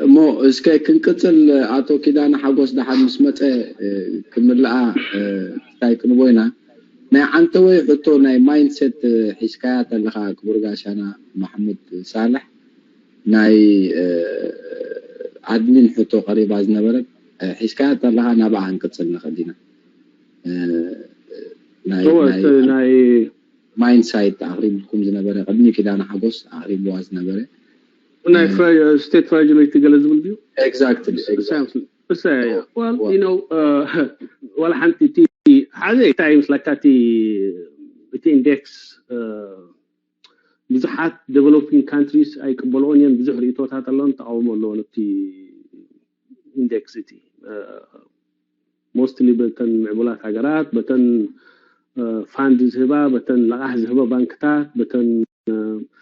እሞ እስከ ክንቅፅል። ኣቶ ኪዳነ ሓጎስ ደሓን ምስ መፀ ክምልኣ እንታይ ክንቦ ኢና። ናይ ዓንተወይ ሕቶ ናይ ማይንድሴት ሒዝካያ ተለኻ ክቡር ጋሻና ማሕሙድ ሳልሕ ናይ ኣድሚን ሕቶ ቀሪባ ዝነበረ ሒዝካያ ተለኻ ናብኣ ክንቅፅል ንኽእል ኢና። ናይ ማይንሳይት ኣቕሪብኩም ዝነበረ ቅድሚ ኪዳነ ሓጎስ ኣቕሪብዋ ዝነበረ ናይ ስቴት ፍራጅሊቲ ገለ ዝብል ድዩ? ኤግዛክትሊ ዋላ ሓንቲ እቲ ሓደ እንታይ ይመስለካ እቲ ኢንዴክስ ብዙሓት ዴቨሎፒንግ ካንትሪስ ኣይቅበልኦን እየን። ብዙሕ ርእቶታት ኣለዎም፣ ተቃውሞ ኣለዎ ነቲ ኢንዴክስ እቲ ሞስትሊ በተን ምዕቡላት ሃገራት በተን ፋንድ ዝህባ በተን ለቃሕ ዝህባ ባንክታት በተን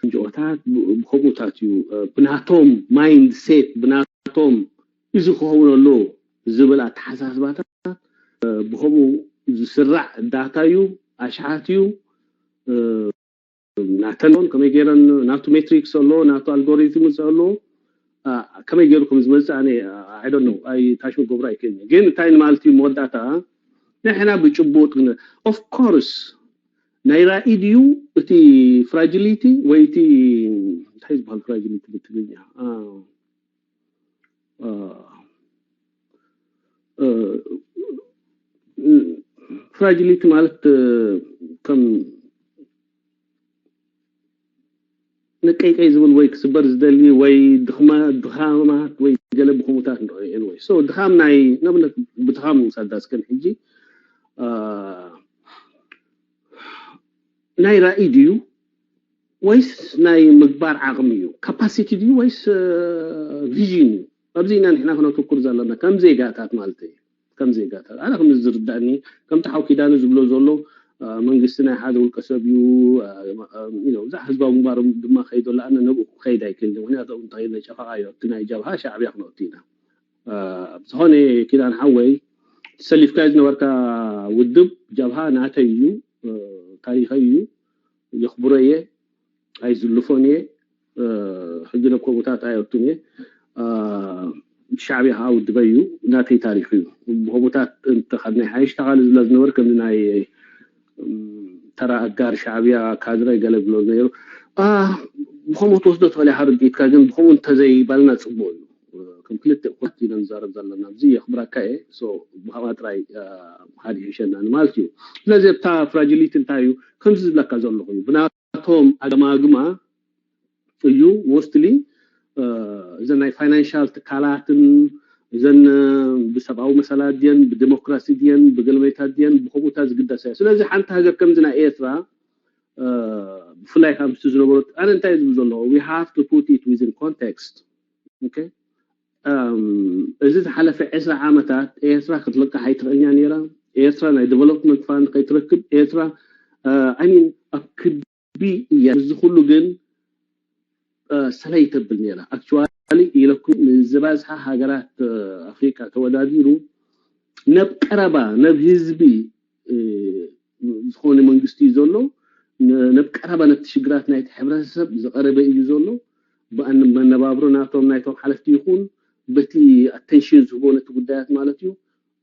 ንጅኦታት ብከምኡታት እዩ ብናቶም ማይንድ ሴት ብናቶም እዚ ክኸውን ኣሎ ዝብል ኣተሓሳስባታት ብከምኡ ዝስራዕ ዳታ እዩ። ኣሽሓት እዩ። ናተን ከመይ ገይረን ናቱ ሜትሪክስ ኣሎ ናቱ ኣልጎሪዝም ኣሎ። ከመይ ገይሩ ከም ዝመፅእ ኣነ ኣይደኖ ኣይታሽሙ ገብሩ ኣይክእልን። ግን እንታይ ንማለት እዩ መወዳእታ ንሕና ብጭቡጥ ኦፍኮርስ ናይ ራኢ ድዩ እቲ ፍራጅሊቲ ወይ እቲ እንታይ ዝበሃል ፍራጅሊቲ ብትግርኛ ፍራጅሊቲ ማለት ከም ንቀይቀይ ዝብል ወይ ክስበር ዝደሊ ወይ ድኻማት ወይ ገለ ብኸምኡታት ንሪኦ። ኤኒወይ ሶ ድኻም ናይ ንኣብነት ብድኻም ንውሰዳ እስከ ሕጂ ናይ ራኢ ድዩ ወይስ ናይ ምግባር ዓቕሚ እዩ? ካፓሲቲ ድዩ ወይስ ቪዥን እዩ? ኣብዚ ኢና ንሕና ክነተኩር ዘለና ከም ዜጋታት ማለት እዩ። ከም ዜጋታት ኣነ ከም ዝርዳእኒ ከምቲ ሓው ኪዳኑ ዝብሎ ዘሎ መንግስቲ ናይ ሓደ ውልቀ ሰብ እዩ። ብዛዕ ህዝባዊ ግንባር ድማ ከይዶ ኣነ ነብኡ ክኸይድ ኣይክእል። ምክንያቱ እንተኸይድ ጨፈቃ እዩ። እቲ ናይ ጀብሃ ሻዕብያ ክነእቱ ኢና። ዝኾነ ኪዳን ሓወይ ሰሊፍካ ዝነበርካ ውድብ ጀብሃ ናተይ እዩ፣ ታሪኸይ እዩ፣ የኽብሮ እየ፣ ኣይዝልፎን እየ። ሕጂ ናብ ከምኡታት ኣየእቱን እየ። ሻዕብያ ከዓ ውድበይ እዩ፣ ናተይ ታሪኽ እዩ። ብከምኡታት እንተኻድ ናይ ሓይሽ ተኻሊ ዝብላ ዝነበር ከምዚ ናይ ተራ ኣጋር ሻዕብያ ካድረ ገለ ብሎ ነይሩ። ብከምኡ ትወስዶ ትኽእል ኢኻ ርድኢትካ፣ ግን ብከምኡ እንተዘይባልና ፅቡቅ እዩ። ከም ክልተ ኩራት ኢና ንዛረብ ዘለና ኣብዚ የኽብረካ እየ። ብከምኣ ጥራይ ሃድ ይሕሸና ማለት እዩ። ስለዚ ኣብታ ፍራጅሊቲ እንታይ እዩ ከምዚ ዝብለካ ዘለኹ እዩ ብናቶም ኣገማግማ እዩ ሞስትሊ እዘን ናይ ፋይናንሻል ትካላትን እዘን ብሰብኣዊ መሰላት ድየን ብዲሞክራሲ ድየን ብገልመይታት ድየን ብከምኡታት ዝግደሳ እዩ። ስለዚ ሓንቲ ሃገር ከምዚ ናይ ኤርትራ ብፍላይ ካብ ምስቲ ዝነበሩ ኣነ እንታይ ዝብል ዘለኹ we have to put it within context። እዚ ዝሓለፈ ዕስራ ዓመታት ኤርትራ ክትልቃሕ ኣይትኽእልን እያ ነይራ። ኤርትራ ናይ ዲቨሎፕመንት ፋንድ ከይትረክብ ኤርትራ ኣይ ሚን ኣብ ክቢ እያ። እዚ ኩሉ ግን ሰለይ ተብል ነይራ። ኣክቹዋሊ ኢለኩም ንዝባዝሓ ሃገራት ኣፍሪቃ ተወዳዲሩ ነብ ቀረባ ነብ ህዝቢ ዝኾነ መንግስቲ እዩ ዘሎ። ነብ ቀረባ ነቲ ሽግራት ናይቲ ሕብረተሰብ ዝቀረበ እዩ ዘሎ። ብኣን መነባብሮ ናቶም ናይቶም ሓለፍቲ ይኹን በቲ ኣቴንሽን ዝህቦ ነቲ ጉዳያት ማለት እዩ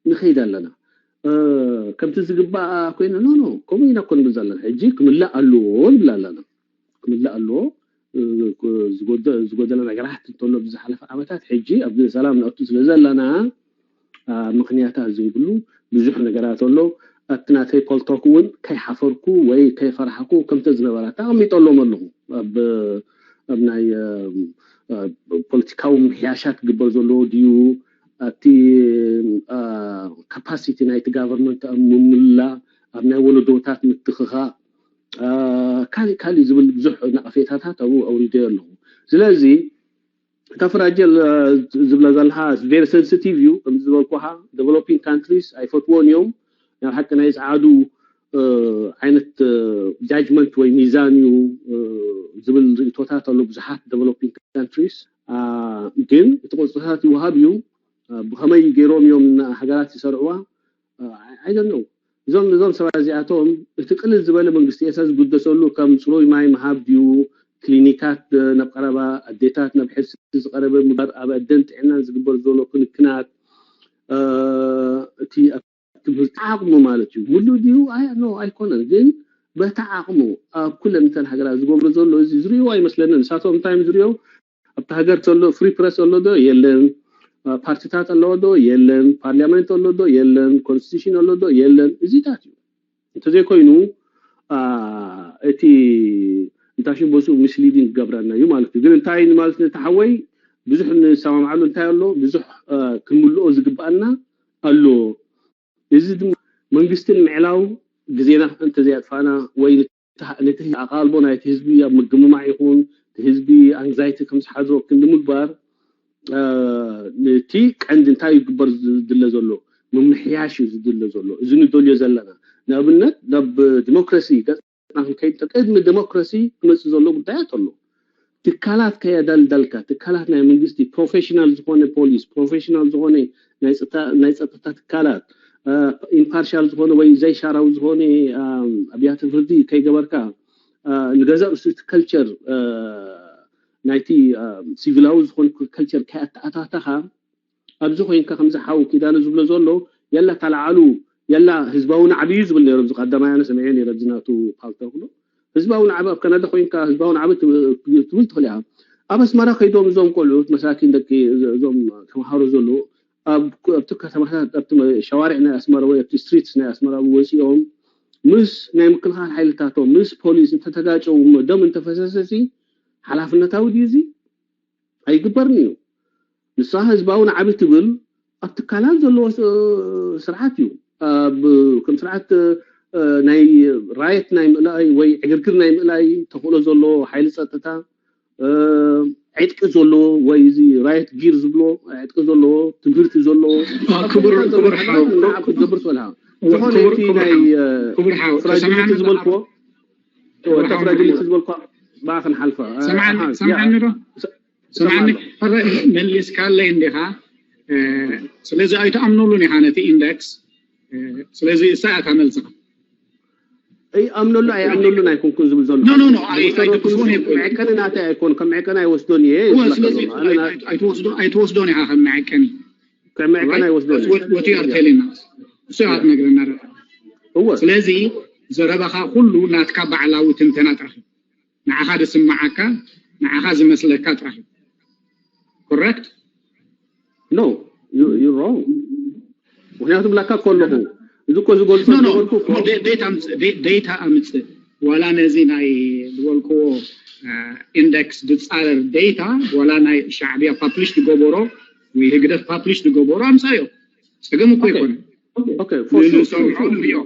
ንኸይድ ኣለና። ከምቲ ዝግባእ ኮይና ኖ ኖ ከምኡ ኢና ኮ ንብል ዘለና። ሕጂ ክምላእ ኣለዎ ንብል ኣለና። ክምላእ ኣለዎ። ዝጎደለ ነገራት እንተሎ ብዝሓለፈ ዓመታት ሕጂ ኣብ ሰላም ንኣቱ ስለ ዘለና ምክንያታት ዘይብሉ ብዙሕ ነገራት ኣሎ። ኣብቲ ናተይ ፖልቶክ እውን ከይሓፈርኩ ወይ ከይፈራሕኩ ከምተ ዝነበራ ተቐሚጠሎም ኣለኹ። ኣብ ናይ ፖለቲካዊ ምሕያሻት ክግበር ዘለዎ ድዩ ኣብቲ ካፓሲቲ ናይቲ ጋቨርንመንት ኣብ ምምላእ ኣብ ናይ ወለዶታት ምትኽኻእ ካሊእ ካሊእ ዝብል ብዙሕ ነቐፌታታት ኣብኡ ኣውሪደ ኣለኹ። ስለዚ እታ ፍራጀል ዝብላ ዘለካ ቨሪ ሰንሲቲቭ እዩ። ከም ዝበልኩካ ዴቨሎፒንግ ካንትሪስ ኣይፈትዎን እዮም። ናይ ሓቂ ናይ ፃዓዱ ዓይነት ጃጅመንት ወይ ሚዛን እዩ ዝብል ርእቶታት ኣሎ ብዙሓት ዴቨሎፒንግ ካንትሪስ። ግን እቲ ቅርፅታት ይወሃብ እዩ። ብከመይ ገይሮም እዮም ሃገራት ይሰርዕዋ ኣይደነው። እዞም እዞም ሰባት እዚኣቶም እቲ ቅልል ዝበለ መንግስቲ ኤርትራ ዝግደሰሉ ከም ፅሩይ ማይ ምሃብ ድዩ ክሊኒካት ናብ ቀረባ ኣዴታት ናብ ሕርሲ ዝቀረበ ምባር ኣብ ኣደን ጥዕናን ዝግበር ዘሎ ክንክናት እቲ ትምህርቲ ዓቕሙ ማለት እዩ። ሙሉእ ድዩ? ኣይ ኖ ኣይኮነን፣ ግን በታ ዓቕሙ ኣብ ኩለን እተን ሃገራት ዝገብሮ ዘሎ እዚ ዝርእይዎ ኣይመስለንን። ንሳቶም እንታይ እዮም ዝርእዮ? ኣብታ ሃገር ዘሎ ፍሪ ፕረስ ኣሎ ዶ የለን? ፓርቲታት ኣለዎ ዶ የለን? ፓርላመንት ኣሎ ዶ የለን? ኮንስቲቱሽን ኣሎ ዶ የለን? እዚታት እዩ። እንተዘይኮይኑ እቲ እንታይ ሽም ቦስኡ ሚስሊዲንግ ክገብረና እዩ ማለት እዩ። ግን እንታይ ማለት ነቲ ሓወይ ብዙሕ ንሰማምዓሉ እንታይ ኣሎ ብዙሕ ክንምልኦ ዝግብኣና ኣሎ። እዚ ድማ መንግስቲ ንምዕላው ግዜና እንተዘይኣጥፋእና ወይ ነቲ ኣቓልቦ ናይቲ ህዝቢ ኣብ ምግምማዕ ይኹን እቲ ህዝቢ ኣንግዛይቲ ከም ዝሓድሮ ክንዲ ምግባር ነቲ ቀንዲ እንታይ ይግበር ዝድለ ዘሎ ምምሕያሽ እዩ ዝድለ ዘሎ። እዚ ንደልዮ ዘለና ንኣብነት ናብ ዲሞክራሲ ገጽና ክንከይድ ቅድሚ ዲሞክራሲ ክመፅእ ዘሎ ጉዳያት ኣሎ። ትካላት ከየደልደልካ ትካላት ናይ መንግስቲ ፕሮፌሽናል ዝኾነ ፖሊስ ፕሮፌሽናል ዝኾነ ናይ ፀጥታ ትካላት ኢምፓርሻል ዝኾነ ወይ ዘይሻራዊ ዝኾነ ኣብያተ ፍርዲ ከይገበርካ ንገዛ ርእሱ እቲ ከልቸር ናይቲ ሲቪላዊ ዝኾነ ከልቸር ከይኣተኣታተኻ ኣብዚ ኮይንካ ከምዚ ሓው ኪዳነ ዝብሎ ዘሎ የላ ተለዓሉ የላ ህዝባዊ ናዕቢ እዩ ዝብል ነይሩ። ኣብዚ ቀዳማይ ኣነ ሰሚዐ ነይረ ኣብዚ ናቱ ፓልቶክ ዶ ህዝባዊ ናዕቢ ኣብ ካናዳ ኮይንካ ህዝባዊ ናዕቢ ትብል ትኽእል ኢኻ። ኣብ ኣስመራ ከይዶም እዞም ቆልዑት መሳኪን ደቂ እዞም ተምሃሮ ዘለዉ ኣብቲ ከተማታት ኣብቲ ሸዋርዕ ናይ ኣስመራ ወይ ኣብቲ ስትሪትስ ናይ ኣስመራ ወፂኦም ምስ ናይ ምክልኻል ሓይልታቶም ምስ ፖሊስ እንተተጋጨው ደም እንተፈሰሰ ሓላፍነታዊ ድዩ እዚ? ኣይግበርን እዩ። ንስኻ ህዝባዊ ናዕቢ ትብል ኣብ ትካላት ዘለዎ ስርዓት እዩ። ከም ስርዓት ናይ ራየት ናይ ምእላይ ወይ ዕግርግር ናይ ምእላይ ተኽእሎ ዘለዎ ሓይሊ ፀጥታ ዕጥቂ ዘለዎ ወይ እዚ ራየት ጊር ዝብሎ ዕጥቂ ዘለዎ ትምህርቲ ዘለዎ ክትገብር ትኽእልካ። ዝኾነ እቲ ናይ ፍራጅሊቲ ዝበልክዎ ፍራጅሊቲ ዝበልክዎ ብኣ ክንሓልፋ ሰምዓኒ ዶ? ስምዓኒ መሊስካለይ እንዲኻ። ስለዚ ኣይትኣምነሉን ኢኻ ነቲ ኢንደክስ። ስለዚ እሳ እያ እታ መልስኻ። ይኣምነሉ ኣይኣምነሉን ኣይኮንኩን ዝብል ዘሎ። ኖ ኖ ኖ ኣይትክፉን ይኮን። መዐቀኒ ናተይ ኣይኮን ከም መዐቀኒ ኣይወስዶን እየ። ስለዚ ኣይትወስዶን ኢኻ ከም መዐቀኒ። ከም መዐቀኒ ኣይወስዶን። ወቲ ኣርቴሊና እሱ ኢኻ ትነግረና። እወ ስለዚ ዘረባኻ ኩሉ ናትካ ባዕላዊ ትንተና ጥራሕ እዩ። ንዓኻ ዝስምዓካ ንዓኻ ዝመስለካ ጥራሕ እዩ። ኮረክት ኖ ዩ ሮንግ። ምክንያቱ ብላካ እኮ ኣለኹ እዚ እኮ ዝገልፆ ነበርኩ እኮ። ዴታ ኣምፅእ ዋላ ነዚ ናይ ዝበልክዎ ኢንደክስ ዝፃረር ዴታ ዋላ ናይ ሻዕብያ ፓብሊሽ ዝገበሮ ወይ ህግደፍ ፓብሊሽ ዝገበሮ ኣምፃዮ። ፀገም እኮ ይኮነ ንሰምዖ ንሪኦ።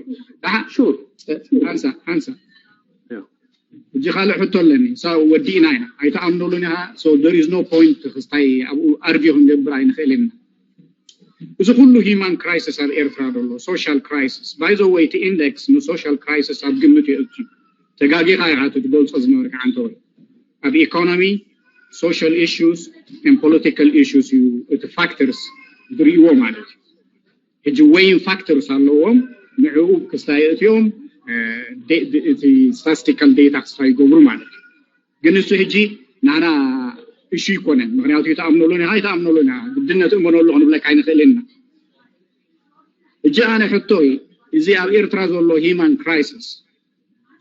ሓንሳ ሓንሳ ሕጂ ካልእ ሕቶ ኣለኒ። ወዲእና ኢና ኣይተኣምነሉን ኢኻ። So there is no point ክስታይ ኣብኡ ኣርጊ ክንገብር ኣይንኽእል ኢና። እዚ ኩሉ ሂማን ክራይሲስ ኣብ ኤርትራ ዘሎ ሶሻል ክራይሲስ ባይ ዘ ወይ እቲ ኢንደክስ ንሶሻል ክራይሲስ ኣብ ግምት የእቱ። ተጋጊኻ ኢኻ እቲ ትገልጾ ዝነበርካ ዓንተወይ ኣብ ኢኮኖሚ social issues and political issues እዩ እቲ ፋክተርስ ዝርእይዎ ማለት እዩ። ሕጂ ወይን ፋክተርስ ኣለዎም ንዕኡ ክስታይ እትዮም እቲ ስታስቲካል ዴታ ክስታይ ይገብሩ ማለት እዩ። ግን እሱ ሕጂ ናና እሹ ይኮነን ምክንያቱ ይተኣምነሉን ኢኻ ይተኣምነሉን ኢኻ ግድነት እመነሉ ክንብለካ ኣይንኽእልን ኢና። ሕጂ ኣነ ሕቶይ እዚ ኣብ ኤርትራ ዘሎ ሂማን ክራይሲስ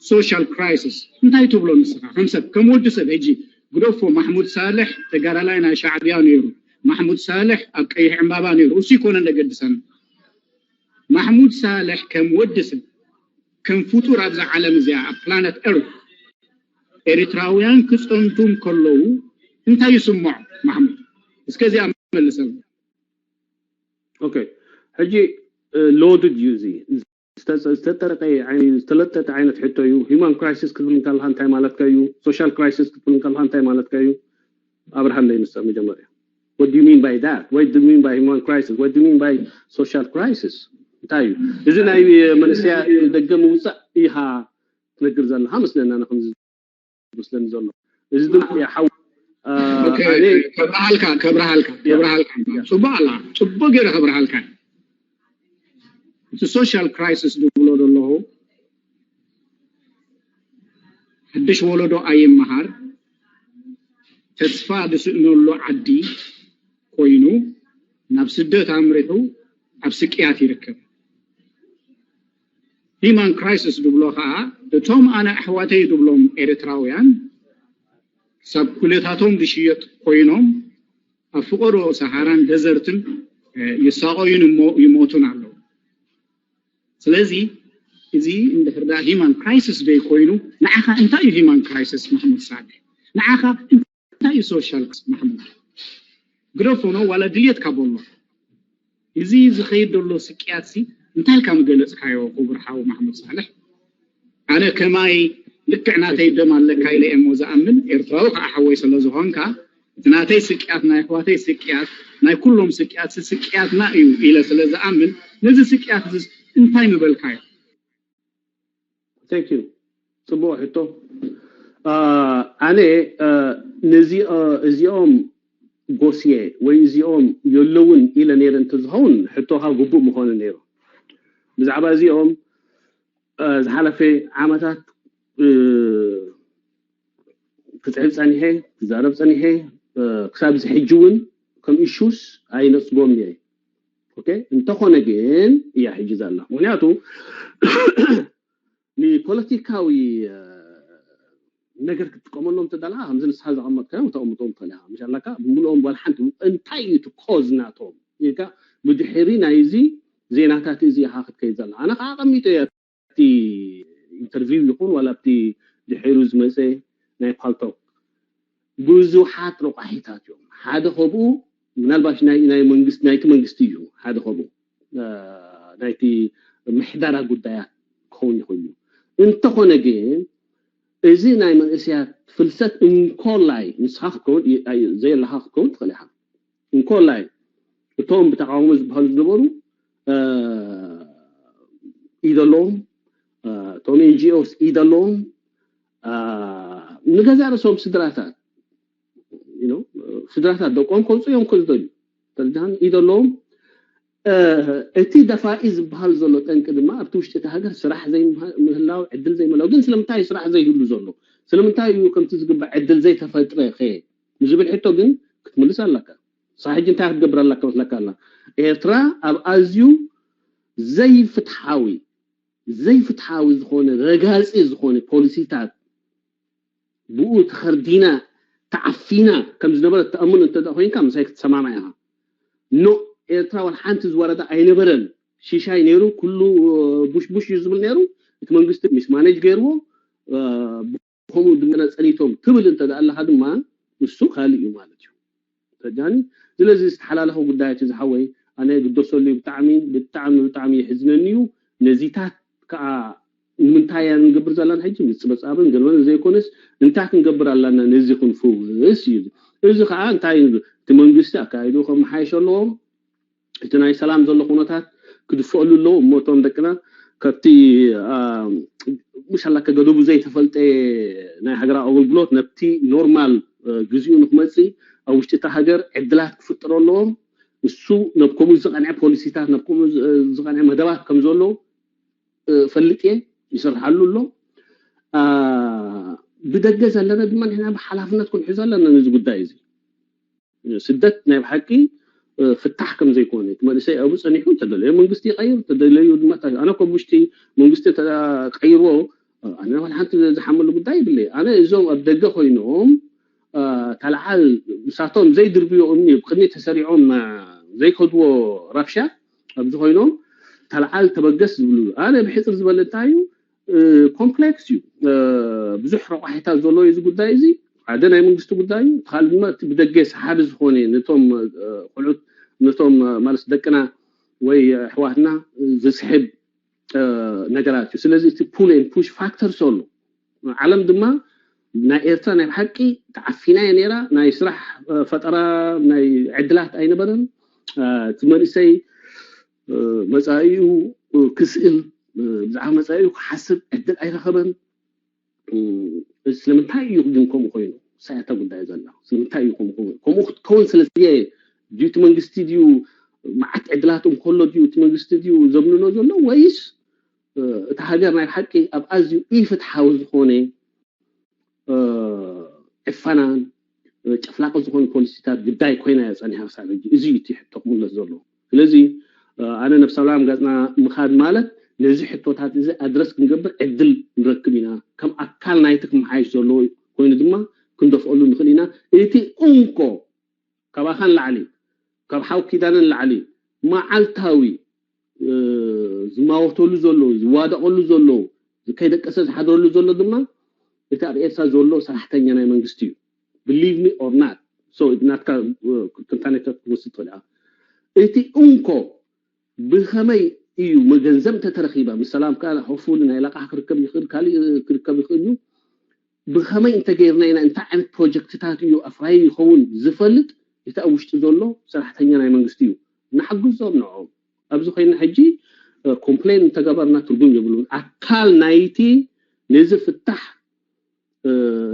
ሶሻል ክራይሲስ እንታይ ትብሎ ንስኻ ከም ሰብ ከም ወዲ ሰብ ሕጂ ግደፎ ማሕሙድ ሳልሕ ተጋዳላይ ናይ ሻዕብያ ነይሩ ማሕሙድ ሳልሕ ኣብ ቀይሕ ዕምባባ ነይሩ እሱ ይኮነ ዘገድሰና ማሕሙድ ሳልሕ ከም ወዲ ሰብ ከም ፍጡር ኣብዛ ዓለም እዚኣ ኣብ ፕላነት ኤርት ኤሪትራውያን ክጸንቱ እንከለዉ እንታይ ይስምዖ ማሕሙድ እስከ እዚኣ መልሰልና ኦኬ ሕጂ ሎድድ እዩ እዚ ዝተጠረቀ ዝተለጠጠ ዓይነት ሕቶ እዩ። ሂማን ክራይሲስ ክትብል እንከለካ እንታይ ማለትካ እዩ? ሶሻል ክራይሲስ ክትብል እንከለካ እንታይ ማለትካ እዩ? ኣብርሃለይ ንሳ መጀመርያ። What do you mean by that? What do you mean by human crisis? What do you mean by social crisis? እንታይ እዩ? እዚ ናይ መንእሰያ ደገ ምውፃእ ኢኻ ትነግር ዘለኻ መስለና ንክምዚ መስለኒ ዘሎ እዚ ድማ ሓው ከብረሃልካ ከብረሃልካ ከብረሃልካ ፅቡቅ ኣላ ፅቡቅ ገይረ ከብረሃልካ እቲ ሶሻል ክራይሲስ ዝብሎ ዘለኹ ሓድሽ ወለዶ ኣይመሃር ተስፋ ዝስእነሉ ዓዲ ኮይኑ ናብ ስደት ኣምሪሑ ኣብ ስቅያት ይርከብ። ሂማን ክራይሲስ ዝብሎ ከዓ እቶም ኣነ ኣሕዋተይ ዝብሎም ኤርትራውያን ሳብ ኩለታቶም ዝሽየጥ ኮይኖም ኣብ ፍቆዶ ሰሃራን ደዘርትን ይሳቆዩን ይሞቱን ኣለዉ። ስለዚ እዚ እንድሕር ዳ ሂማን ክራይሲስ ዘይኮይኑ ንዓኻ እንታይ እዩ ሂማን ክራይሲስ? ማሕሙድ ሳልሕ፣ ንዓኻ እንታይ እዩ ሶሻል ክራይሲስ? ማሕሙድ፣ ግደፎ ነው ዋላ ድልየትካ በሎ። እዚ ዝኸይድ ዘሎ ስቅያት ሲ እንታይ ኢልካ ምገለጽካዮ? ክቡር ሓው ማሕሙድ ሳልሕ፣ ኣነ ከማይ ልክዕ ናተይ ደም ኣለካ ኢለ እሞ ዝኣምን ኤርትራዊ ከዓ ሓወይ ስለ ዝኾንካ፣ እቲ ናተይ ስቅያት፣ ናይ ኣሕዋተይ ስቅያት፣ ናይ ኩሎም ስቅያት ሲ ስቅያትና እዩ ኢለ ስለ ዝኣምን፣ ነዚ ስቅያት እዚ እንታይ ምበልካዮ? Thank you። ጽቡቕ ሕቶ። ኣነ ነዚ እዚኦም ጎስየ ወይ እዚኦም የለውን ኢለ ነይረ እንተዝኸውን ሕቶኻ ግቡእ ምኾነ ነይሩ። ብዛዕባ እዚኦም ዝሓለፈ ዓመታት ክፅሕፍ ፀኒሐ፣ ክዛረብ ፀኒሐ፣ ክሳብ እዚ ሕጂ እውን ከም ኢሹስ ኣይነፅጎም እየ። ኦኬ፣ እንተኾነ ግን እያ ሕጂ ዘላ። ምክንያቱ ንፖለቲካዊ ነገር ክትጥቀመሎም ተዳለኻ ከምዚ ንስኻ ዘቐመጥካዮም ተቐምጦም ትኽእል ኢኻ። ምሽ ኣለካ ብምልኦም ጓል ሓንቲ እንታይ እዩ እቲ ኮዝ ናቶም ኢልካ ብድሕሪ ናይዚ ዜናታት እዚ ኢኻ ክትከይድ ዘላ። ኣነ ከዓ ኣቐሚጦ እየ እቲ ኢንተርቪው ይኹን ዋላ ኣብቲ ድሒሩ ዝመፀ ናይ ፓልቶክ ብዙሓት ረቋሒታት እዮም። ሓደ ከብኡ ምናልባሽ ናይ ናይ መንግስቲ ናይቲ መንግስቲ እዩ። ሓደ ከብኡ ናይቲ ምሕደራ ጉዳያት ክኸውን ይኽእል እዩ። እንተኾነ ግን እዚ ናይ መንእሰያት ፍልሰት እንኮላይ ንስኻ ክትከውን ዘየለኻ ክትከውን ትኽእል ኢኻ። እንኮላይ እቶም ብተቃውሞ ዝበሃሉ ዝነበሩ ኢደሎም እቶም ኤንጂኦስ ኢደሎም ንገዛ ርእሶም ስድራታት ስድራታት ደቆም ከውፅኡ እዮም ከዝደልዩ ተርዳን ኢደሎም እቲ ደፋኢ ዝበሃል ዘሎ ጠንቂ ድማ ኣብቲ ውሽጢ እቲ ሃገር ስራሕ ዘይምህላው ዕድል ዘይምህላው ግን ስለምንታይ ስራሕ ዘይህሉ ዘሎ ስለምንታይ እዩ ከምቲ ዝግባእ ዕድል ዘይተፈጥረ ከ ንዝብል ሕቶ ግን ክትምልስ ኣለካ። ሳሕጂ እንታይ ክትገብር ኣለካ መስለካ ኣላ ኤርትራ ኣብ ኣዝዩ ዘይፍትሓዊ ዘይፍትሓዊ ዝኾነ ረጋፂ ዝኾነ ፖሊሲታት ብኡ ተኸርዲና ተዓፊና ከም ዝነበረ ተኣምኑ እንተ ኮይንካ ምሳይ ክትሰማማዕ ኢኻ። ኖ ኤርትራ ዋላ ሓንቲ ዝወረዳ ኣይነበረን። ሽሻይ ነይሩ፣ ኩሉ ቡሽቡሽ እዩ ዝብል ነይሩ። እቲ መንግስቲ ሚስማኔጅ ገይርዎ ከምኡ ድማ ጸኒቶም ትብል እንተ ኣለኻ ድማ እሱ ካልእ እዩ ማለት እዩ። ተጃኒ ስለዚ ዝተሓላለኸ ጉዳያት እዩ ዝሓወይ ኣነ ግደሰሉ እዩ ብጣዕሚ ብጣዕሚ ብጣዕሚ የሕዝነኒ እዩ። ነዚታት ከዓ ንምንታይ እያ ንገብር ዘለና ሕጂ ምፅበፃብን ገለመን ዘይኮነስ እንታይ ክንገብር ኣለና ነዚ ክንፍውስ እዩ። እዚ ከዓ እንታይ እቲ መንግስቲ ኣካይዱ ከመሓየሽ ኣለዎ። እቲ ናይ ሰላም ዘሎ ኩነታት ክድፈአሉ ኣለዎ እሞ እቶም ደቅና ካብቲ ምሻላ ከገደቡ ዘይተፈልጠ ናይ ሃገራዊ ኣገልግሎት ነብቲ ኖርማል ግዜኡ ንክመፅእ ኣብ ውሽጢ እታ ሃገር ዕድላት ክፍጠሩ ኣለዎም። እሱ ነብ ከምኡ ዝቐንዐ ፖሊሲታት ነብ ከምኡ ዝቐንዐ መደባት ከም ዘሎ ፈልጥ እየ ይሰርሓሉ ኣሎ። ብደገ ዘለና ድማ ንሕና ብሓላፍነት ክንሕዞ ኣለና ነዚ ጉዳይ እዚ። ስደት ናይ ብሓቂ ፍታሕ ከም ዘይኮነ እቲ መንእሰይ ኣብኡ ፀኒሑ እንተደለዮ መንግስቲ ይቀይር እንተደለዩ ድማ ኣነ ኮ ውሽጢ መንግስቲ ቀይርዎ ኣነ ዋላ ሓንቲ ዝሓመሉ ጉዳይ ይብለ ኣነ እዞም ኣብ ደገ ኮይኖም ተለዓል ምሳቶም ዘይድርብዮ እምኒ ብቅድሚ ተሰሪዖም ዘይከድዎ ረብሻ ኣብዚ ኮይኖም ተለዓል ተበገስ ዝብሉ ኣነ ብሕፅር ዝበለ እንታይ እዩ ኮምፕሌክስ እዩ ብዙሕ ረቋሒታት ዘሎ እዚ ጉዳይ እዚ ሓደ ናይ መንግስቲ ጉዳይ እዩ ካልእ ድማ እቲ ብደገ ሰሓቢ ዝኾነ ነቶም ቆልዑት ነቶም ማለት ደቅና ወይ ኣሕዋትና ዝስሕብ ነገራት እዩ ስለዚ እቲ ፑል ን ፑሽ ፋክተር ዘሎ ዓለም ድማ ናይ ኤርትራ ናይ ብሓቂ ተዓፊና እየ ነይራ ናይ ስራሕ ፈጠራ ናይ ዕድላት ኣይነበረን እቲ መንእሰይ መፃኢኡ ክስእል ብዛዕባ መፃኢኡ ክሓስብ ዕድል ኣይረኸበን ስለምንታይ እዩ ግን ከምኡ ኮይኑ ሳያታ ጉዳይ ዘላ ስለምንታይ እዩ ከምኡ ኮይኑ ከምኡ ክትከውን ስለ ድዩ እቲ መንግስቲ ድዩ መዓት ዕድላት እንከሎ ድዩ እቲ መንግስቲ ድዩ ዘምልሎ ዘሎ ወይስ እቲ ሃገር ናይ ሓቂ ኣብ ኣዝዩ ኢፍትሓዊ ዝኾነ ዕፈናን ጨፍላቂ ዝኾኑ ፖሊሲታት ግዳይ ኮይና እያ ጸኒሓ ክሳብ ሕጂ። እዚ እዩ እቲ ሕቶ ክምለስ ዘለዎ። ስለዚ ኣነ ነብሰ ላም ገጽና ምኻድ ማለት ነዚ ሕቶታት እዚ ኣድረስ ክንገብር ዕድል ንረክብ ኢና። ከም ኣካል ናይቲ ክመሓየሽ ዘለዎ ኮይኑ ድማ ክንደፍኣሉ ንኽእል ኢና። እቲ እንኮ ካባኻን ላዕሊ ካብ ሓው ኪዳነን ላዕሊ መዓልታዊ ዝማወተሉ ዘሎ ዝዋደቐሉ ዘሎ ከይደቀሰ ዝሓድረሉ ዘሎ ድማ እቲ ኣብ ኤርትራ ዘሎ ሰራሕተኛ ናይ መንግስቲ እዩ። Believe me or not። ናትካ ትንታኔ ክትወስድ ትኽእል ኢኻ። እቲ እንኮ ብኸመይ እዩ መገንዘብ እንተተረኺባ ምስ ሰላም ከኣ ሆፉል ናይ ለቃሕ ክርከብ ይኽእል ካልእ ክርከብ ይኽእል እዩ። ብኸመይ እንተገይርና ኢና እንታይ ዓይነት ፕሮጀክትታት እዩ ኣፍራይ ይኸውን ዝፈልጥ እቲ ኣብ ውሽጢ ዘሎ ሰራሕተኛ ናይ መንግስቲ እዩ። ንሓግዞም ንዕኦም ኣብዚ ኮይና ሕጂ ኮምፕሌን እንተገበርና ትርጉም የብሉን። ኣካል ናይቲ ነዚ ፍታሕ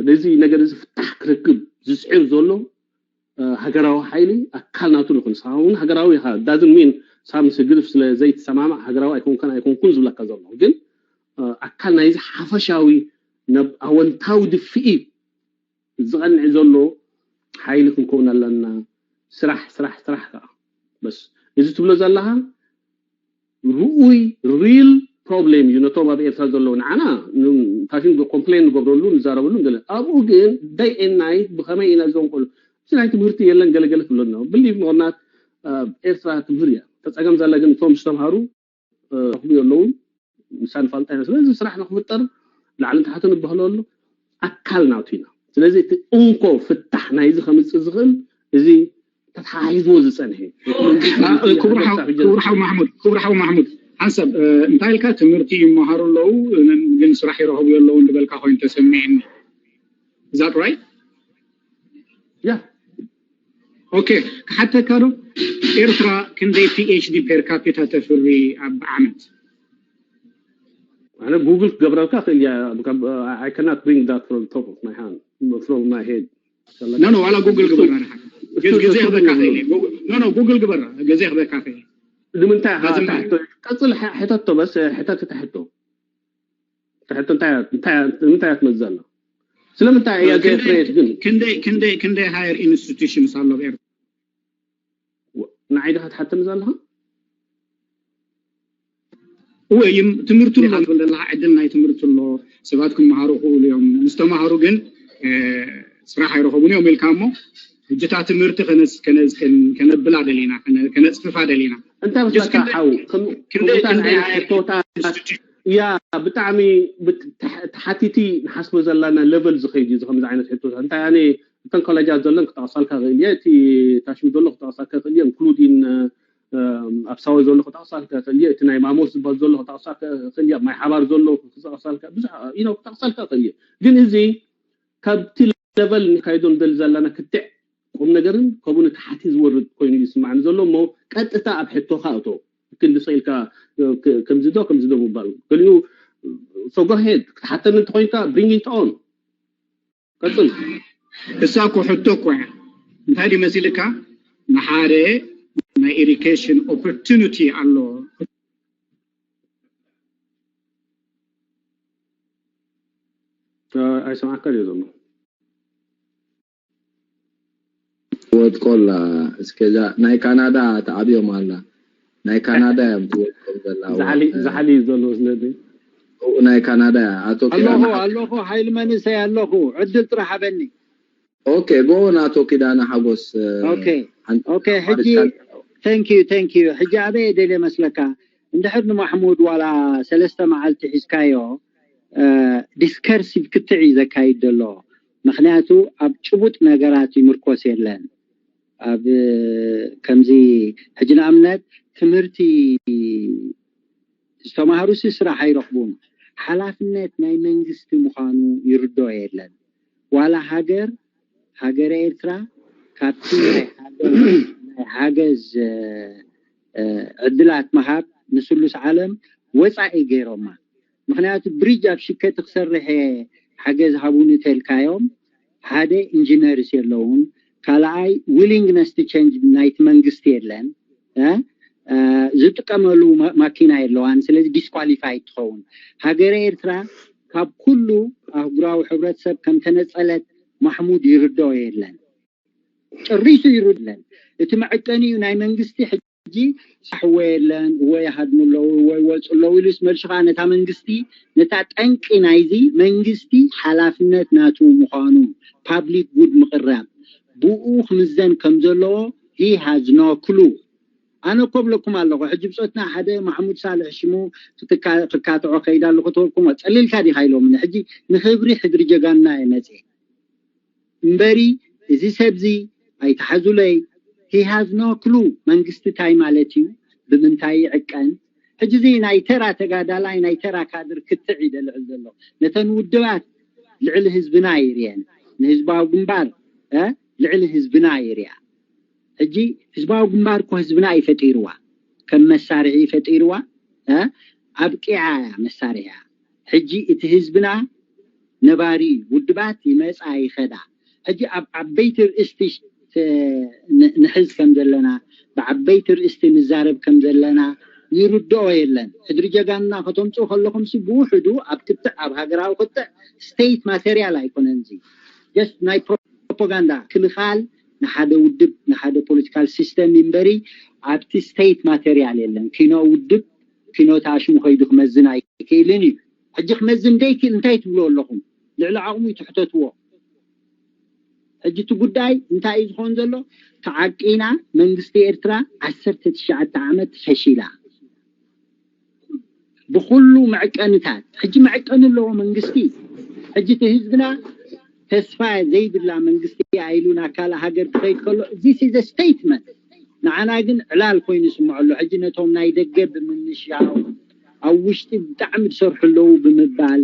ነዚ ነገር እዚ ፍታሕ ክረክብ ዝፅዕር ዘሎ ሃገራዊ ሓይሊ ኣካል ናቱ ንኹን። ንስኻ እውን ሃገራዊ ኢኻ። Doesn't mean ሳም ምስ ህግድፍ ስለ ዘይትሰማማዕ ሃገራዊ ኣይኮንካን ኣይኮንኩን ዝብለካ ዘሎ። ግን ኣካል ናይዚ ሓፈሻዊ ናብ ኣወንታዊ ድፍኢት ዝቐንዕ ዘሎ ሓይሊ ክንከውን ኣለና። ስራሕ ስራሕ ስራሕ ከዓ በስ እዚ ትብሎ ዘለኻ ርኡይ ሪል ፕሮብሌም እዩ ነቶም ኣብ ኤርትራ ዘለዉ። ንዓና ታሽም ኮምፕሌን ንገብረሉ ንዛረበሉ ገለ ኣብኡ ግን ደይ ኤን ናይት ብኸመይ ኢና እዞም ቆሉ እዚ ናይ ትምህርቲ የለን ገለገለ ትብሎ ኣለዉ። ብሊቭ ሞርናት ኤርትራ ትምህር እያ ተፀገም ዘላ ግን እቶም ዝተምሃሩ ረኽቡ የለውን ምሳን ፋልጣ ኢና። ስለዚ ስራሕ ንክፍጠር ላዕልን ታሕትን ንበህሎ ኣሎ ኣካል ናቱ ኢና። ስለዚ እቲ እንኮ ፍታሕ ናይዚ ከምፅእ ዝኽእል እዚ ተተሓሒዝዎ ዝፀንሐ እዩ። እቲ መንግስቲ አ- ክልል ክቡር ሓው- ክሳብ ሕጂ ክቡር ሓው ማሕሙድ ክቡር ሓው ማሕሙድ ሓንሳብ እ፣ እንታይ ኢልካ ትምህርቲ ይመሃሩ ኣለዉ እ፣ ግን ስራሕ ይረኽቡ የለውን ዝበልካ ኮይኑ ተሰሚዕኒ። Is that right? ያ ኦኬ፣ ክሓተካ ዶ? ኤርትራ ክንደይ ፒኤችዲ ፔር ካፒታ ተፍሪ ኣብ ዓመት? ኣነ ጉግል ክገብረልካ ክእል እያ። I cannot bring that from top of my hand, from my head. ኖ ኖ ዋላ ጉግል ግበራ ንሓ ግዜ ክበካ ክእል እየ። ጉግል- ኖ ኖ ጉግል ግበራ ግዜ ክበካ ክእል እየ። ንምንታይ ኢኻ በዚ ምክንያት- ትሕቶ- ቀጽል ሐ- ሕተቶ በስ ሕተት እታ ሕቶ እታ ሕቶ እንታይ እያ- እንታይ እያ- ንምንታይ እያ ትመዝእ ዘላ? ስለምንታይ እያ ክንደይ- ዘይፍረየት ግን? ክንደይ ክንደይ ክንደይ ሃየር ኢንስቲቱሽንስ ኣሎ ኣብ ኤርትራ? ንዓይ ዲኻ ትሓተኒ ዘለኻ? እወ ይም- ትምህርቲ ኣሎ ትብል ዘለካ ዕድል ናይ ትምህርቲ ኣሎ። ሰባት ክመሃሩ ክእሉ እዮም። ምስ ተማሃሩ ግን እ፣ ስራሕ ኣይረኸቡን እዮም ኢልካ እሞ ሕጂ እታ ትምህርቲ ከነስ- ከነስ- ከን- ከነብላ ደሊና ከነ- ከነፅፍፋ ደሊና። እንታይ መስለካ ሓው ከም- ከምኡታት ዓይነት ሕቶታት እያ ብጣዕሚ ብት- ተሓ- ተሓቲቲ ንሓስቦ ዘለና ለቨል ዝኸይድ እዩ ከምዚ ዓይነት ሕቶታት እንታይ ኣነ እተን ኮሌጃት ዘለን ክጠቕሳልካ ክእል እየ እቲ ታሽም ዘሎ ክጠቕሳልካ ክእል እየ ኢንክሉዲን ኣብ ሳወ ዘሎ ክጠቕሳልካ ክእል እየ እቲ ናይ ማሞስ ዝበሃል ዘሎ ክጠቕሳልካ ክእል እየ ኣብ ማይ ሓባር ዘሎ ክጠቕሳልካ ብዙሕ ኢኖ ክጠቕሳልካ ክእል እየ ግን እዚ ካብቲ ለቨል ንካይዶ ንደሊ ዘለና ክትዕ ቁም ነገርን ከምኡ ንታሕቲ ዝወርድ ኮይኑ ይስማዕኒ ዘሎ እሞ ቀጥታ ኣብ ሕቶኻ እቶ ክንዲ ስቕ ኢልካ ከምዚ ዶ ከምዚ ዶ ምባል ገሊኡ so go ahead ክትሓተኒ እንተኮይንካ bring it on ቀፅል እሳ እኮ ሕቶ እኮ እያ እንታይ ድዩ መሲልካ ንሓደ ናይ ኤዱኬሽን ኦፖርቱኒቲ ኣሎ ኣይሰማዕካ ድዩ ዘሎ ትወድቆ ኣላ እስከ እዛ ናይ ካናዳ ተዓብዮም ኣላ ናይ ካናዳ እዮም ትወድቆም ዘላ ዛሕሊ እዩ ዘሎ ስለዚ ናይ ካናዳ እያ ኣቶ ኣለኹ ኣለኹ ሓይሊ መንእሰይ ኣለኹ ዕድል ጥራሕ ሃበኒ ኦኬ ጎ ናቶ ኪዳነ ሓጎስ ኦኬ ኦኬ ሕጂ thank you thank you ሕጂ ኣበይ ደልየ መስለካ እንድሕር ንማሕሙድ ዋላ ሰለስተ መዓልቲ ሒዝካዮ ዲስከርሲቭ ክትዕ እዩ ዘካይድ ዘሎ ምክንያቱ ኣብ ጭቡጥ ነገራት ይምርኮስ የለን ኣብ ከምዚ ሕጂ ንኣብነት ትምህርቲ ዝተማሃሩሲ ስራሕ ኣይረኽቡን ሓላፍነት ናይ መንግስቲ ምዃኑ ይርድኦ የለን ዋላ ሃገር ሃገረ ኤርትራ ካብቲ ናይ ሓገዝ ዕድላት ምሃብ ንስሉስ ዓለም ወፃኢ ገይሮማ ምክንያቱ ብሪጅ ኣብ ሽከቲ ክሰርሕ ሓገዝ ሃቡኒ ተልካዮም ሓደ ኢንጂነርስ የለውን ካልኣይ willingness to change ናይቲ መንግስቲ የለን ዝጥቀመሉ ማኪና የለዋን ስለዚ disqualified ትኸውን ሃገረ ኤርትራ ካብ ኩሉ ኣህጉራዊ ሕብረተሰብ ከምተነፀለት ማሕሙድ ይርድኦ የለን ጨሪሱ ይሩድለን። እቲ መዐቀኒኡ ናይ መንግስቲ ሕጂ ሳሕወ የለን፣ እወ ይሃድሙ ኣለዉ፣ እወ ይወፁ ኣለዉ ኢሉስ መልሱ ከዓ ነታ መንግስቲ፣ ነታ ጠንቂ ናይዚ መንግስቲ ሓላፍነት ናቱ ምዃኑ፣ ፓብሊክ ጉድ ምቕራብ፣ ብኡ ክምዘን ከም ዘለዎ he has no clue። ኣነ እኮ ብለኩም ኣለኹ፣ ሕጂ ብፆትና ሓደ ማሕሙድ ሳልሕ ሽሙ ክትካ- ክካትዖ ከይዳ ኣለኹ ተበልኩም፣ ፀሊልካ ዲኻ ኢሎምኒ። ሕጂ ንክብሪ ሕድሪ ጀጋንና እየ መፅየ እምበሪ፣ እዚ ሰብዚ ኣይትሓዙለይ። He has no clue መንግስቲ ታይ ማለት እዩ፣ ብምንታይ ይዕቀን። ሕጂ እዚ ናይ ተራ ተጋዳላይ፣ ናይ ተራ ካድር ክትዕ እዩ ደልዕል ዘሎ። ነተን ውድባት ልዕሊ ህዝብና ይርየን፣ ንህዝባዊ ግንባር እ ልዕሊ ህዝብና ይርያ። ሕጂ ህዝባዊ ግንባር እኮ ህዝብና እዩ ፈጢርዋ፣ ከም መሳርሒ እዩ ፈጢርዋ። እ ኣብቂዓ እያ መሳርሒ እያ። ሕጂ እቲ ህዝብና ነባሪ ውድባት ይመፃ ይኸዳ። ሕጂ ኣብ ዓበይቲ ርእስቲ ተ- ን- ንሕዝ ከም ዘለና፣ ብዓበይቲ ርእስቲ ንዛረብ ከም ዘለና ይርድኦ የለን። ሕድሪ ጀጋንና ከተምፅኡ ከለኹም ሲ ብውሕዱ ኣብ ክትዕ፣ ኣብ ሃገራዊ ክትዕ ስቴት ማቴሪያል ኣይኮነን። እዚ ጀስት ናይ ፕሮፓጋንዳ ክልኻል ንሓደ ውድብ፣ ንሓደ ፖለቲካል ሲስተም እምበሪ ኣብቲ ስቴት ማቴሪያል የለን። ኪኖ ውድብ ኪኖ ተኣሽሙ ከይዱ ክመዝን ኣይክእልን እዩ። ሕጂ ክመዝን ደይክእል እንታይ ትብልዎ ኣለኹም? ልዕሊ ዓቕሙ እዩ ትሕተትዎ። ሕጂ እቲ ጉዳይ እንታይ እዩ ዝኾን ዘሎ? ተዓቂና መንግስቲ ኤርትራ ዓሰርተ ትሽዓተ ዓመት ፈሺላ ብኩሉ መዕቀንታት። ሕጂ መዕቀኒ ኣለዎ መንግስቲ። ሕጂ እቲ ህዝብና ተስፋ ዘይብላ መንግስቲ ኢሉ ናብ ካልእ ሃገር ክኸይድ ከሎ this is a statement። ንዓና ግን ዕላል ኮይኑ ይስምዖ ኣሎ። ሕጂ ነቶም ናይ ደገ ብምንሻው ኣብ ውሽጢ ብጣዕሚ ዝሰርሑ ኣለዉ ብምባል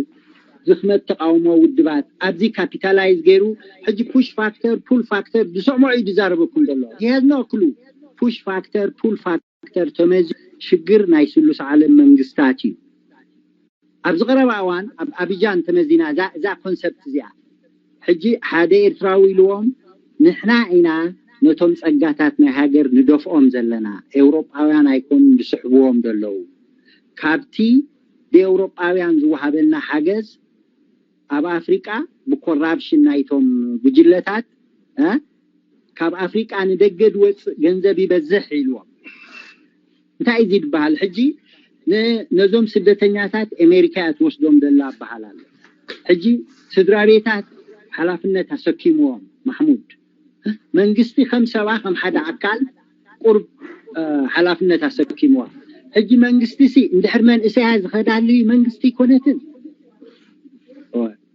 ድኽመት ተቃውሞ ውድባት ኣብዚ ካፒታላይዝ ገይሩ ሕጂ ፑሽ ፋክተር ፑል ፋክተር ዝሰምዖ እዩ ዝዛረበኩም ዘሎ። He has no clue። ፑሽ ፋክተር ፑል ፋክተር ተመዚ ሽግር ናይ ስሉስ ዓለም መንግስታት እዩ። ኣብዚ ቀረባ እዋን ኣብ ኣቢጃን ተመዚና እዛ እዛ ኮንሰፕት እዚኣ። ሕጂ ሓደ ኤርትራዊ ኢልዎም ንሕና ኢና ነቶም ጸጋታት ናይ ሃገር ንደፍኦም ዘለና፣ ኤውሮጳውያን ኣይኮኑን ዝስሕብዎም ዘለዉ። ካብቲ ብኤውሮጳውያን ዝወሃበልና ሓገዝ ኣብ ኣፍሪቃ ብኮራፕሽን ናይቶም ጉጅለታት እ ካብ ኣፍሪቃ ንደገ ዝወፅእ ገንዘብ ይበዝሕ ኢልዎም። እንታይ እዚ ዝበሃል? ሕጂ ን- ነዞም ስደተኛታት ኣሜሪካ እያ ትወስዶም ዘላ ይበሃል ኣሎ። ሕጂ ስድራ ቤታት ሓላፍነት ኣሰኪምዎም። ማሕሙድ፣ መንግስቲ ከም ሰባ ከም ሓደ ኣካል ቁርብ እ፣ ሓላፍነት ኣሰኪምዋ። ሕጂ መንግስቲ ሲ እንድሕር መንእሰያ ዝኸዳሉ መንግስቲ ኣይኮነትን።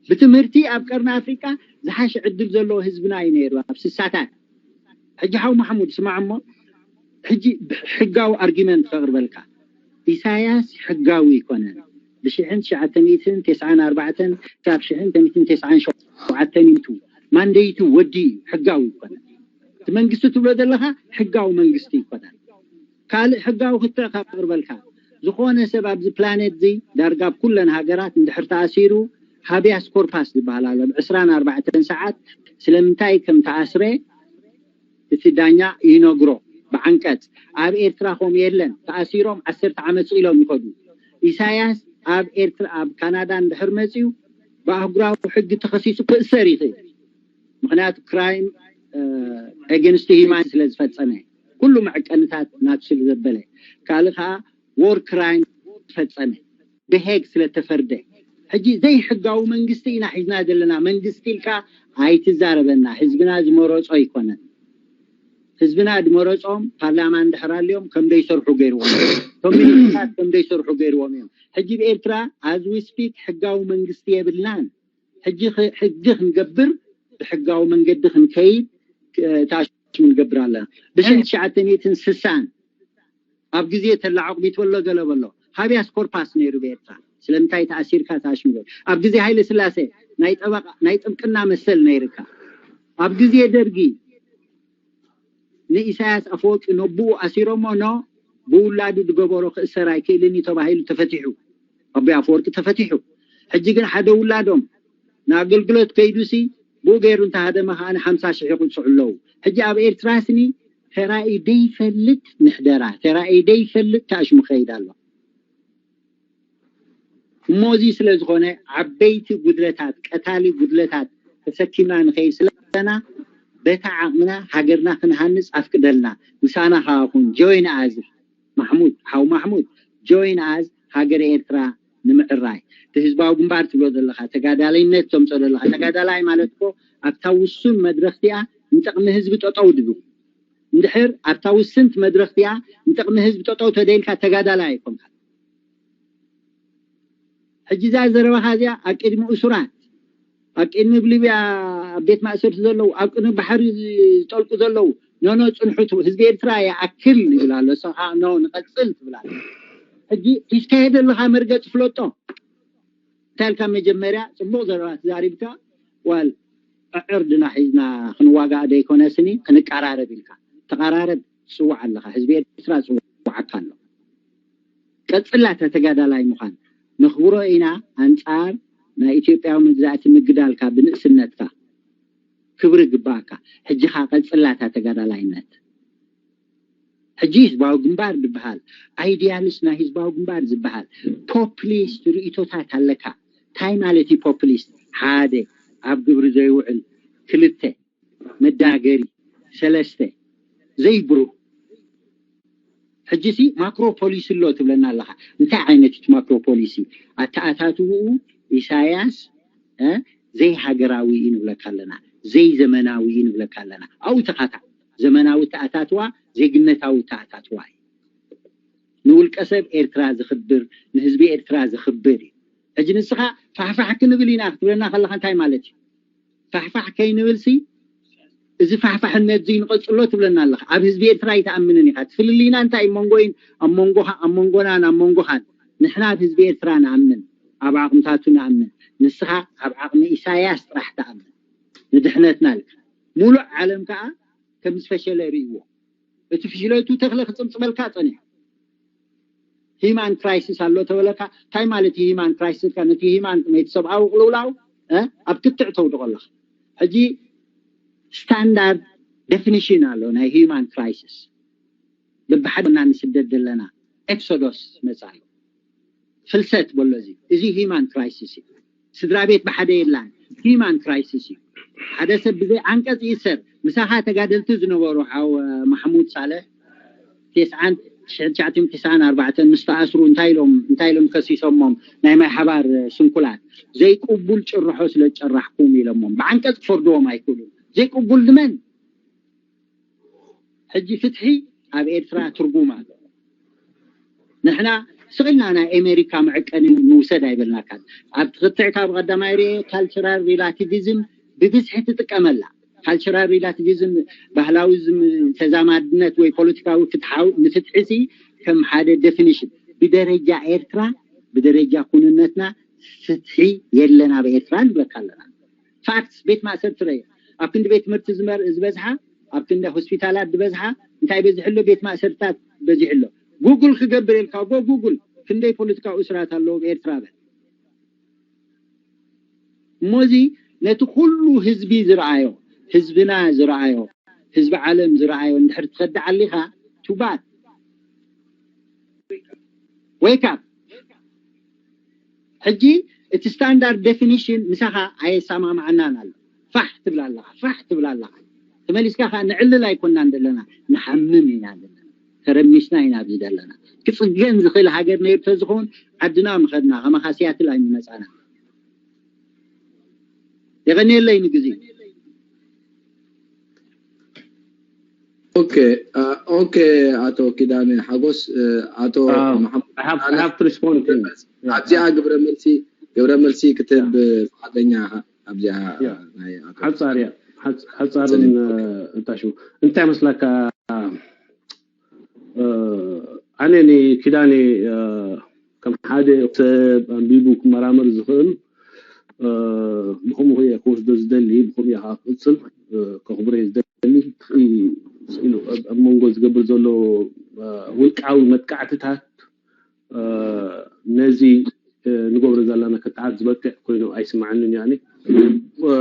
ብትምህርቲ ኣብ ቀርኒ ኣፍሪቃ ዝሓሸ ዕድል ዘለዎ ህዝብና እዩ ነይሩ ኣብ ስሳታት። ሕጂ ሓው ማሕሙድ ስማዕ እሞ፣ ሕጂ ሕጋዊ ኣርጊመንት ከቕርበልካ። ኢሳያስ ሕጋዊ ኣይኮነን። ብሽሕን ትሽዓተ ሚእትን ተስዓን ኣርባዕተን ክሳብ ሽሕን ሚእትን ተስዓን ሸውዓተን ይምቱ ማንደይቱ ወዲ እዩ፣ ሕጋዊ ኣይኮነን። እቲ መንግስቲ ትብሎ ዘለኻ ሕጋዊ መንግስቲ ኣይኮነን። ካልእ ሕጋዊ ክትዕ ከቕርበልካ። ዝኾነ ሰብ ኣብዚ ፕላኔት እዚ ዳርጋ ኣብ ኩለን ሃገራት እንድሕር ተኣሲሩ ሃቢያስ ኮርፓስ ዝበሃል ኣሎ። ብ ዕስራን ኣርባዕተን ሰዓት ስለምንታይ ከም ተኣስረ እቲ ዳኛ ይነግሮ ብዓንቀጽ። ኣብ ኤርትራ ከምኡ የለን። ተኣሲሮም ዓሰርተ ዓመት ስኢሎም ይኸዱ። ኢሳያስ ኣብ ኤርትራ፣ ኣብ ካናዳ እንድሕር መጺኡ ብኣህጉራዊ ሕጊ ተኸሲሱ ክእሰር ይኽእል። ምኽንያቱ ክራይም ኤገንስት ሂማን ስለ ዝፈጸመ፣ ኩሉ መዕቀንታት ናቱ ስለ ዘበለ፣ ካልእ ከዓ ዎር ክራይም ዝፈጸመ ብሄግ ስለ ተፈርደ። ሕጂ ዘይሕጋዊ መንግስቲ ኢና ሒዝና ዘለና። መንግስቲ ኢልካ ኣይትዛረበና። ህዝብና ዝመረጾ ኣይኮነን። ህዝብና ዝመረጾም ፓርላማ እንድሕር ኣልዮም ከም ደይሰርሑ ገይርዎም እዮም። እቶም ሚኒስትራት ከም ደይሰርሑ ገይርዎም እዮም። ሕጂ ብኤርትራ as we speak ሕጋዊ መንግስቲ የብልናን። ሕጂ ኽ- ሕጊ ክንገብር ብሕጋዊ መንገዲ ክንከይድ እ፣ ተኣሽሙ ንገብር ኣለና። ብሽሕን ትሽዓተ ሚእትን ስሳን ኣብ ግዜ ተላ ዕቑቢት በሎ ገለ በሎ ሃቢያስ ኮርፓስ ነይሩ ብኤርትራ። ስለምንታይ ተኣሲርካ ተኣሽሙ ገ- ኣብ ግዜ ሃይለ ስላሴ ናይ ጠበቃ ናይ ጥብቅና መሰል ነይርካ። ኣብ ግዜ ደርጊ ንኢሳያስ ኣፈወርቂ ነብኡ ኣሲሮሞ ኖ ብውላዱ ዝገበሮ ክእሰር ኣይክእልን እዩ ተባሂሉ ተፈቲሑ። ኣቦይ ኣፈወርቂ ተፈቲሑ። ሕጂ ግን ሓደ ውላዶም ንኣገልግሎት ከይዱሲ ብኡ ገይሩ እንተሃደመ ከዓ ሓምሳ ሽሕ ይቕፅዑ ኣለዉ። ሕጂ ኣብ ኤርትራ ስኒ ተራእዩ ደይፈልጥ ምሕደራ፣ ተራእዩ ደይፈልጥ ተኣሽሙ ከይድ ኣሎ። እሞ እዚ ስለ ዝኾነ ዓበይቲ ጉድለታት፣ ቀታሊ ጉድለታት ተሰኪምና ንኸይድ ስለና በታ ዓቕምና ሃገርና ክንሃንፅ ኣፍቅደልና፣ ምሳና ከዓ ኩን፣ join us። ማሕሙድ፣ ሓው ማሕሙድ፣ join us፣ ሃገር ኤርትራ ንምዕራይ። እቲ ህዝባዊ ግንባር ትብሎ ዘለኻ፣ ተጋዳላይነት ተምፅኦ ዘለኻ፣ ተጋዳላይ ማለት እኮ ኣብታ ውሱን መድረኽ እቲኣ ንጥቕሚ ህዝቢ ጠጠው ድብል። እንድሕር ኣብታ ውስንቲ መድረኽ እቲኣ ንጥቕሚ ህዝቢ ጠጠው ተደይልካ ተጋዳላይ ኣይኮንካ። ሕጂ እዛ ዘረባኻ እዚኣ ኣብ ቅድሚ እሱራት፣ ኣብ ቅድሚ ኣብ ሊብያ ኣብ ቤት ማእሰርቲ ዘለዉ፣ ኣብ ቅድሚ ባሕሪ ዝጠልቁ ዘለዉ፣ ኖኖ ጽንሑ፣ ህዝቢ ኤርትራ ይኣክል ይብል ኣሎ። ንስኻ ኖ ንቐጽል ትብል ኣለ። ሕጂ ሒዝካዮ ዘለኻ መርገጽ ፍለጦ። እንታይ ኢልካ? መጀመርያ ጽቡቕ ዘረባ ተዛሪብካ። ዋል ዕዕር ድና ሒዝና ክንዋጋእ ዶ ኣይኮነስኒ? ክንቀራረብ ኢልካ። ተቐራረብ፣ ትጽዋዕ ኣለኻ። ህዝቢ ኤርትራ ጽዋዓካ ኣሎ። ቀጽላ እታ ተጋዳላይ ምዃን ነኽብሮ ኢና። ኣንጻር ናይ ኢትዮጵያዊ መግዛእቲ ምግዳልካ ብንእስነትካ ክብሪ ግባእካ። ሕጂ ኸኣ ቀጽላ እታ ተጋዳላይነት። ሕጂ ህዝባዊ ግንባር ዝበሃል፣ ኣይድያሊስት ናይ ህዝባዊ ግንባር ዝበሃል ፖፕሊስት ርእይቶታት ኣለካ። እንታይ ማለት እዩ ፖፕሊስት? ሓደ፣ ኣብ ግብሪ ዘይውዕል። ክልተ፣ መዳገሪ። ሰለስተ፣ ዘይብሩህ። ሕጂሲ ማክሮ ፖሊሲ ኣሎ ትብለና ኣለኻ። እንታይ ዓይነት እዩ እቲ ማክሮ ፖሊሲ? ኣተኣታትውኡ ኢሳያስ፣ እ፣ ዘይሃገራዊ እዩ ንብለካ ኣለና፣ ዘይዘመናዊ እዩ ንብለካ ኣለና። ኣብኡ ተኻታዕ። ዘመናዊ ተኣታትዋ፣ ዜግነታዊ ተኣታትዋ እዩ። ንውልቀ ሰብ ኤርትራ ዝኽብር፣ ንህዝቢ ኤርትራ ዝኽብር እዩ። ሕጂ ንስኻ ፋሕፋሕ ክንብል ኢና ክትብለና ከለኻ እንታይ ማለት እዩ? ፋሕፋሕ ከይንብልሲ፣ እዚ ፋሕፋሕነት እዚ ንቐጽሎ ትብለና ኣለኻ። ኣብ ህዝቢ ኤርትራ ኣይትኣምንን ኢኻ። እቲ ፍልልይና እንታይ? መንጎይን ኣብ መንጎኻ፣ ኣብ መንጎናን ኣብ መንጎኻን። ንሕና ኣብ ህዝቢ ኤርትራ ንኣምን፣ ኣብ ዓቕምታቱ ንኣምን። ንስኻ ኣብ ዓቕሚ ኢሳያስ ጥራሕ ትኣምን። ንድሕነትና ኢልካ። ሙሉእ ዓለም ከኣ ከም ዝፈሸለ ይርእይዎ። እቲ ፍሽለቱ ተኽለ ክጽምጽመልካ ጸኒሑ። ሂማን ክራይሲስ ኣሎ ተበለካ፣ እንታይ ማለት እዩ ሂማን ክራይሲስ ኢልካ? ነቲ ሂማን፣ ነቲ ሰብኣዊ ቅልውላው፣ እ፣ ኣብ ክትዕ ተውድቖ ኣለኻ። ሕጂ ስታንዳርድ ዴፊኒሽን ኣሎ ናይ ሂማን ክራይሲስ። በብሓደ ኢና ንስደድ ዘለና። ኤክሶዶስ መጽ ኣሎ። ፍልሰት በሎ። እዚ፣ እዚ ሂማን ክራይሲስ እዩ። ስድራ ቤት ብሓደ የላን። ሂማን ክራይሲስ እዩ። ሓደ ሰብ ብዘይ ዓንቀጽ ይእሰር። ምሳኻ ተጋደልቲ ዝነበሩ ሓው፣ እ፣ ማሕሙድ ሳልሕ፣ ተስዓን፣ ሽሕን ትሽዓን ኣርባዕተን ምስ ተኣስሩ እንታይ ኢሎም፣ እንታይ ኢሎም ከሲሶሞም? ናይ ማይ ሓባር፣ እ፣ ስንኩላት። ዘይቅቡል ጭርሖ ስለ ዝጨራሕኩም ኢሎሞም። ብዓንቀጽ ክፈርድዎም ኣይክእሉን። ዘይቅቡል ንመን? ሕጂ ፍትሒ ኣብ ኤርትራ ትርጉም ኣሎ። ንሕና ስቕ ኢልና ናይ ኣሜሪካ መዐቀኒ ንውሰድ ኣይበልናካን። ኣብ ትኽትዕ ካብ ቀዳማይ ርኤ ካልቸራል ሪላቲቪዝም ብብዝሒ ትጥቀመላ። ካልቸራል ሪላቲቪዝም ባህላዊ ዝም-፣ ተዛማድነት ወይ ፖለቲካዊ ፍትሓዊ ንፍትሒ ሲ ከም ሓደ ዴፊኒሽን ብደረጃ ኤርትራ፣ ብደረጃ ኩንነትና ፍትሒ የለን ኣብ ኤርትራ ንብለካ ኣለና። ፋክትስ፣ ቤት ማእሰርቲ ረየ። ኣብ ክንዲ ቤት ትምህርቲ ዝመር-፣ ዝበዝሓ፣ ኣብ ክንዲ ሆስፒታላት ዝበዝሓ፣ እንታይ በዚሑ ኣሎ? ቤት ማእሰርታት በዚሑ ኣሎ። ጉግል ክገብር ኢልካ፣ ጎ ጉግል፣ ክንደይ ፖለቲካዊ እስራት ኣለዉ ኣብ ኤርትራ በል። እሞ እዚ ነቲ ኩሉ ህዝቢ ዝረኣዮ፣ ህዝብና ዝረኣዮ፣ ህዝቢ ዓለም ዝረኣዮ እንድሕር ትኸዲ ዓሊኻ፣ ቱባት። ዌክ ኣፕ። ሕጂ እቲ ስታንዳርድ ዴፊኒሽን ምሳኻ ኣየሰማማዓናን ኣሎ። ፋሕ ትብል ኣለኻ፣ ፋሕ ትብል ኣለኻ። ተመሊስካ ኸዓ ንዕልል ኣይኮናን ዘለና፣ ንሓምም ኢና ዘለና። ተረሚስና ኢና ኣብዚ ዘለና። ክጽገን ዝኽእል ሃገር ነይሩ ተዝኸውን ዓድና ምኸድና፣ ከማኻ ሲያትል ኣይምመጻና። የቐንየለይ ንግዜ። ኦኬ፣ አ፣ ኦኬ፣ ኣቶ ኪዳነ ሓጎስ፣ እ፣ ኣቶ አዎ፣ መሐመድ I have, I ኪዳነ፣ have to respond to him. Yeah. ኣብዚኣ ግብረ መልሲ፣ ግብረ መልሲ ክትህብ ፍቓደኛ ኢኻ? ኣብዚኣ Yeah. ናይ ኣቶ ሓጻር እያ። ሓጽ-፣ ሓጻርን፣ እ፣ እንታሽሙ። እንታይ መስላካ? እ፣ ኣነ ንኪዳነ፣ እ፣ ከም ሓደ ሰብ ኣንቢቡ ክመራመር ዝኽእል፣ እ፣ ብኸምኡ እየ ክወስዶ ዝደሊ፣ ብኸምኡ እየ ከዓ ክቕጽል፣ እ፣ ከኽብሮ እየ ዝደሊ። እቲ ስኢሉ ኣብ፣ ኣብ መንጎ ዝገብር ዘሎ፣ እ፣ ውልቃዊ መጥቃዕትታት፣ እ፣ ነዚ፣ እ፣ ንገብሮ ዘለና ክትዓት ዝበቅዕ ኮይኑ ኣይስምዓንን እዩ ኣነ። እ፣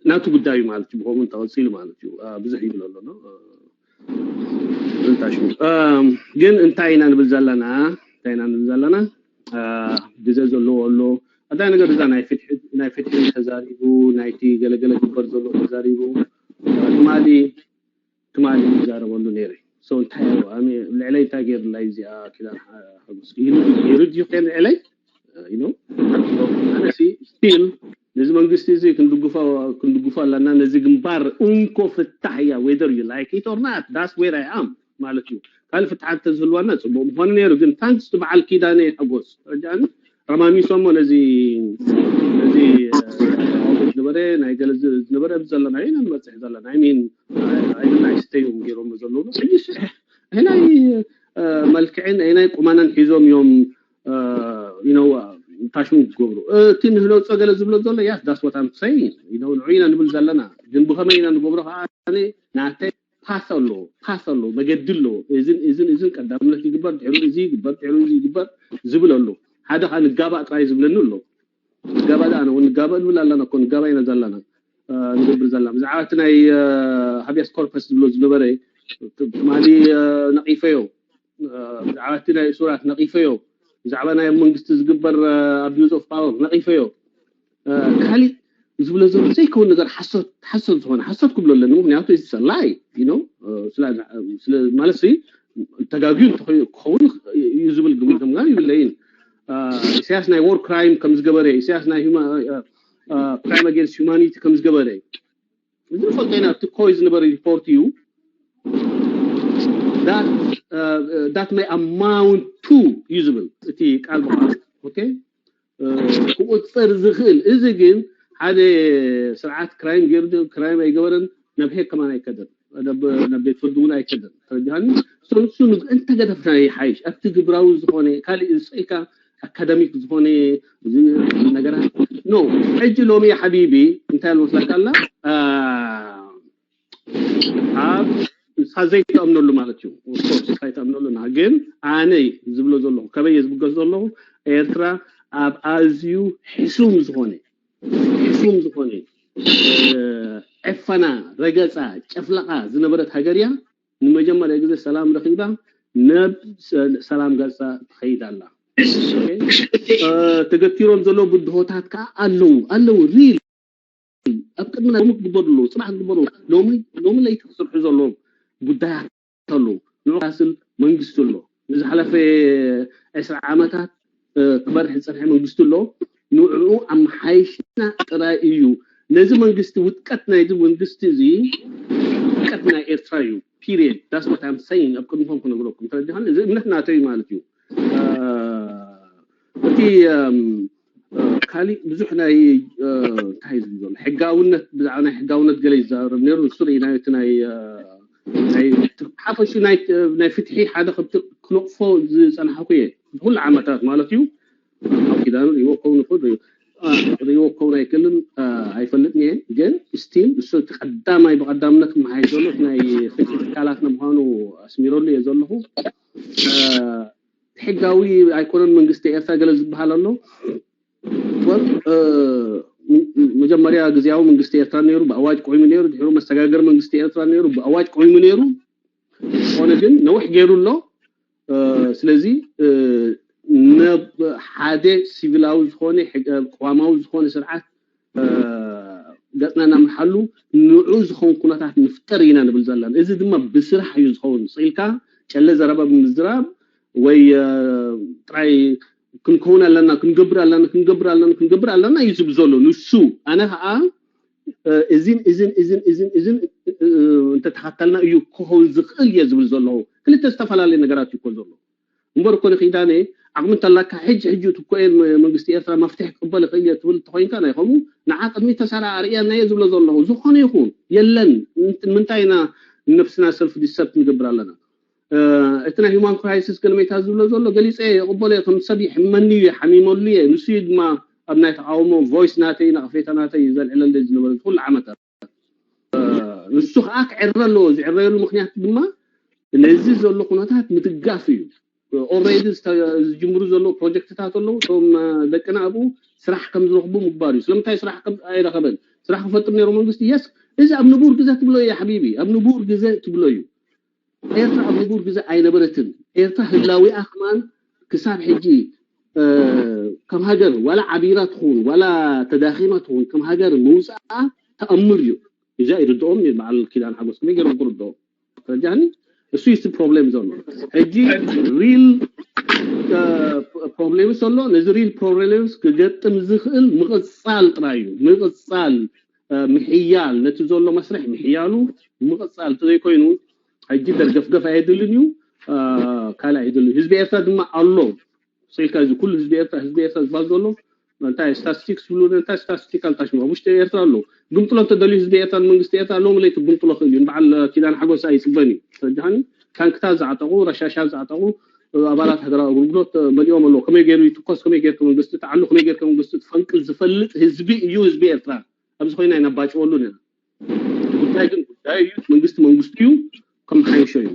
ናቱ ጉዳይ እዩ ማለት እዩ። ብኸምኡ እንተቐጺሉ ማለት እዩ። እ፣ ብዙሕ ይብል ኣሎ፣ እ፣ እንታሽሙ። እ፣ ግን እንታይ ኢና ንብል ዘለና? እንታይ ኢና ንብል ዘለና? እ፣ ግዜ ዘለዎ ኣሎ። ኣታ ነገር እዛ ናይ ፍትሒ፣ ናይ ፍትሒ ተዛሪቡ፣ ናይቲ ገለገለ ግበር ዘሎ ተዛሪቡ። ትማሊ ትማሊ ይዛረበሉ ነይረ። So እንታይ ልዕለይ እንታይ ገይርላ እዚኣ ኪዳን ሓጎስ ይርድ ይኸን ልዕለይ you know ኣነሲ still ነዚ መንግስቲ እዚ ክንድግፎ ኣለና። ነዚ ግንባር እንኮ ፍታሕ እያ whether you like it or not, that's where I am ማለት እዩ። ካልእ ፍትሓት ተዝህልዋና ፅቡቅ ምኾነ ነይሩ። ግን thanks to በዓል ኪዳነ ሓጎስ ረጃኒ ረማሚሶሞ ነዚ ነዚ ዝነበረ ናይ ገለ ዝነበረ ዘለና ኢና ንበፅሕ ዘለና። I mean ኣይና ይስተዮም ገይሮም ዘለዉ ሕጂ ናይ መልክዕን ናይ ቁመናን ሒዞም እዮም you know ታሽሙ ክገብሩ። እቲ ንህነፆ ገለ ዝብሎ ዘሎ yes that's what I'm saying you know ንዑ ኢና ንብል ዘለና። ግን ብኸመይ ኢና ንገብሮ ከዓ ናተይ path ኣሎ path ኣሎ መገዲ ኣሎ። እዝን እዝን እዝን ቀዳምነት ይግበር ድሕሩ እዚ ይግበር ድሕሩ እዚ ይግበር ዝብል ኣሎ። ሓደ ከዓ ንጋባእ ጥራይ ዝብለኒ ኣሎ። ንጋባእ ደኣ ንጋባእ ንብል ኣለና እኮ ንጋባእ ኢና ዘለና ንገብር ዘለና። ብዛዕባ እቲ ናይ habeas corpus ዝብሎ ዝነበረ ትማሊ ነቒፈዮ። ብዛዕባ እቲ ናይ እሱራት ነቒፈዮ። ብዛዕባ ናይ መንግስቲ ዝግበር abuse of power ነቒፈዮ። ካሊእ ዝብሎ ዘሎ ዘይከውን ነገር ሓሶት ሓሶት ዝኾነ ሓሶት ክብሎ ኣለኒ። ምክንያቱ it's a lie you know ማለት ተጋግዩ ክኸውን እዩ ዝብል ግምት ምጋር ይብለይን። ኢሳያስ ናይ war crime ከም ዝገበረ፣ ኢሳያስ ናይ crime against humanity ከም ዝገበረ ዝፈልጦ ኢና። እቲ ኮይ ዝነበረ ሪፖርት እዩ that may amount to እዩ ዝብል እቲ ቃል ብቃል okay ክቁፀር ዝኽእል። እዚ ግን ሓደ ስርዓት crime ገይሩ crime ኣይገበረን ናብ ሄግ ከማን ኣይከደን ናብ ቤት ፍርዲ እውን ኣይከደን። ተረዲሃኒ? ንሱ እንተገደፍና ይሓይሽ። ኣብቲ ግብራዊ ዝኾነ ካልእ ስኢልካ academic ዝኾነ ነገራት no። ሕጂ ሎሚ ሓቢቢ እንታይ መስለካ ኣላ ኣብ ንሳ ዘይትኣምነሉ ማለት እዩ። Of course ኣይትኣምነሉ ና ግን ኣነ ዝብሎ ዘለኹ ከበየ ዝብገስ ዘለኹ ኤርትራ ኣብ ኣዝዩ ሕሱም ዝኾነ ሕሱም ዝኾነ ዕፈና ረገፃ ጨፍለቃ ዝነበረት ሃገር እያ። ንመጀመርያ ግዜ ሰላም ረኺባ ነብ ሰላም ገፃ ትኸይድ ኣላ። ተገቲሮም ዘለዉ ብድሆታት ከዓ ኣለዉ ኣለዉ ሪል ኣብ ቅድሚ ሎሚ ክግበሩ ኣለዉ ፅባሕ ክግበሩ ሎሚ ለይቲ ክስርሑ ዘለዎም ጉዳያት ኣሎ። ንዑ ካስል መንግስቲ ኣሎ። ንዝሓለፈ ዕስራ ዓመታት ክመርሕ ዝፀንሐ መንግስቲ ኣሎ። ንዕኡ ኣመሓይሽና ጥራይ እዩ። ነዚ መንግስቲ ውድቀት ናይዚ መንግስቲ እዚ ውድቀት ናይ ኤርትራ እዩ። Period. That's what I'm saying. ኣብ ቅድሚኹም ክነግረኩም ተረዲኻን እዚ እምነት ናተይ ማለት እዩ። እቲ ካሊእ ብዙሕ ናይ እንታይ ዝብል ዘሎ ሕጋውነት ብዛዕባ ናይ ሕጋውነት ገለ ይዛረብ ነይሩ። ንሱ ርኢናዮ እቲ ናይ ናይ ሓፈሹ ናይ ናይ ፍትሒ ሓደ ከብቲ ክነቕፎ ዝፀናሕኩ እየ ብኩሉ ዓመታት ማለት እዩ። ኣብ ኪዳኑ ሪዎ ክኸውን ይኽእል ሪዎ ክኸውን ኣይክእልን ኣይፈልጥን እየ። ግን still ንሱ እቲ ቀዳማይ ብቀዳምነት ክመሓየሽ ዘሎ ናይ ፍትሒ ትካላት ንምዃኑ ኣስሚረሉ እየ ዘለኹ። ሕጋዊ ኣይኮነን መንግስቲ ኤርትራ ገለ ዝበሃል ኣሎ። መጀመርያ ግዜያዊ መንግስቲ ኤርትራ ነይሩ ብኣዋጅ ቆይሙ ነይሩ ድሕሩ መሰጋገር መንግስቲ ኤርትራ ነይሩ ብኣዋጅ ቆይሙ ነይሩ። ዝኾነ ግን ነዊሕ ገይሩ ኣሎ። ስለዚ ናብ ሓደ ሲቪላዊ ዝኾነ ቅዋማዊ ዝኾነ ስርዓት ገፅና እናምርሓሉ ንዑ ዝኸውን ኩነታት ንፍጠር ኢና ንብል ዘለና። እዚ ድማ ብስራሕ እዩ ዝኸውን። ስኢልካ ጨለ ዘረባ ብምዝራብ ወይ ጥራይ ክንከውን ኣለና ክንገብር ኣለና ክንገብር ኣለና ክንገብር ኣለና እዩ ዝብል ዘሎ ንሱ። ኣነ ከዓ እዚን እዚን እዚን እዚን እዚን እንተተኸተልና እዩ ክኸውን ዝኽእል እየ ዝብል ዘለኹ። ክልተ ዝተፈላለዩ ነገራት እዩ እኮ ዘሎ። እምበር እኮ ንኪዳነ ዓቕሚ እንተላካ ሕጂ ሕጂ ትኮኤን መንግስቲ ኤርትራ መፍትሒ ክቅበል ይኽእል እየ ትብል እንተኮይንካ ናይ ከምኡ ንዓ ቅድሚ ተሳራ ኣርእያና እየ ዝብሎ ዘለኹ። ዝኾነ ይኹን የለን። ምንታይ ኢና ንነብስና ሰልፍ ዲሰፕት ንገብር ኣለና? እቲ ናይ ሂማን ክራይሲስ ገለመይታ ዝብሎ ዘሎ ገሊፀ የቕበሎ እየ። ከም ሰብ ይሕመኒ እዩ፣ ሓሚመሉ እየ። ንሱ እዩ ድማ ኣብ ናይ ተቃውሞ ቮይስ ናተይ ነቐፌታ ናተይ እዩ ዘልዕለለይ ዝነበረ ኩሉ ዓመታት። ንሱ ከዓ ክዕረ ኣለዎ። ዝዕረየሉ ምክንያት ድማ ነዚ ዘሎ ኩነታት ምድጋፍ እዩ። ኦልሬዲ ዝጅምሩ ዘለዉ ፕሮጀክትታት ኣለዉ። እቶም ደቅና ኣብኡ ስራሕ ከም ዝረኽቡ ምግባር እዩ። ስለምንታይ ስራሕ ኣይረኸበን? ስራሕ ክፈጥር ነይሩ መንግስቲ። የስ እዚ ኣብ ንቡር ግዘ ትብሎ እዩ ሓቢቢ፣ ኣብ ንቡር ግዘ ትብሎ እዩ። ኤርትራ ኣብ ንቡር ግዘ ኣይነበረትን። ኤርትራ ህላዊኣ ከማን ክሳብ ሕጂ ከም ሃገር ዋላ ዓቢራ ትኹን ዋላ ተዳኺማ ትኹን ከም ሃገር ምውፅኣ ተኣምር እዩ። ቪዛ ይርድኦም እዩ። በዓል ኪዳነ ሓጎስ ከመይ ገይሮም ክርድኦም? ተረዳእኒ? እሱ እዩ problem ዘሎ። ሕጂ real problems ኣሎ። ነዚ real problems ክገጥም ዝኽእል ምቕጻል ጥራይ እዩ። ምቕጻል፣ ምሕያል፣ ነቲ ዘሎ መስርሕ ምሕያሉ ምቕጻል እንተዘይኮይኑ፣ ሕጂ ደርገፍገፍ ኣየድልን እዩ። ካልእ ኣየድልን እዩ። ህዝቢ ኤርትራ ድማ ኣሎ። ሰይልካ እዚ ኩሉ ህዝቢ ኤርትራ ህዝቢ ኤርትራ ዝበሃል ዘሎ እንታይ ስታስቲክስ ብሉ እንታይ ስታስቲካል ታሽሙ ኣብ ውሽጢ ኤርትራ ኣሎ። ግምጥሎ እንተደልዩ ህዝቢ ኤርትራ መንግስቲ ኤርትራ ሎም ለይቲ ግምጥሎ ክእል እዩ። በዓል ኪዳነ ሓጎስ ኣይፅበን እዩ። ተረዳእኒ? ታንክታት ዝዓጠቑ፣ ረሻሻት ዝዓጠቑ ኣባላት ሃገራዊ ኣገልግሎት መሊኦም ኣለዉ። ከመይ ገይሩ ይትኮስ፣ ከመይ ገይሩ መንግስቲ ትዓሉ፣ ከመይ ገይሩ መንግስቲ ትፈንቅል ዝፈልጥ ህዝቢ እዩ ህዝቢ ኤርትራ። ኣብዚ ኮይና ይነባጭወሉ ነና። ጉዳይ ግን ጉዳይ እዩ። መንግስቲ መንግስቲ እዩ። ከም ሓይሾ እዩ።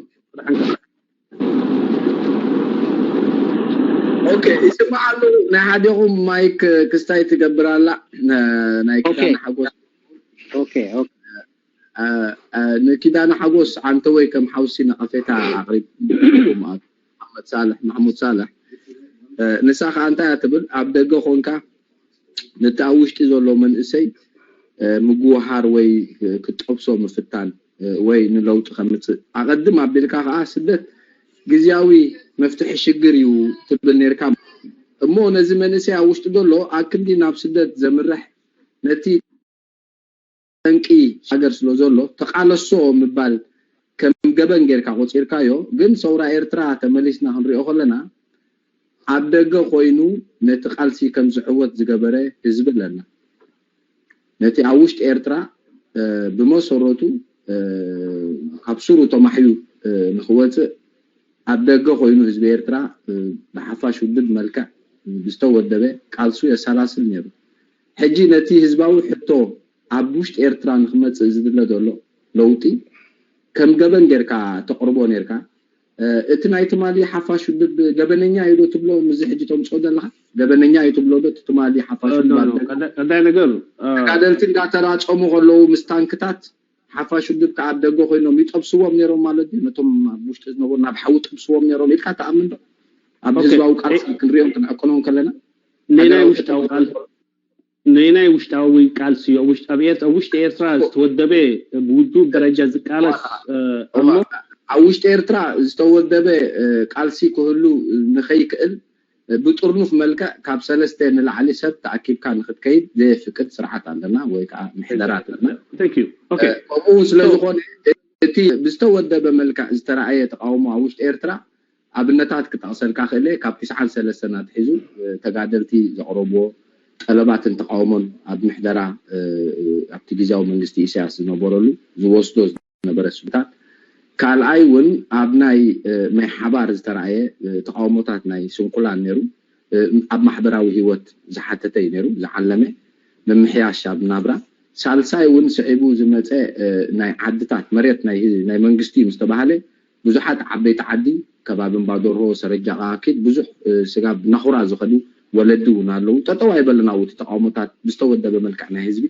ኦኬ፣ ይስማዕ ኣሎ። ናይ ሓዲኹም ማይክ ክስታይ ትገብር ኣላ። ናይ ክዳን ሓጎስ ኦኬ ኦኬ ንኪዳነ ሓጎስ ዓንተወይ ከም ሓውሲ ነቐፌታ ኣቕሪብኩም ኣቶ መሓመድ ሳልሕ ማሕሙድ ሳልሕ። ንሳ ከዓ እንታይ እያ ትብል? ኣብ ደገ ኮንካ ነቲ ኣብ ውሽጢ ዘሎ መንእሰይ ምጉውሃር ወይ ክትጠብሶ ምፍታን ወይ ንለውጢ ከምፅእ ኣቐድም ኣቢልካ ከዓ ስደት ግዝያዊ መፍትሒ ሽግር እዩ ትብል ነርካ። እሞ ነዚ መንእሰይ ኣብ ውሽጢ ዘሎ ኣክንዲ ናብ ስደት ዘምርሕ ነቲ ጠንቂ ሃገር ስለ ዘሎ ተቓለሶ ምባል ከም ገበን ጌርካ ቆጺርካዮ። ግን ሰውራ ኤርትራ ተመሊስና ክንሪኦ ከለና ኣብ ደገ ኮይኑ ነቲ ቃልሲ ከም ዝዕወት ዝገበረ ህዝቢ ኣለና። ነቲ ኣብ ውሽጢ ኤርትራ ብመሰረቱ ካብ ሱሩ ተማሕዩ ንክወፅእ ኣብ ደገ ኮይኑ ህዝቢ ኤርትራ ብሓፋሽ ውድብ መልክዕ ብዝተወደበ ቃልሱ የሰላስል ነይሩ። ሕጂ ነቲ ህዝባዊ ሕቶ ኣብ ውሽጢ ኤርትራ ንክመፅእ ዝድለ ዘሎ ለውጢ ከም ገበን ጌርካ ተቕርቦ ነርካ። እቲ ናይ ትማሊ ሓፋሽ ውድብ ገበነኛ እዩ ዶ ትብሎ? ምዚ ሕጂ ተምፅኦ ዘለካ ገበነኛ እዩ ትብሎ ዶ? እቲ ትማሊ ሓፋሽ ውድብ ኣብ ደገ ቀዳይ ነገር ተጋደልቲ እንዳተራፀሙ ከለዉ ምስ ታንክታት ሓፋሽ ውድብ ከዓ ኣብ ደገ ኮይኖም ይጠብስዎም ነይሮም ማለት ድዩ? ነቶም ኣብ ውሽጢ ዝነበሩ ናብ ሓዊ ጠብስዎም ነይሮም ኢልካ ትኣምን ዶ? ኣብ ኦኬ። ህዝባዊ ቃልሲ ክንሪኦም ክንዕቅኖም ከለና ነናይ ሃገራዊ ውሽጣዊ ቃል ነናይ ውሽጣዊ ቃልሲ እዩ። ኣብ ውሽጢ ኣብ ኤርትራ ውሽጢ ኤርትራ ዝተወደበ ብውዱብ ደረጃ ዝቃለስ እ፣ ኣሎ። ኣብ ውሽጢ ኤርትራ ዝተወደበ እ፣ ቃልሲ ክህሉ ንኸይክእል እ፣ ብጥርኑፍ መልክዕ ካብ ሰለስተ ንላዕሊ ሰብ ተኣኪብካ ንክትከይድ ዘየፍቅድ ስርዓት ኣለና ወይ ከዓ ምሕደራት ኣለና። Thank you. ኦኬ። ከምኡ እውን ስለዝኾነ እቲ ብዝተወደበ መልክዕ ዝተረኣየ ተቃውሞ ኣብ ውሽጢ ኤርትራ ኣብነታት ክጠቕሰልካ ክእለ ካብ ትስዓን ሰለስተን ኣትሒዙ እ፣ ተጋደልቲ ዘቕረብዎ ጠለባትን ተቃውሞን ኣብ ምሕደራ እ፣ እ፣ ኣብቲ ግዝያዊ መንግስቲ ኢሳያስ ዝነበረሉ ዝወስዶ ዝነበረ ስጉምታት ካልኣይ እውን ኣብ ናይ እ፣ ናይ ሓባር ዝተረኣየ እ፣ ተቃውሞታት ናይ ስንኩላን ነይሩ እ፣ ኣብ ማሕበራዊ ህይወት ዝሓተተ እዩ ነይሩ ዝዓለመ ምምሕያሽ ኣብ ናብራ ሳልሳይ እውን ስዒቡ ዝመፀ እ፣ ናይ ዓድታት መሬት ናይ ህዝ- ናይ መንግስቲ ምስ ተባሃለ ብዙሓት ዓበይቲ ዓዲ ከባቢ እምባደርሆ ሰረጃ ኣኪድ ብዙሕ እ፣ ስጋብ ናኹራ ዝኸዱ ወለዲ እውን ኣለዉ ጠጠው ኣይበለና ውቲ ተቃውሞታት ብዝተወደበ መልክዕ ናይ ህዝቢ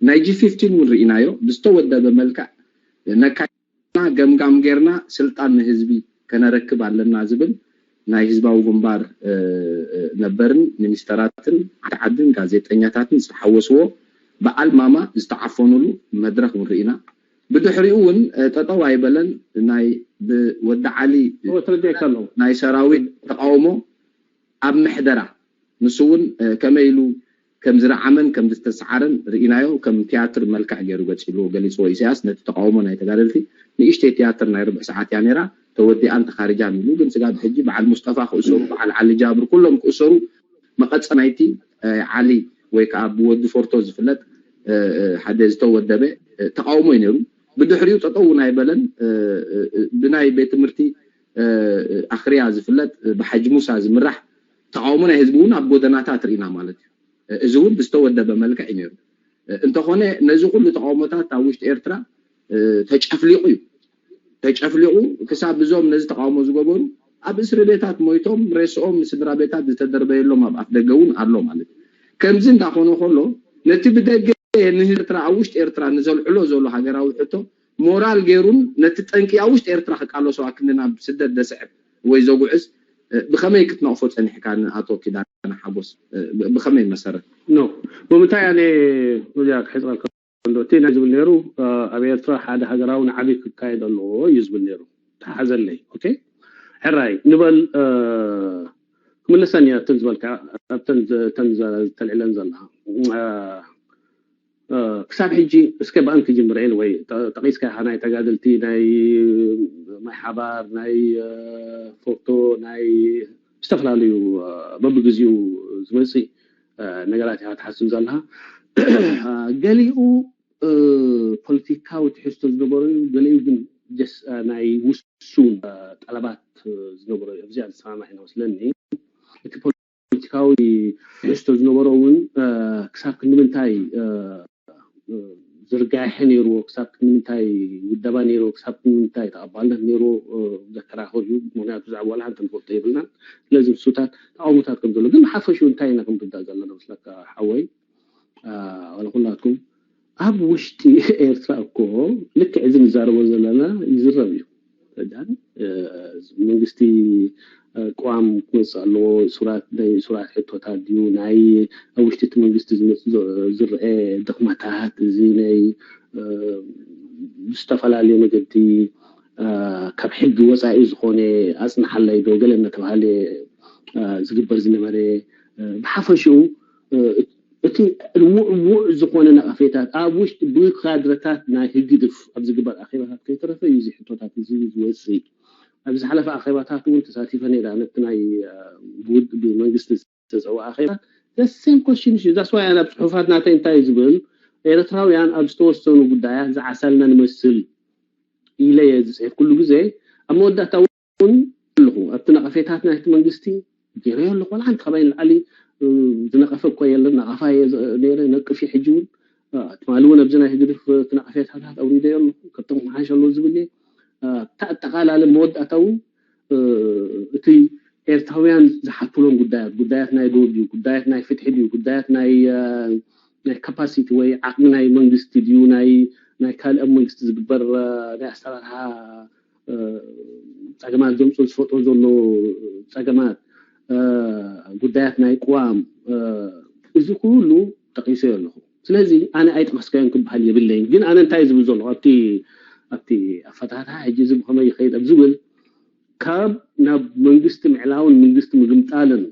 ናይ ጂ ፊፍቲን እውን ርኢናዮ ብዝተወደበ መልክዕ ነካና ገምጋም ጌርና ስልጣን ንህዝቢ ከነረክብ ኣለና ዝብል ናይ ህዝባዊ ግንባር እ፣ እ፣ ነበርን ሚኒስተራትን ዓዲ ዓድን ጋዜጠኛታትን ዝተሓወስዎ በዓል ማማ ዝተዓፈኑሉ መድረክ እውን ርኢና ብድሕሪኡ እውን እ፣ ጠጠው ኣይበለን ናይ ብወዲ ዓሊ እወ ተረዲእካ ኣለኹ። ናይ ሰራዊት ተቃውሞ ኣብ ምሕደራ ንሱ እውን እ፣ ከመይ ኢሉ ከም ዝረዓመን ከም ዝተሰዓረን ርኢናዮ ከም ትያትር መልክዕ ገይሩ ገሊፅዎ ኢሳያስ ነቲ ተቃውሞ ናይ ተጋደልቲ ንእሽተይ ትያትር ናይ ርብዕ ሰዓት እያ ነይራ ተወዲኣን ተኻሪጃን ኢሉ ግን ስጋብ ሕጂ በዓል ሙስጠፋ ክእሰሩ በዓል ዓሊ ጃብር ኩሎም ክእሰሩ መቐፀ ናይቲ እ፣ ዓሊ ወይ ከዓ ብወዲ ፎርቶ ዝፍለጥ እ፣ እ፣ ሓደ ዝተወደበ እ፣ ተቃውሞ እዩ ነይሩ ብድሕሪኡ ጠጠው እውን ኣይበለን እ፣ እ፣ እ፣ ብናይ ቤት ትምህርቲ እ፣ እ፣ ኣኽርያ ዝፍለጥ እ፣ ብሓጂ ሙሳ ዝምራሕ ተቃውሞ ናይ ህዝቢ እውን ኣብ ጎደናታት ርኢና ማለት እዩ እዚ እውን ብዝተወደበ መልክዕ እዩ ነይሩ እንተኾነ ነዚ ኩሉ ተቃውሞታት ኣብ ውሽጢ ኤርትራ እ፣ ተጨፍሊቑ እዩ ተጨፍሊቑ ክሳብ እዞም ነዚ ተቃውሞ ዝገበሩ ኣብ እስሪ ቤታት ሞይቶም ሬስኦም ንስድራ ቤታት ዝተደርበየሎም ኣብ ኣፍ ደገ እውን ኣሎ ማለት እዩ ከምዚ እንዳኾነ ከሎ ነቲ ብደገ ንህዝቢ ኤርትራ ኣብ ውሽጢ ኤርትራ ንዘልዕሎ ዘሎ ሃገራዊ ሕቶ ሞራል ገይሩን ነቲ ጠንቂ ኣብ ውሽጢ ኤርትራ ክቃለሶ ኣክንዲ ናብ ስደት ደስዕብ ወይ ዘጉዕዝ እ፣ ብኸመይ ክትነቕፎ ጸኒሕካ ንኣቶ ኪዳነ ሓጎስ እ፣ ብ- ብኸመይ መሰረት ኖ ብምንታይ ኣነ እዚኣ ክሕፅረልካ እንዶ እቲ ናይ ዝብል ነይሩ ኣብ ኤርትራ ሓደ ሃገራዊ ናዕቢ ክካየድ ኣለዎ እዩ ዝብል ነይሩ። ተሓዘለይ። ኦኬ፣ ሕራይ ንበል። ክምልሰን እያ እተን ዝበልካ፣ ኣብተን ተልዕለን ዘለካ ክሳብ ሕጂ እስከ ብኣን ክጅምር ወይ ጠቂስካ ናይ ተጋደልቲ ናይ ማይ ሓባር ናይ ፎቶ ናይ ዝተፈላለዩ በብግዚኡ ዝመፅእ ነገራት ኢኻ ትሓስብ ዘለካ። ገሊኡ ፖለቲካዊ ትሕዝቶ ዝነበሮ እዩ፣ ገሊኡ ግን ናይ ውሱን ጠለባት ዝነበሮ እዩ። ኣብዚኣ ዝሰማማዕ ኢና መስለኒ። እቲ ፖለቲካዊ ትሕዝቶ ዝነበሮ እውን ክሳብ ክንዲ ምንታይ ዝርጋሐ ነይርዎ፣ ክሳብ ክንዲ ምንታይ ውደባ ነይርዎ፣ ክሳብ ክንዲ ምንታይ ተቐባልነት ነይርዎ ዘከራኽር እዩ። ምክንያቱ ብዛዕባ ዋላ ሓንቲ ንፈልጦ የብልናን። ስለዚ ንሱታት ተቃውሞታት ከም ዘሎ ግን ብሓፈሽኡ እንታይ ኢና ክንርዳእ ዘለና መስለካ ሓወይ? ዋላ ኩላትኩም ኣብ ውሽጢ ኤርትራ እኮ ልክዕ እዚ ንዛረቦ ዘለና ይዝረብ እዩ። መንግስቲ ቅዋም ክመፅእ ኣለዎ። ሱራት ናይ ሱራት ሕቶታት ድዩ ናይ ኣብ ውሽጢ እቲ መንግስቲ ዝመፅእ ዝረአ ድኽመታት እዚ ናይ ብዝተፈላለየ መገዲ ካብ ሕጊ ወፃኢ ዝኾነ ኣፅንሓለይ ዶ ገለ እናተባሃለ ዝግበር ዝነበረ ብሓፈሽኡ እቲ ንውዕውዕ ዝኾነ ነቐፌታት ኣብ ውሽጢ ብካድረታት ናይ ህግድፍ ኣብ ዝግበር ኣኼባታት ከይተረፈ እዩ እዚ ሕቶታት እዚ ዝወፅእ። ኣብ ዝሓለፈ ኣኼባታት እውን ተሳቲፈ ነይረ። ነቲ ናይ ብመንግስቲ ዝተፀውዐ ኣኼባ ዘሴም ኮሽን እዩ። ዛስዋይ ኣብ ፅሑፋት ናተይ እንታይ ዝብል ኤርትራውያን ኣብ ዝተወሰኑ ጉዳያት ዝዓሰልና ንመስል ኢለ እየ ዝፅሕፍ ኩሉ ግዜ። ኣብ መወዳእታ እውን ኣለኹ ኣብቲ ነቐፌታት ናይቲ መንግስቲ ገይረዮ ኣለኹ። ዋላ ሓንቲ ካባይ ንላዕሊ ዝነቐፈ እኮ የለን። ነቐፋ እየ ነይረ፣ ነቅፍ እየ ሕጂ እውን። ትማሊ እውን ኣብዚ ናይ ህግድፍ እቲ ነቐፌታታት ኣውሪደዮ ኣለኹ። ካብቶም ክመሓሽ ኣለዎ ዝብል እየ። ኣጠቓላሊ መወዳእታ እውን እቲ ኤርትራውያን ዝሓትሎም ጉዳያት፣ ጉዳያት ናይ ዶብ ድዩ፣ ጉዳያት ናይ ፍትሒ ድዩ፣ ጉዳያት ናይ ናይ ካፓሲቲ ወይ ዓቕሚ ናይ መንግስቲ ድዩ፣ ናይ ናይ ካልእ ኣብ መንግስቲ ዝግበር ናይ ኣሰራርሓ ፀገማት ዘምፅኡ ዝፈጥሮ ዘሎ ፀገማት፣ ጉዳያት ናይ ቅዋም፣ እዚ ኩሉ ጠቂሰዮ ኣለኹ። ስለዚ ኣነ ኣይጠቀስካዮን ክበሃል የብለይን። ግን ኣነ እንታይ ዝብል ዘለኹ ኣብቲ ኣብቲ ኣፈታትሓ ሕጂ እዚ ብኸመይ ይኸይድ ኣብ ዝብል ካብ ናብ መንግስቲ ምዕላውን መንግስቲ ምግምጣልን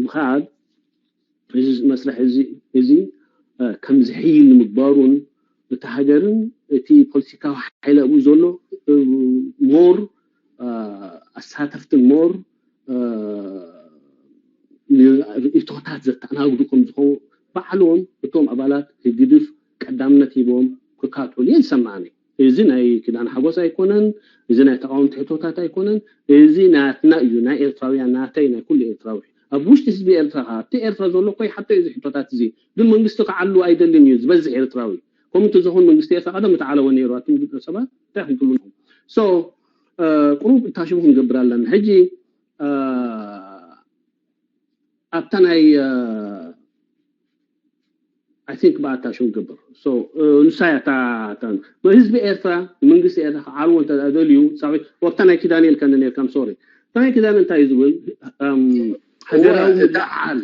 ምኻድ እዚ መስርሕ እዚ ከም ዝሕይል ንምግባሩን እቲ ሃገርን እቲ ፖለቲካዊ ሓይሊ ኣብኡ ዘሎ ሞር ኣሳተፍትን ሞር ርእቶታት ዘተኣናግዱ ከም ዝኾኑ ባዕሎም እቶም ኣባላት ህግድፍ ቀዳምነት ሂቦም ክካትዑሉ እየ ዝሰማዓኒ። እዚ ናይ ኪዳነ ሓጎስ ኣይኮነን፣ እዚ ናይ ተቃወምቲ ሕቶታት ኣይኮነን። እዚ ናትና እዩ፣ ናይ ኤርትራውያን፣ ናተይ፣ ናይ ኩሉ ኤርትራዊ። ኣብ ውሽጢ ህዝቢ ኤርትራ ከኣ ኣብቲ ኤርትራ ዘሎ እኮ ይሓቶ እዩ እዚ ሕቶታት እዚ። ግን መንግስቲ ክዓሉ ኣይደልን እዩ ዝበዝሕ ኤርትራዊ። ከምኡ እንተዝኾን መንግስቲ ኤርትራ ቀደም ምተዓለወ ነይሩ። ኣቱም ግብረ ሰባት እንታይ ክትብሉ ኣለኹም? So ቁሩብ እታሽሙ ክንገብር ኣለና። ሕጂ ኣብታ ናይ I think ብኣታ ሽው ገበር ንሳ እያ። ህዝቢ ኤርትራ መንግስቲ ኤርትራ ክዓልዎ እንተ ደልዩ ሳቢ ወቅታ ናይ ኪዳን ኢልካ ነርካም ሶሪ ናይ ኪዳን እንታይ እዩ ዝብል? ሃገራዊ ምልዓል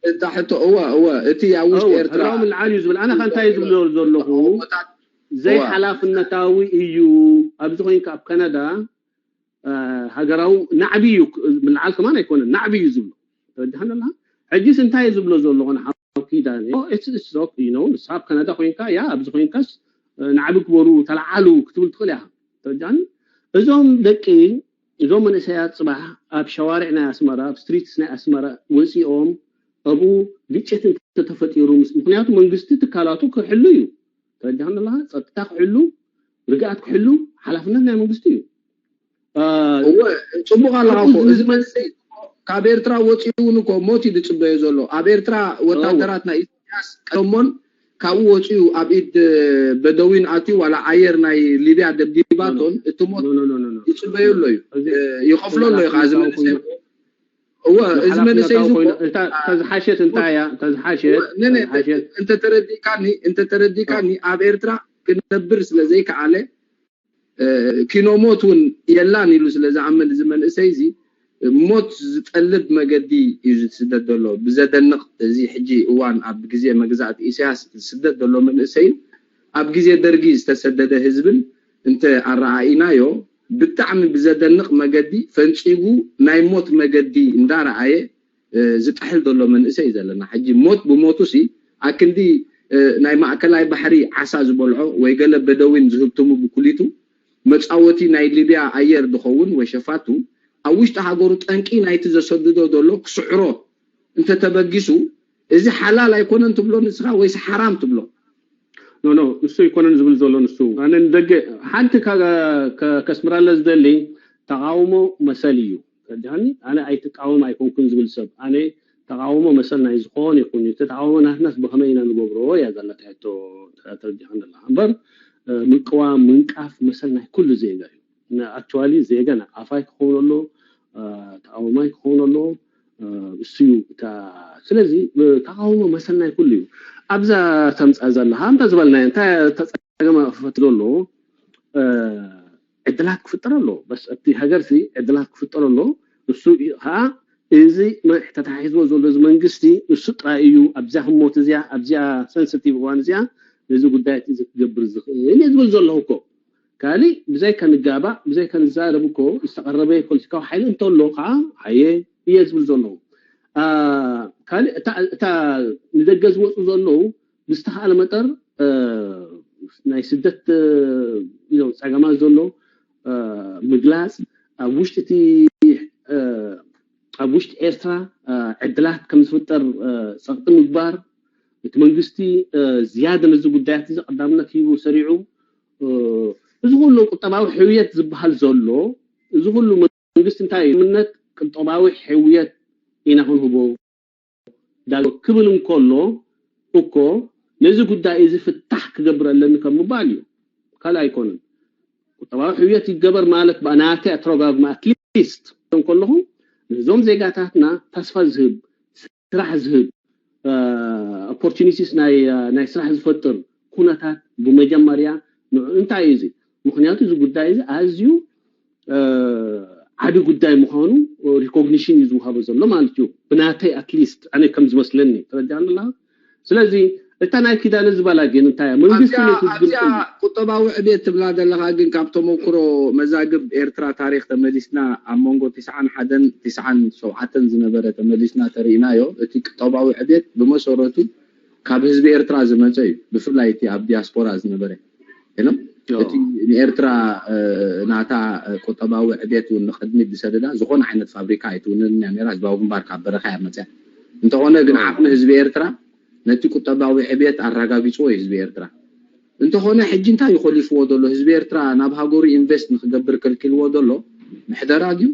እታ ሕቶ እወ እወ እቲ ኣብ ውሽጢ ኤርትራ ሃገራዊ ምልዓል እዩ ዝብል። ኣነ ከ እንታይ ዝብሎ ዘለኹ ዘይሓላፍነታዊ እዩ። ኣብዚ ኮይንካ ኣብ ካናዳ ሃገራዊ ናዕቢ እዩ። ምልዓል ከማን ኣይኮነን ናዕቢ እዩ ዝብሎ። ተረድሓኒ ኣለኻ? ሕጂስ እንታይ እዩ ዝብሎ ዘሎ ንሓው ኪዳነ? ንስኻ ኣብ ካናዳ ኮይንካ ያ ኣብዚ ኮይንካስ ናዕቢ ግበሩ ተለዓሉ ክትብል ትኽእል ኢኻ። ተረድሓኒ? እዞም ደቂ እዞም መንእሰያት ፅባሕ ኣብ ሸዋርዕ ናይ ኣስመራ ኣብ ስትሪትስ ናይ ኣስመራ ወፂኦም ኣብኡ ግጭት እንተተፈጢሩ ምክንያቱ መንግስቲ ትካላቱ ክሕሉ እዩ። ተረድሓኒ ኣለኻ? ፀጥታ ክሕሉ ርግኣት ክሕሉ ሓላፍነት ናይ መንግስቲ እዩ። እወ ፅቡቅ ኣለካ እኮ እዚ መንእሰይ ካብ ኤርትራ ወፂኡ እውን እኮ ሞት እዩ ዝፅበዮ ዘሎ። ኣብ ኤርትራ ወታደራት ናይ ኢሳያስ ቀደሞን ካብኡ ወፂኡ ኣብ ኢድ በደዊን ኣትዩ ዋላ ኣየር ናይ ሊብያ ደብዲባቶን እቲ ሞት ይፅበዮ ኣሎ እዩ ይኸፍሎ ኣሎ እዩ። እዚ መንእሰይ እወ እዚ መንእሰይ እዚ ተዝሓሸት እንታይ እያ ተዝሓሸት እንተተረዲእካኒ እንተተረዲእካኒ ኣብ ኤርትራ ክነብር ስለ ዘይከኣለ ኪኖሞት እውን የላን ኢሉ ስለ ዝኣምን እዚ መንእሰይ እዚ ሞት ዝጠልብ መገዲ እዩ ዝስደድ ዘሎ። ብዘደንቕ፣ እዚ ሕጂ እዋን ኣብ ግዜ መግዛእቲ ኢሳያስ ዝስደድ ዘሎ መንእሰይን ኣብ ግዜ ደርጊ ዝተሰደደ ህዝብን እንተ ኣረኣኢናዮ፣ ብጣዕሚ ብዘደንቕ መገዲ ፈንጺጉ ናይ ሞት መገዲ እንዳረኣየ ዝጥሕል ዘሎ መንእሰይ እዩ ዘለና። ሕጂ ሞት ብሞቱ ሲ ኣክንዲ ናይ ማእከላይ ባሕሪ ዓሳ ዝበልዖ ወይ ገለ በደዊን ዝህብትሙ ብኩሊቱ መጻወቲ ናይ ሊብያ ኣየር ዝኸውን ወይ ሸፋቱ ኣብ ውሽጢ ሃገሩ ጠንቂ ናይቲ ዘሰድዶ ዘሎ ክስዕሮ እንተተበጊሱ፣ እዚ ሓላል ኣይኮነን ትብሎ ንስኻ ወይስ ሓራም ትብሎ? ኖ ኖ፣ እሱ ኣይኮነን ዝብል ዘሎ ንሱ። ኣነ ንደገ ሓንቲ ከስምረለ ዝደሊ፣ ተቃውሞ መሰል እዩ። ተረዲኣኒ? ኣነ ኣይትቃወም ኣይኮንኩን ዝብል ሰብ፣ ኣነ ተቃውሞ መሰል ናይ ዝኾነ ይኹን እዩ። እቲ ተቃውሞ ናትናስ ብኸመይ ኢና ንገብሮ እያ ዘላ ሕቶ። ተረዲኣኒ ኣለኻ እምበር፣ ምቅዋም ምንቃፍ መሰል ናይ ኩሉ ዜጋ እዩ። ኣክቹዋሊ ዜጋ ነቃፋይ ክኸውን ኣሎ፣ ተቃዋማይ ክኸውን ኣሎ። እሱ እዩ እታ። ስለዚ ተቃውሞ መሰል ናይ ኩሉ እዩ። ኣብዛ ተምፃ ዘለካ እንታ ዝበልናዮ እንታይ ተፀገመ ክፈትሎ ኣሎ? ዕድላት ክፍጠር ኣሎ። በስ ኣብቲ ሃገር ሲ ዕድላት ክፍጠር ኣሎ። እሱ ከዓ እዚ ተታሒዝዎ ዘሎ እዚ መንግስቲ እሱ ጥራይ እዩ ኣብዚያ ህሞት እዚያ ኣብዚያ ሰንስቲቭ እዋን እዚያ ነዚ ጉዳይ እዚ ክገብር ዝኽእል እየ ዝብል ዘለኹ እኮ። ካሊእ ብዘይካ ንጋባእ ብዘይካ ንዛረብ እኮ ዝተቐረበ ፖለቲካዊ ሓይሊ እንተሎ ከዓ ሓየ እየ ዝብል ዘለኹ። ካሊእ እታ ንደገ ዝወፁ ዘለዉ ብዝተኻእለ መጠር ናይ ስደት ጸገማት ዘሎ ምግላፅ፣ ኣብ ውሽጢ እቲ ኣብ ውሽጢ ኤርትራ ዕድላት ከም ዝፍጠር ፀቕጢ ምግባር፣ እቲ መንግስቲ ዝያደ ነዚ ጉዳያት እዚ ቀዳምነት ሂቡ ሰሪዑ እዚ ኩሉ ቁጠባዊ ሕውየት ዝበሃል ዘሎ እዚ ኩሉ መንግስቲ እንታይ እዩ እምነት ቁጠባዊ ሕውየት ኢና ክንህቦ ዳግም ክብል እንከሎ እኮ ነዚ ጉዳይ እዚ ፍታሕ ክገብር ኣለኒ ከም ምባል እዩ። ካልእ ኣይኮነን። ቁጠባዊ ሕውየት ይገበር ማለት ብናተይ ኣተረጓጉማ ኣትሊስት እንከለኹ ነዞም ዜጋታትና ተስፋ ዝህብ ስራሕ ዝህብ ኦፖርቹኒቲስ ናይ ስራሕ ዝፈጥር ኩነታት ብመጀመርያ ንዑ እንታይ እዩ እዚ? ምክንያቱ እዚ ጉዳይ እዚ ኣዝዩ ዓቢ ጉዳይ ምዃኑ ሪኮግኒሽን እዩ ዝወሃቦ ዘሎ ማለት እዩ። ብናተይ ኣትሊስት ኣነ ከም ዝመስለኒ ተረዲኣኒ ኣለኻ። ስለዚ እታ ናይ ኪዳነ ዝበላ ግን እንታይ እያ? መንግስቲ ነቲ ዝግልጽ ቁጠባዊ ዕብየት ትብላ ዘለኻ ግን ካብ ተመክሮ መዛግብ ኤርትራ ታሪኽ ተመሊስና ኣብ መንጎ ትስዓን ሓደን ትስዓን ሸውዓተን ዝነበረ ተመሊስና ተሪኢናዮ እቲ ቁጠባዊ ዕብየት ብመሰረቱ ካብ ህዝቢ ኤርትራ ዝመፀ እዩ። ብፍላይ እቲ ኣብ ዲያስፖራ ዝነበረ ሎም እቲ ንኤርትራ ናታ ቁጠባዊ ዕብየት እውን ንቅድሚት ዝሰደዳ ዝኾነ ዓይነት ፋብሪካ ኣይትውንን እያ ነራ። ህዝባዊ ግንባር ካብ በረኻ እያ መፅያ። እንተኾነ ግን ዓቕሚ ህዝቢ ኤርትራ ነቲ ቁጠባዊ ዕብየት ኣረጋጊፅዎ እዩ ህዝቢ ኤርትራ። እንተኾነ ሕጂ እንታይ እዩ ኮሊፍዎ ዘሎ? ህዝቢ ኤርትራ ናብ ሃገሩ ኢንቨስት ንክገብር ከልኪልዎ ዘሎ ምሕደራ ድዩ?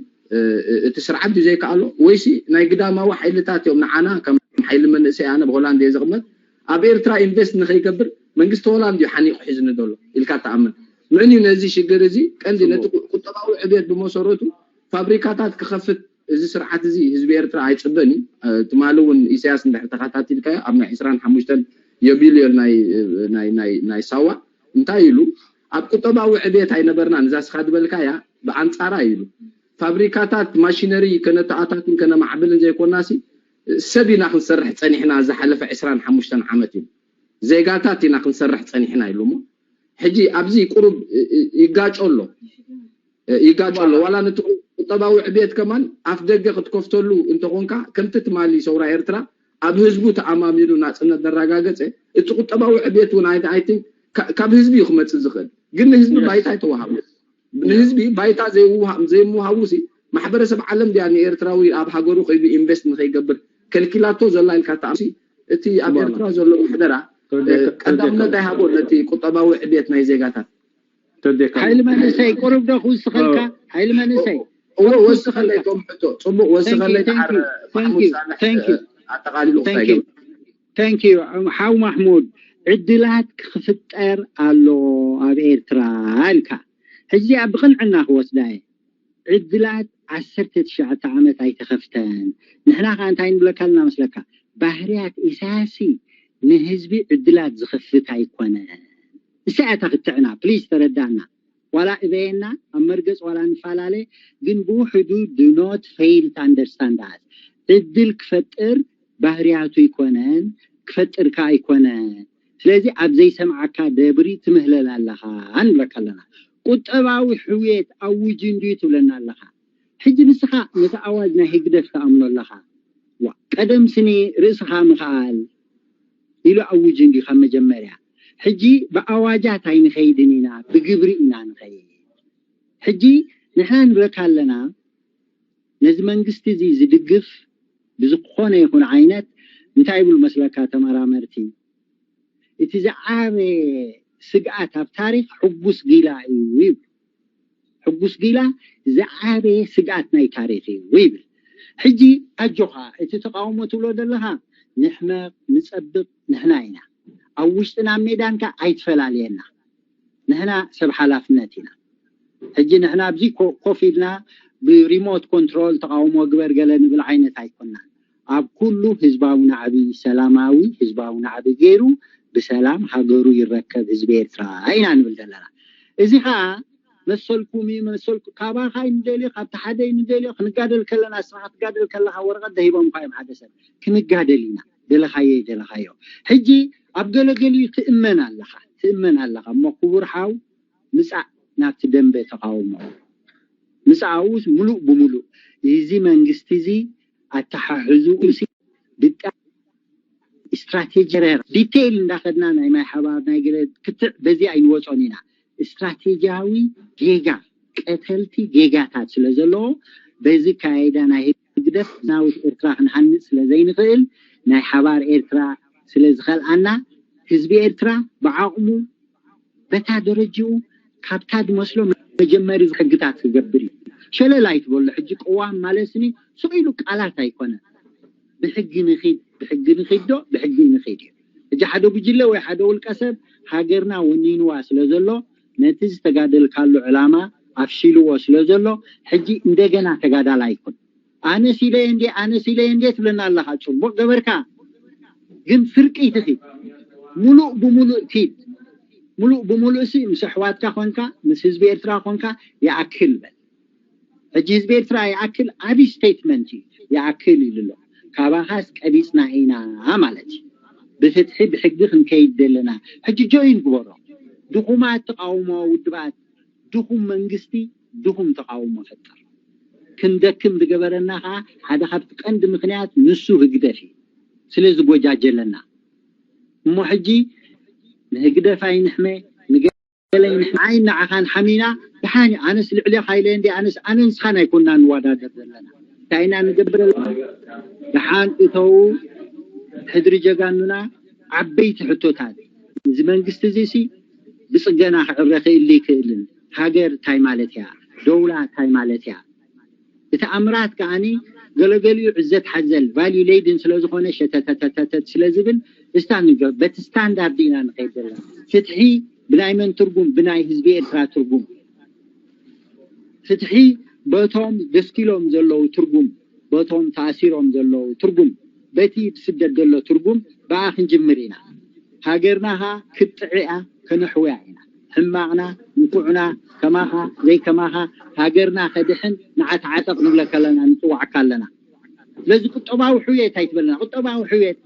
እቲ ስርዓት ድዩ ዘይከኣሎ? ወይሲ ናይ ግዳማዊ ሓይልታት እዮም ንዓና ከም ሓይሊ መንእሰይ ኣነ ብሆላንድ እየ ዝቕመጥ ኣብ ኤርትራ ኢንቨስት ንከይገብር መንግስቲ ሆላንድ እዩ ሓኒቑ ሒዝኒ ዘሎ ኢልካ ትኣምን? ምዕን እዩ ነዚ ሽግር እዚ ቀንዲ ነቲ ቁጠባዊ ዕብየት ብመሰረቱ ፋብሪካታት ክኸፍት እዚ ስርዓት እዚ ህዝቢ ኤርትራ ኣይፅበን እዩ። ትማሊ እውን ኢሳያስ እንድሕር ተኸታቲልካዮ ኣብ ናይ ዕስራን ሓሙሽተን የቢልዮን ናይ ሳዋ እንታይ ኢሉ ኣብ ቁጠባዊ ዕብየት ኣይነበርናን እዛ ስኻ ዝበልካያ ብኣንፃራ ኢሉ ፋብሪካታት ማሽነሪ ከነተኣታትን ከነማዕብልን ዘይኮናሲ ሰብ ኢና ክንሰርሕ ፀኒሕና ዝሓለፈ ዕስራን ሓሙሽተን ዓመት እዩ ዜጋታት ኢና ክንሰርሕ ፀኒሕና ኢሉ እሞ ሕጂ ኣብዚ ቁሩብ ይጋጮ ኣሎ ይጋጮ ኣሎ ዋላ ነቲ ቁጠባዊ ዕብየት ከማን ኣፍ ደገ ክትከፍተሉ እንተኾንካ ከምቲ ትማሊ ሰውራ ኤርትራ ኣብ ህዝቡ ተኣማሚኑ ናፅነት ዘረጋገፀ እቲ ቁጠባዊ ዕብየት እውን ኣይትን ካብ ህዝቢ እዩ ክመፅእ ዝኽእል ግን ንህዝቢ ባይታ ኣይተዋሃቡ ንህዝቢ ባይታ ዘይምውሃቡ ሲ ማሕበረሰብ ዓለም ድያ ንኤርትራዊ ኣብ ሃገሩ ከይዱ ኢንቨስት ንከይገብር ከልኪላቶ ዘላ ኢልካ ተኣምሲ እቲ ኣብ ኤርትራ ዘሎ ማሕደራ ቀዳምነት ኣይሃቦ ነቲ ቁጠባዊ ዕብየት ናይ ዜጋታት ሓይሊ መንእሰይ ቁሩብ ዶ ክውስኸልካ ሓይሊ መንእሰይ እዎ ወስኸለይ ቶም ሕቶ ፅቡቅ ወስኸለይ ተዓር ማሕሙድ ሳልሕ ኣጠቃሊሉ ክታይ Thank you ሓው ማሕሙድ ዕድላት ክፍጠር ኣሎ ኣብ ኤርትራ ኢልካ ሕጂ ኣብ ብቕንዕና ክወስዳ እየ ዕድላት ዓሰርተ ትሽዓተ ዓመት ኣይተኸፍተን ንሕና ከዓ እንታይ ንብለካ ኣለና መስለካ ባህርያት ኢሳያሲ ንህዝቢ ዕድላት ዝኸፍት ኣይኮነን እሳ እታ ክትዕና ፕሊዝ ተረዳእና ዋላ እበየና ኣብ መርገፅ ዋላ ንፈላለ፣ ግን ብውሕዱ do not fail to understand us። ዕድል ክፈጥር ባህርያቱ ኣይኮነን፣ ክፈጥር ከኣ ኣይኮነን። ስለዚ ኣብ ዘይሰምዓካ ደብሪ ትምህለል ኣለኻ ንብለካ ኣለና። ቁጠባዊ ሕውየት ኣውጅ እንድዩ ትብለና ኣለኻ። ሕጂ ንስኻ ነቲ ኣዋጅ ናይ ህግደፍ ትኣምኖ ኣለኻ። ዋ ቀደም ስኒ ርእስኻ ምኽኣል ኢሉ ኣውጅ እንድዩ ካብ መጀመርያ። ሕጂ ብኣዋጃት ኣይንኸይድን ኢና፣ ብግብሪ ኢና ንኸይድ። ሕጂ ንሕና ንብለካ ኣለና፣ ነዚ መንግስቲ እዚ ዝድግፍ ብዝኾነ ይኹን ዓይነት እንታይ ይብሉ መስለካ ተመራመርቲ? እቲ ዝዓበየ ስግኣት ኣብ ታሪክ ሕጉስ ጊላ እዩ ይብሉ። ሕጉስ ጊላ ዝዓበየ ስግኣት ናይ ታሪክ እዩ ይብል። ሕጂ ኣጆኻ፣ እቲ ተቃውሞ ትብሎ ዘለኻ ንሕመቕ ንጸብቕ ንሕና ኢና። ኣብ ውሽጥና ኣብ ሜዳን ከኣ ኣይትፈላልየና። ንሕና ሰብ ሓላፍነት ኢና። ሕጂ ንሕና ኣብዚ ኮፍ ኢልና ብሪሞት ኮንትሮል ተቃውሞ ግበር ገለ ንብል ዓይነት ኣይኮናን። ኣብ ኩሉ ህዝባዊ ናዕቢ፣ ሰላማዊ ህዝባዊ ናዕቢ ገይሩ ብሰላም ሃገሩ ይረከብ ህዝቢ ኤርትራ ኢና ንብል ዘለና። እዚ ከዓ መሰልኩም እዩ፣ መሰልኩ ካባኻ ይንደልዮ፣ ካብቲ ሓደ ይንደልዮ፣ ክንጋደል ከለና ንስኻ ክትጋደል ከለኻ ወረቐት ደሂቦምካ እዮም ሓደ ሰብ። ክንጋደል ኢና፣ ደለኻዮ ይደለኻዮ። ሕጂ ኣብ ገለገሊኡ ትእመን ኣለኻ፣ ትእመን ኣለኻ እሞ ክቡር ሓው ምጻእ ናብቲ ደንበ ተቃውሞ። ምጻኡ ሙሉእ ብሙሉእ እዚ መንግስቲ እዚ ኣተሓሕዝኡ ሲ ብጣ ስትራቴጂ ዲቴይል እንዳኸድና ናይ ማይ ሓባር ናይ ገለ ክትዕ በዚ ኣይንወጾን ኢና። ስትራቴጂያዊ ጌጋ ቀተልቲ ጌጋታት ስለ ዘለዎ በዚ ካይዳ ናይ ህግደፍ ናውት ኤርትራ ክንሃንጽ ስለ ዘይንኽእል ናይ ሓባር ኤርትራ ስለ ዝኸልኣና ህዝቢ ኤርትራ ብዓቕሙ በታ ደረጅኡ ካብታ ዝመስሎ መጀመሪ ሕግታት ክገብር እዩ። ሸለል ኣይትበሎ። ሕጂ ቅዋም ማለት ስኒ ስቕ ኢሉ ቃላት ኣይኮነን። ብሕጊ ንኺድ ብሕጊ ንኺድ ዶ ብሕጊ ንኺድ እዩ። ሕጂ ሓደ ጉጅለ ወይ ሓደ ውልቀ ሰብ ሃገርና ወኒንዋ ስለ ዘሎ ነቲ ዝተጋደልካሉ ዕላማ ኣፍሺልዎ ስለ ዘሎ ሕጂ እንደገና ተጋዳላይ ኣይኩን። ኣነስ ኢለ እንዴ ኣነስ ኢለ እንዴ ትብለና ኣለኻ። ጽቡቕ ገበርካ፣ ግን ፍርቂ ትኺድ ሙሉእ ብሙሉእ ኪድ ሙሉእ ብሙሉእ ሲ ምስ ኣሕዋትካ ኮንካ ምስ ህዝቢ ኤርትራ ኮንካ ይኣክል በል። ሕጂ ህዝቢ ኤርትራ ይኣክል ዓብዪ ስቴትመንት እዩ። ይኣክል ኢሉ ኣሎ። ካባኻስ ቀቢፅና ኢና ማለት እዩ። ብፍትሒ ብሕጊ ክንከይድ ዘለና። ሕጂ ጆይን ግበሮ። ድኹማት ተቃውሞ ውድባት፣ ድኹም መንግስቲ፣ ድኹም ተቃውሞ ፈጥር። ክንደክም ዝገበረና ከዓ ሓደ ካብቲ ቀንዲ ምክንያት ንሱ ህግደፍ እዩ። ስለ ዝጎጃጀለና እሞ ሕጂ ንህግደፍ ኣይንሕመ ንገለ ኣይንሕመ። ኣይ ንዓኻን ሓሚና ደሓን እዩ። ኣነስ ልዕሌኻ ኢለ እንዲ ኣነስ ኣነ ንስኻን ኣይኮንና ንወዳደር ዘለና። እንታይ ኢና ንገብር ዘለና? ደሓን እተው ሕድሪ ጀጋኑና ዓበይቲ ሕቶታት እዚ መንግስቲ እዚ ሲ ብፅገና ክዕረ ክእል ይክእልን ሃገር እንታይ ማለት እያ? ደውላ እንታይ ማለት እያ? እቲ ኣምራት ከዓኒ ገለገሊኡ ዕዘት ሓዘል ቫልዩ ሌድን ስለ ዝኾነ ሸተተተተተት ስለ ዝብል እስታ ንገ በቲ ስታንዳርድ ኢና ንኸይድ ዘለና። ፍትሒ ብናይ መን ትርጉም? ብናይ ህዝቢ ኤርትራ ትርጉም። ፍትሒ በቶም ደስኪሎም ዘለዉ ትርጉም፣ በቶም ተኣሲሮም ዘለዉ ትርጉም፣ በቲ ብስደት ዘሎ ትርጉም ብኣ ክንጅምር ኢና። ሃገርና ኸኣ ክትጥዕያ ከነሕውያ ኢና። ሕማቕና ንፉዕና ከማኻ ዘይከማኻ ሃገርና ከድሕን ንዓትዓጠቕ ንብለካ ኣለና፣ ንጽዋዕካ ኣለና። ስለዚ ቁጠባዊ ሕውየት ኣይትበልና። ቁጠባዊ ሕውየት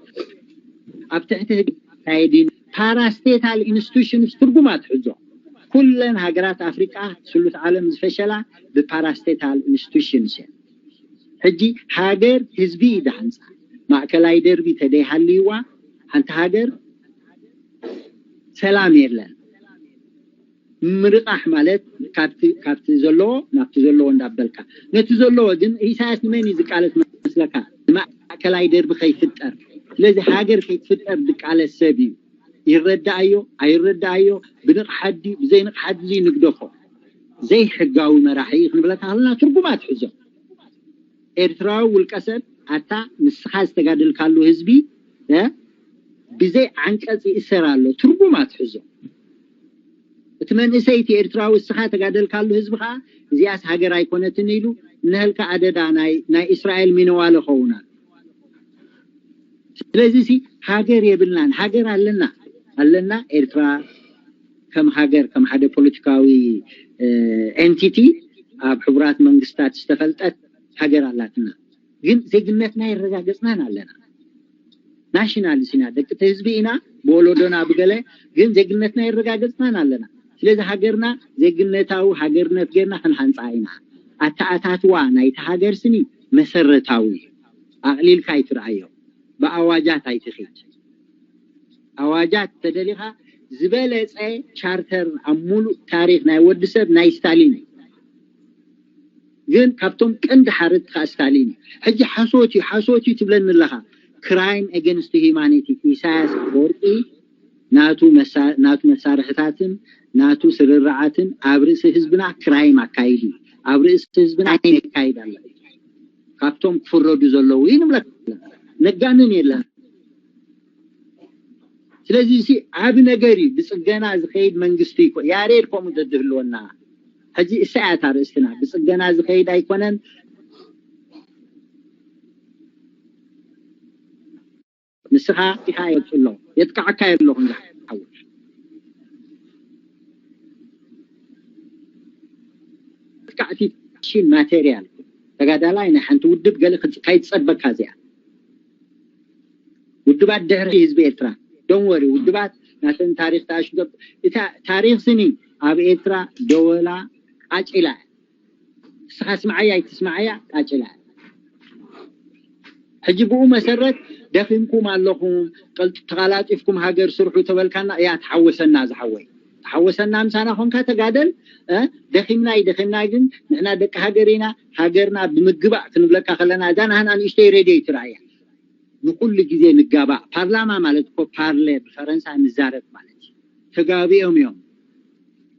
ኣብ ትሕቲ ህግ ካየዲን ፓራስቴታል ኢንስቲቱሽንስ ትርጉም ኣትሕዞ። ኩለን ሃገራት ኣፍሪቃ ስሉት ዓለም ዝፈሸላ ብፓራስቴታል ኢንስቲቱሽንስ እየን። ሕጂ ሃገር ህዝቢ እዩ ዝሃንፃ። ማእከላይ ደርቢ ተደይሃልይዋ ሓንቲ ሃገር ሰላም የለን። ምርቓሕ ማለት ካብቲ ካብቲ ዘለዎ ናብቲ ዘለዎ እንዳበልካ ነቲ ዘለዎ ግን ኢሳያስ ንመን እዩ ዝቃለስ መስለካ? ንማእከላይ ደርቢ ከይፍጠር። ስለዚ ሃገር ከይትፍጠር ዝቃለስ ሰብ እዩ። ይረዳኣዮ ኣይረዳኣዮ ብንቕሓት ድዩ ብዘይንቕሓት ድዩ ንግደፎ። ዘይሕጋዊ መራሒ እዩ ክንብለካ ከለና ትርጉም ኣትሕዞ። ኤርትራዊ ውልቀ ሰብ ኣታ ንስኻ ዝተጋደልካሉ ህዝቢ እ ብዘይ ዓንቀጽ ይእሰር ኣሎ። ትርጉም ኣትሕዞ። እቲ መንእሰይ እቲ ኤርትራዊ እስኻ ተጋደልካሉ ህዝቢ ኸኣ እዚኣስ ሃገር ኣይኮነትን ኢሉ እነሀልካ ኣደዳ ናይ ናይ እስራኤል ሚነዋለ ኸውን ኣሎ። ስለዚ ሲ ሃገር የብልናን። ሃገር ኣለና ኣለና ኤርትራ ከም ሃገር ከም ሓደ ፖለቲካዊ ኤንቲቲ ኣብ ሕቡራት መንግስታት ዝተፈልጠት ሃገር ኣላትና። ግን ዜግነትና የረጋገጽናን ኣለና። ናሽናልስ ኢና፣ ደቂ ህዝቢ ኢና፣ ብወለዶና ብገለ፣ ግን ዜግነትና የረጋገጽናን ኣለና። ስለዚ ሃገርና ዜግነታዊ ሃገርነት ጌርና ክንሃንጻ ኢና። ኣተኣታትዋ ናይቲ ሃገር ስኒ መሰረታዊ እዩ። ኣቕሊልካ ኣይትርኣዮ፣ ብኣዋጃት ኣይትኺድ። ኣዋጃት ተደሊኻ ዝበለጸ ቻርተር ኣብ ሙሉእ ታሪኽ ናይ ወዲ ሰብ ናይ ስታሊን እዩ። ግን ካብቶም ቀንዲ ሓረድቲ ከዓ ስታሊን እዩ። ሕጂ ሓሶት እዩ ሓሶት እዩ ትብለኒ ኣለኻ። ክራይም ኤገንስት ሂማኒቲ። ኢሳያስ ኣፈወርቂ ናቱ መሳ- ናቱ መሳርሕታትን ናቱ ስርርዓትን ኣብ ርእሲ ህዝብና ክራይም ኣካይድ እዩ። ኣብ ርእሲ ህዝብና ክራይም የካይድ ኣሎ። ካብቶም ክፍረዱ ዘለዉ እዩ ንብለካ ኣለና። ነጋንን የለን። ስለዚ እዚ ዓቢ ነገር እዩ። ብጽገና ዝኸይድ መንግስቲ ይኮ ያሬድ ከምኡ ዘድህልወና። ሕጂ እሳ እያ እታ ርእስትና። ብጽገና ዝኸይድ ኣይኮነን። ንስኻ ኢኻ የብጽሎ የጥቃዕካ የለኹን ዝሓወ ጥቃዕቲ ሽን ማቴሪያል ተጋዳላይ ናይ ሓንቲ ውድብ ገለ ከይትጸበካ እዚኣ ውድባት ድሕሪ ህዝቢ ኤርትራ ዶን ወሪ ውድባት ናተን ታሪኽ ተኣሽገብ እታ ታሪኽ ስኒ ኣብ ኤርትራ ደወላ ቃጭላ ንስኻ ስምዓያ ኣይትስምዓያ ቃጭላ ሕጂ ብኡ መሰረት ደኺምኩም ኣለኹም ተቓላጢፍኩም ሃገር ስርሑ ተበልካና እያ ትሓወሰና ዝሓወይ ትሓወሰና ምሳና ኾንካ ተጋደል ደኺምና ይደኺምና ግን ንሕና ደቂ ሃገር ኢና ሃገርና ብምግባእ ክንብለካ ከለና እዛ ናህና ንእሽተይ ሬድዮ ይትረኣያ ንኩሉ ግዜ ንጋባእ ፓርላማ ማለት እኮ ፓርለ ብፈረንሳ ንዛረብ ማለት እዩ ተጋቢኦም እዮም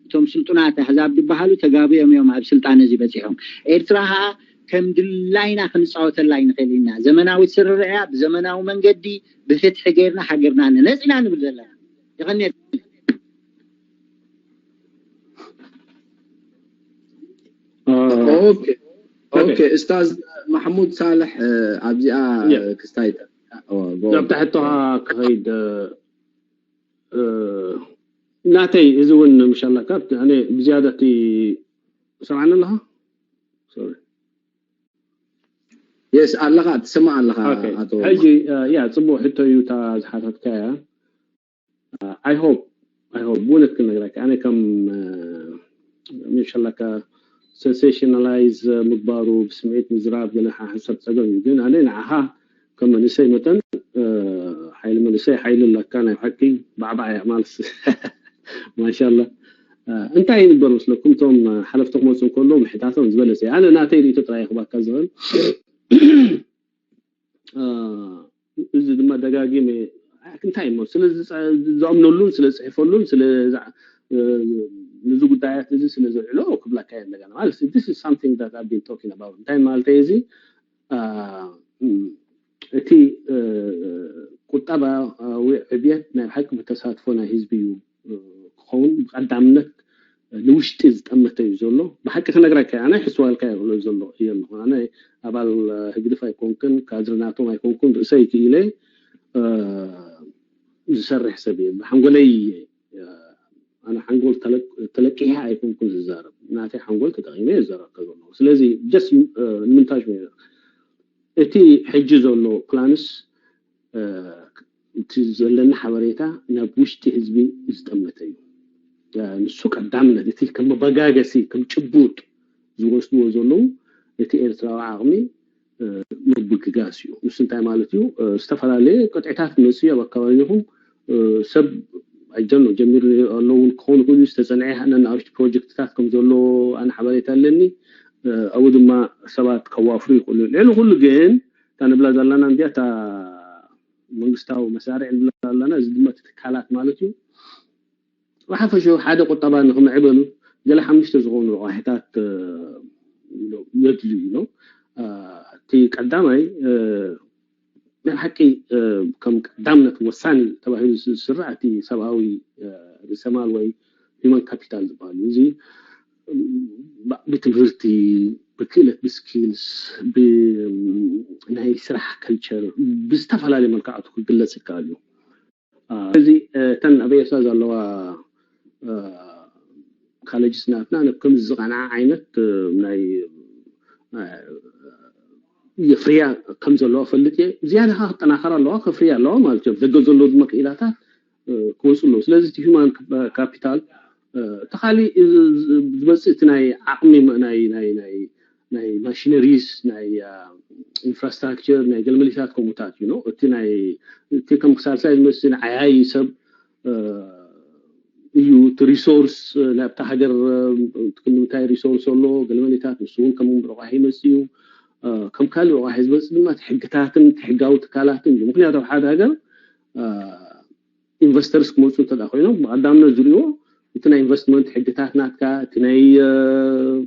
እቶም ስልጡናት ኣህዛብ ዝበሃሉ ተጋቢኦም እዮም ኣብ ስልጣን እዚ በፂሖም ኤርትራ ከዓ ከም ድላይና ክንፃወተላ ይንኽእል ኢና ዘመናዊት ስርርዕያ ብዘመናዊ መንገዲ ብፍትሒ ገይርና ሃገርና ንነፅ ኢና ንብል ዘለና ይኸኒ ኦኬ ኦኬ እስታዝ ማሕሙድ ሳልሕ ኣብዚኣ ክስታይ ናብ ትሕቶኻ ክኸይድ ናተይ እዚ እውን ምሻላ ካብ ኣነ ብዝያዳ እቲ ሰምዓኒ ኣለኻ የስ ኣለኻ ትሰማዕ ኣለኻ ኣቶ ሕጂ ያ ፅቡቅ ሕቶ እዩ እታ ዝሓተትካያ I hope I hope ብእውነት ክነግረካ ኣነ ከም ምሻላካ sensationalize ምግባሩ ብስምዒት ምዝራብ ገለ ሓንሳብ ፀገም እዩ ግን ኣነ ንዓኻ ከም መንእሰይ መጠን ሓይሊ መንእሰይ ሓይሊ ኣለካ ናይ ሓቂ ባዕባዕ እያ ማለት ማሻላ እንታይ ይንበር መስለኩም እቶም ሓለፍቲ ክመፁ እንከሎ ምሕታቶም ዝበለፀ ኣነ ናተይ ርእቶ ጥራይ ክባካ ዝኽእል እዚ ድማ ደጋጊመ እንታይ እሞ ስለ ዝኣምነሉን ስለ ዝፅሕፈሉን ስለ ንዚ ጉዳያት እዚ ስለ ዘውዕሎ ክብላካ እየ እንደገና ማለት this is something that I've been talking about እንታይ ማለተይ እዚ እቲ ቁጠባዊ ዕብየት ናይ ብሓቂ ብተሳትፎ ናይ ህዝቢ እዩ ክኸውን ብቀዳምነት ንውሽጢ ዝጠመተ እዩ ዘሎ ብሓቂ ክነግረካ ኣነ ሕስዋልካ ይብሎ ዘሎ እየ ኣለኹ ኣነ ኣባል ህግድፍ ኣይኮንክን ካድሪ ናቶም ኣይኮንኩን ርእሰይ ክኢለ ዝሰርሕ ሰብ እየ ብሓንጎለይ ኣነ ሓንጎል ተለቂሐ ኣይኮንኩን ዝዛረብ ናተይ ሓንጎል ተጠቂመ የዘረብከ ዘለኹ ስለዚ just ንምንታሽ እቲ ሕጂ ዘሎ ፕላንስ እቲ ዘለኒ ሓበሬታ ናብ ውሽጢ ህዝቢ ዝጠመተ እዩ። ንሱ ቀዳምነት እቲ ከም መበጋገሲ ከም ጭቡጥ ዝወስድዎ ዘለዉ እቲ ኤርትራዊ ዓቕሚ ምብግጋስ እዩ። ንሱ እንታይ ማለት እዩ? ዝተፈላለየ ቅጥዕታት ክመፅእ እዩ ኣብ ኣካባቢኹም ሰብ ኣይጀኖ ጀሚሩ ኣሎ እውን ክኸውን ይኽእል እዩ ዝተፀንዐ ነናእሽቱ ፕሮጀክትታት ከም ዘሎ ኣነ ሓበሬታ ኣለኒ ኣብኡ ድማ ሰባት ከዋፍሩ ይኽእሉ ልዕሊ ኩሉ ግን እታ ንብላ ዘለና እንዲያ እታ መንግስታዊ መሳርዕ ንብላ ዘለና እዚ ድማ እቲ ትካላት ማለት እዩ ብሓፈሽኡ ሓደ ቁጠባ ንክምዕብል ገለ ሓሙሽተ ዝኾኑ ረቋሒታት የድልዩ እዩ እቲ ቀዳማይ ናይ ሓቂ ከም ቀዳምነት ወሳኒ ተባሂሉ ዝስራዕ እቲ ሰብኣዊ ርእሰማል ወይ human capital ዝበሃል እዩ እዚ ብትምህርቲ ብክእለት ብስኪልስ ብናይ ስራሕ culture ብዝተፈላለዩ መልክዓቱ ክግለፅ ይከኣል እዩ እዚ እተን ኣብ ኤርትራ ዘለዋ colleges ናትና ነብ ከም ዝቐንዓ ዓይነት ናይ የፍርያ ከም ዘለዋ ፈልጥ እየ። ዝያዳ ከዓ ክጠናኸር ኣለዋ፣ ከፍርያ ኣለዋ ማለት እዩ። ደገ ዘለዉ ድማ ክኢላታት ክወፁ ኣለዉ። ስለዚ እቲ human capital ተኻሊ ዝመፅእ እቲ ናይ ዓቕሚ ናይ ናይ ናይ ናይ machineries ናይ infrastructure ናይ ገልመሊታት ከምኡታት እዩ። እቲ ናይ እቲ ከም ክሳልሳይ ዝመስል ዓያይ ሰብ እዩ። እቲ resource ናብታ ሃገር ክንምንታይ resource ኣሎ ገልመሊታት ንሱ እውን ከም ብረቋሒ ይመፅእ እዩ። ከም ካልእ ረቋሒ ዝመፅእ ድማ ሕግታትን ሕጋዊ ትካላትን እዩ። ምክንያቱ ኣብ ሓደ ሃገር investors ክመፁ እንተ ኮይኖም ብቐዳምነት ዝሪኦ እቲ ናይ investment ሕግታት ናትካ እቲ ናይ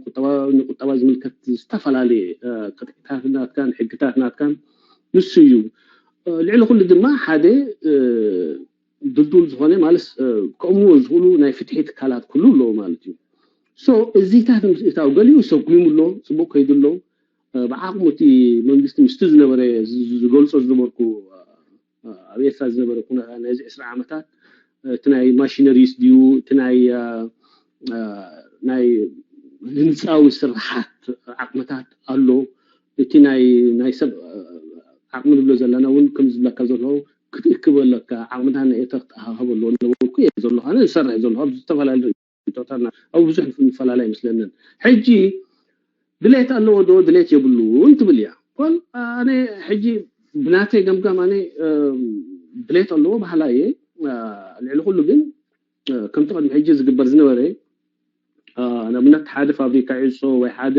ቁጠባ ንቁጠባ ዝምልከት ዝተፈላለየ ቅጥዕታት ናትካን ሕግታት ናትካን ንሱ እዩ። ልዕሊ ኩሉ ድማ ሓደ ድልዱል ዝኾነ ማለት ከእምዎ ዝኽእሉ ናይ ፍትሒ ትካላት ኩሉ ኣለዎ ማለት እዩ። so እዚታት ምስእታው ገሊኡ ሰጉሙ ኣሎ፣ ፅቡቅ ከይዱ ኣሎ። ብዓቕሙ እቲ መንግስቲ ምስቲ ዝነበረ ዝገልፆ ዝነበርኩ ኣብ ኤርትራ ዝነበረ ኩነታት ናይዚ ዕስራ ዓመታት እቲ ናይ machineries ድዩ እቲ ናይ ናይ ህንፃዊ ስራሓት ዓቕምታት ኣሎ። እቲ ናይ ናይ ሰብ ዓቕሚ ንብሎ ዘለና እውን ከም ዝብለካ ዘለኹ ክትእክበለካ ዓቕምታት ናይ ኤርትራ ክትኣኻኸበ ኣለዎ ነበርኩ እየ ዘለኹ ኣነ ዝሰርሕ ዘለኹ ኣብ ዝተፈላለዩ ሪቶታትና ኣብ ብዙሕ ንፈላለ ኣይመስለንን። ሕጂ ድሌት ኣለዎ ዶ ድሌት የብሉን ትብል እያ። ል ኣነ ሕጂ ብናተይ ገምጋም ኣነ ድሌት ኣለዎ ባህላ እየ። ልዕሊ ኩሉ ግን ከምቲ ቅድሚ ሕጂ ዝግበር ዝነበረ ንኣብነት ሓደ ፋብሪካ ዕፆ ወይ ሓደ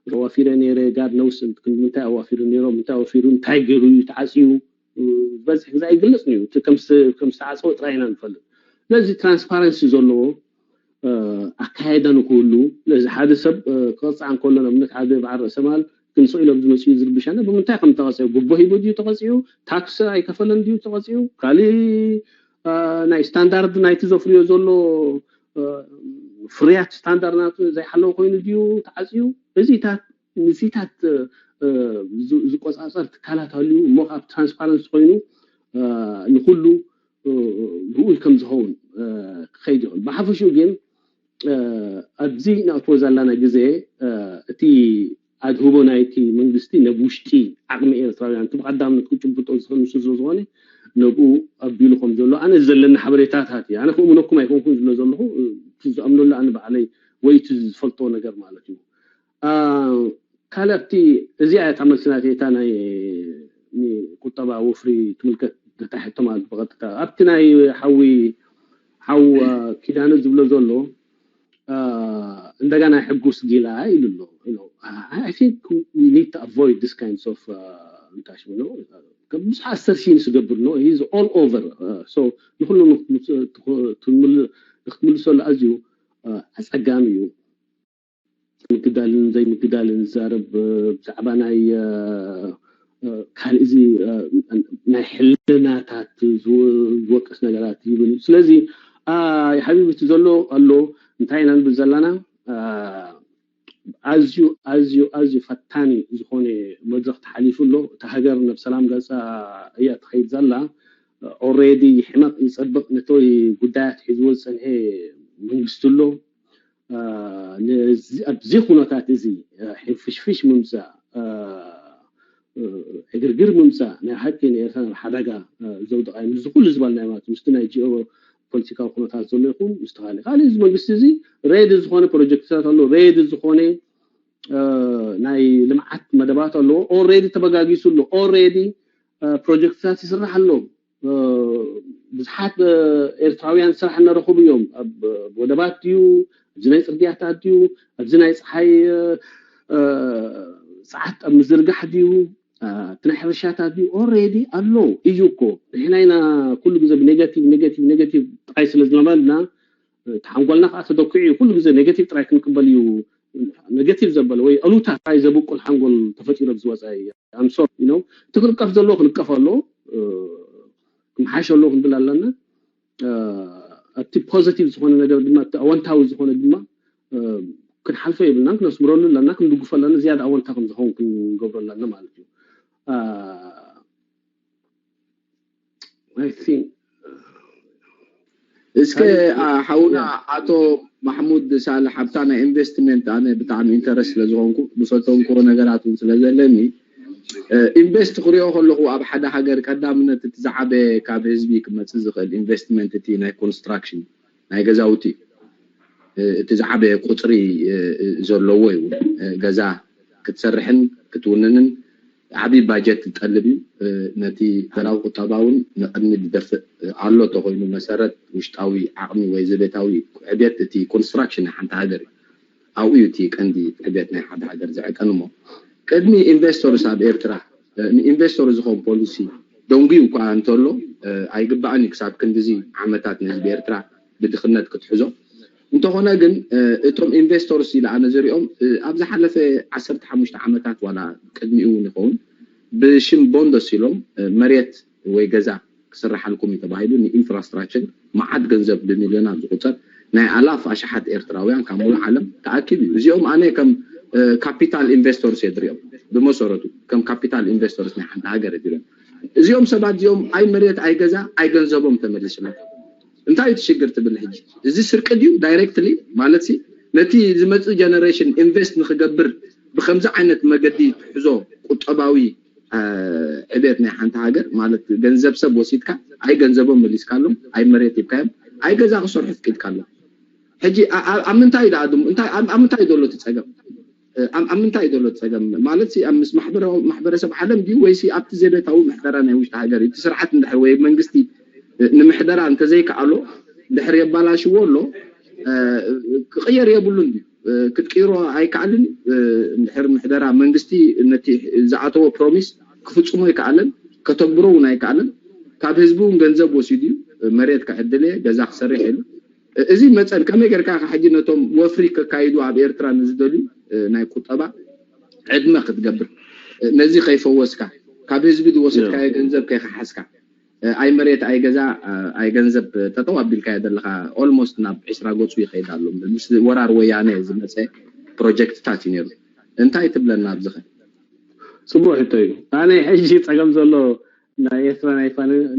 ኣዋፊረ ነይረ ጋድ ነውስ ምንታይ ኣዋፊሩ ነይሮ ምንታይ ኣዋፊሩ እንታይ ገይሩ እዩ ተዓፅዩ ዝበዝሕ ግዜ ኣይግለፅን እዩ። ከም ዝተዓፀወ ጥራይ ኢና ንፈልጥ። ስለዚ transparency ዘለዎ ኣካየዳ ንክህሉ ስለዚ ሓደ ሰብ ክቐፃዕ እንከሎ ንኣብነት ሓደ በዓል ርእሰማል ክንስቕ ኢሎም ዝመፅኡ ዝርብሻና ብምንታይ ከም ተቐፂዑ ጉቦ ሂቡ ድዩ ተቐፂዑ ታክስ ኣይከፈለን ድዩ ተቐፂዑ ካሊእ ናይ ስታንዳርድ ናይቲ ዘፍርዮ ዘሎ ፍርያት ስታንዳርድ ናቱ ዘይሓለወ ኮይኑ ድዩ ተዓፅዩ እዚታት ምስታት ዝቆፃፀር ትካላት ሃልዩ እሞ ካብ ትራንስፓረንሲ ኮይኑ ንኩሉ ርኡይ ከም ዝኸውን ክኸይድ ይኽእል። ብሓፈሽኡ ግን ኣብዚ ንኣትዎ ዘለና ግዜ እቲ ኣድህቦ ናይቲ መንግስቲ ነብ ውሽጢ ዓቕሚ ኤርትራውያን እቲ ብቀዳምነት ክጭብጦ ዝኽእል ንሱ ስለዝኾነ ነብኡ ኣቢሉ ከም ዘሎ ኣነ ዘለኒ ሓበሬታታት እዩ። ኣነ ክእምነኩም ኣይኮንኩን ዝብሎ ዘለኹ ዝኣምነሉ ኣነ ባዕለይ ወይ እቲ ዝፈልጦ ነገር ማለት እዩ። ካልእ ኣብቲ እዚኣ እያ እታ መልሲ ናተይ እታ ናይ ቁጠባ ወፍሪ ትምልከት ተታሒቶ ማለት ብቐጥታ ኣብቲ ናይ ሓዊ ሓው ኪዳነ ዝብሎ ዘሎ እንደገና ሕጉስ ጊላ ኢሉ ኣሎ። I think we need to avoid this kinds of እንታይ ሽሙ ብዙሕ assertions ዝገብር ነው። He's all over. So ንኩሉ ንክትምልሰሉ ኣዝዩ ኣፀጋሚ እዩ። ምግዳልን ዘይምግዳልን ዝዛረብ ብዛዕባ ናይ ካልእ እዚ ናይ ሕልናታት ዝወቅስ ነገራት ይብል። ስለዚ ሓቢቢ እቲ ዘሎ ኣሎ እንታይ ኢና ንብል ዘለና ኣዝዩ ኣዝዩ ኣዝዩ ፈታኒ ዝኾነ መድረክ ተሓሊፉ ኣሎ። እታ ሃገር ናብ ሰላም ገፃ እያ ትኸይድ ዘላ። ኦሬዲ ይሕመቕ ይፀብቕ ነቲ ጉዳያት ሒዝዎ ዝፀንሐ መንግስቲ ኣሎ። ኣብዚ ኩነታት እዚ ሕንፍሽፍሽ ምምፃእ ዕግርግር ምምፃእ ናይ ሓቂ ንኤርትራ ናብ ሓደጋ ዘውድቃ እዩ። ምስዚ ኩሉ ዝበልናዮ ማለት ምስቲ ናይ ጂኦ ፖለቲካዊ ኩነታት ዘሎ ይኹን ምስቲ ካልእ ካልእ እዚ መንግስቲ እዚ ሬዲ ዝኾነ ፕሮጀክትታት ኣሎ። ሬዲ ዝኾነ ናይ ልምዓት መደባት ኣለዎ። ኦሬዲ ተበጋጊሱ ኣሎ። ኦሬዲ ፕሮጀክትታት ይስራሕ ኣሎ። ብዙሓት ኤርትራውያን ስራሕ እናረኸቡ እዮም። ኣብ ወደባት ድዩ ኣብዚ ናይ ፅርግያታት ድዩ ኣብዚ ናይ ፀሓይ ፀዓት ኣብ ምዝርጋሕ ድዩ እቲ ናይ ሕርሻታት ድዩ ኦሬዲ ኣሎ እዩ እኮ። ንሕና ኢና ኩሉ ግዜ ብኔጋቲቭ ኔጋቲቭ ኔጋቲቭ ጥራይ ስለ ዝነበልና ተሓንጎልና ከዓ ተደኩዑ እዩ። ኩሉ ግዜ ኔጋቲቭ ጥራይ ክንቅበል እዩ። ኔጋቲቭ ዘበለ ወይ ኣሉታ ጥራይ ዘብቁል ሓንጎል ተፈጢሩ ዝወፀ እዩ። ኣምሶ ነው እቲ ክንቀፍ ዘለዎ ክንቀፍ ኣሎ። ክምሓሽ ኣለዎ ክንብል ኣለና። እቲ ፖዘቲቭ ዝኾነ ነገር ድማ እቲ ኣወንታዊ ዝኾነ ድማ ክንሓልፎ የብልናን ክነስምረሉ ኣለና ክንድግፎ ኣለና ዝያዳ ኣወንታ ከም ዝኸውን ክንገብሮ ኣለና ማለት እዩ። I think እስከ ሓውና ኣቶ ማሕሙድ ሳልሕ ኣብታ ናይ ኢንቨስትመንት ኣነ ብጣዕሚ ኢንተረስት ስለዝኾንኩ ዝፈተንክዎ ነገራት እውን ስለዘለኒ ኢንቨስት ክሪኦ ከለኹ ኣብ ሓደ ሃገር ቀዳምነት እቲ ዝዓበየ ካብ ህዝቢ ክመፅእ ዝኽእል ኢንቨስትመንት እቲ ናይ ኮንስትራክሽን ናይ ገዛውቲ እቲ ዝዓበየ ቁፅሪ ዘለዎ እዩ። ገዛ ክትሰርሕን ክትውንንን ዓብዪ ባጀት ዝጠልብ እዩ። ነቲ ሃገራዊ ቁጠባ እውን ንቕድሚት ዝደፍእ ኣሎ ተኾይኑ መሰረት ውሽጣዊ ዓቕሚ ወይ ዘቤታዊ ዕብየት እቲ ኮንስትራክሽን ናይ ሓንቲ ሃገር እዩ። ኣብኡ እዩ እቲ ቀንዲ ዕብየት ናይ ሓደ ሃገር ዝዕቀን እሞ ቅድሚ ኢንቨስተርስ ኣብ ኤርትራ ንኢንቨስተር ዝኸውን ፖሊሲ ደንጉዩ እኳ እንተሎ ኣይግባእን እዩ ክሳብ ክንድዚ ዓመታት ንህዝቢ ኤርትራ ብድኽነት ክትሕዞ እንተኾነ ግን እቶም ኢንቨስተርስ ኢለ ኣነ ዝሪኦም ኣብ ዝሓለፈ ዓሰርተ ሓሙሽተ ዓመታት ዋላ ቅድሚኡ እውን ይኸውን ብሽም ቦንዶስ ኢሎም መሬት ወይ ገዛ ክስርሓልኩም እዩ ተባሂሉ ንኢንፍራስትራክቸር መዓት ገንዘብ ብሚልዮናት ዝቁፀር ናይ ኣላፍ ኣሽሓት ኤርትራውያን ካብ ሙሉእ ዓለም ተኣኪቡ እዩ። እዚኦም ኣነ ከም ካፒታል ኢንቨስተርስ እየ ዝሪኦም። ብመሰረቱ ከም ካፒታል ኢንቨስተርስ ናይ ሓንቲ ሃገር እየ ዝሪኦም። እዚኦም ሰባት እዚኦም ኣይ መሬት ኣይ ገዛ ኣይ ገንዘቦም ተመሊስሎም። እንታይ እዩ እቲ ሽግር ትብል ሕጂ? እዚ ስርቂ ድዩ ዳይሬክትሊ ማለት ሲ ነቲ ዝመፅእ ጀነሬሽን ኢንቨስት ንክገብር ብከምዚ ዓይነት መገዲ ትሕዞ ቁጠባዊ ዕብየት ናይ ሓንቲ ሃገር ማለት ገንዘብ ሰብ ወሲድካ ኣይ ገንዘቦም መሊስካሎም ኣይ መሬት ሂብካዮም ኣይ ገዛ ክሰርሑ ፍቂድካሎም ሕጂ ኣብ ምንታይ ደኣ ድሙ እንታይ ኣብ ምንታይ ዘሎ እቲ ፀገም ኣብ ምንታይ ዘሎ እቲ ፀገም ማለት ሲ ኣብ ምስ ማሕበረሰብ ዓለም ድዩ ወይ ሲ ኣብቲ ዘቤታዊ ምሕደራ ናይ ውሽጢ ሃገር እቲ ስርዓት እንድሕር ወይ መንግስቲ ንምሕደራ እንተዘይከኣሎ ድሕር የባላሽዎ ኣሎ ክቕየር የብሉን ድዩ ክትቅይሮ ኣይከኣልን ድሕር ምሕደራ መንግስቲ ነቲ ዝኣተዎ ፕሮሚስ ክፍፅሞ ኣይከኣለን ከተግብሮ እውን ኣይከኣለን ካብ ህዝቢ እውን ገንዘብ ወሲዱ እዩ መሬት ክዕድል እየ ገዛ ክሰርሕ ኢሉ እዚ መፀን ከመይ ጌርካ ሕጂ ነቶም ወፍሪ ከካይዱ ኣብ ኤርትራ ንዝደልዩ ናይ ቁጠባ ዕድመ ክትገብር ነዚ ከይፈወስካ ካብ ህዝቢ ዝወሰድካዮ ገንዘብ ከይከሓስካ ኣይ መሬት ኣይ ገዛ ኣይ ገንዘብ ጠጠው ኣቢልካዮ ዘለካ ኦልሞስት ናብ ዕስራ ገፁ ይኸይድ ኣሎ ምስ ወራር ወያነ ዝመፀ ፕሮጀክትታት እዩ ነይሩ እንታይ ትብለና ኣብዚ ከ ፅቡቅ ሕቶ እዩ ኣነ ሕጂ ፀገም ዘሎ ናይ ኤርትራ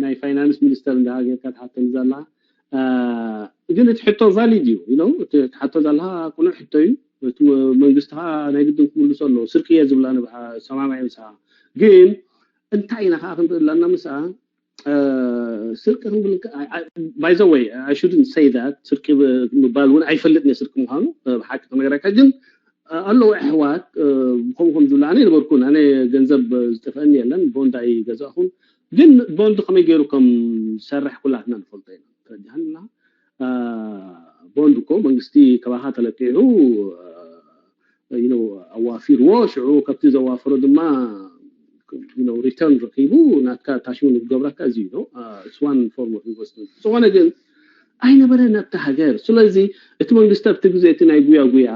ናይ ፋይናንስ ሚኒስተር እንዳ ሃገርካ ትሓተኒ ዘላ ግን እቲ ሕቶ ቫሊድ እዩ ኢሎም እቲ ትሓቶ ዘለካ ቅኑዕ ሕቶ እዩ እቲ መንግስቲ ከዓ ናይ ግድን ክምልሶ ኣለዎ ስርቂ እየ ዝብል ኣነ ሰማማዒ ምሳኻ ግን እንታይ ኢና ከዓ ክንርኢ ኣለና ምስኣ ስርቂ ክንብል by the way I shouldn't say that ስርቂ ምባል እውን ኣይፈልጥን ስርቂ ምዃኑ ብሓቂ ክነግረካ ግን ኣለዉ ኣሕዋት ከምኡ ከም ዝብሉ ኣነ ይነበርኩን ኣነ ገንዘብ ዝጠፍአኒ የለን ቦንድ ኣይገዛእኹን ግን ቦንድ ከመይ ገይሩ ከም ዝሰርሕ ኩላትና ንፈልጦ ኢና ተረዲኣና ቦንድ እኮ መንግስቲ ከባኻ ተለቂሑ ኣዋፊርዎ ሽዑ ካብቲ ዘዋፈሮ ድማ ሪተርን ረኪቡ ናትካ ታሽሙ ንክገብረካ እዚ እዩ one form of investment ዝኾነ ግን ኣይነበረን ኣብቲ ሃገር ስለዚ እቲ መንግስቲ ኣብቲ ግዜ እቲ ናይ ጉያ ጉያ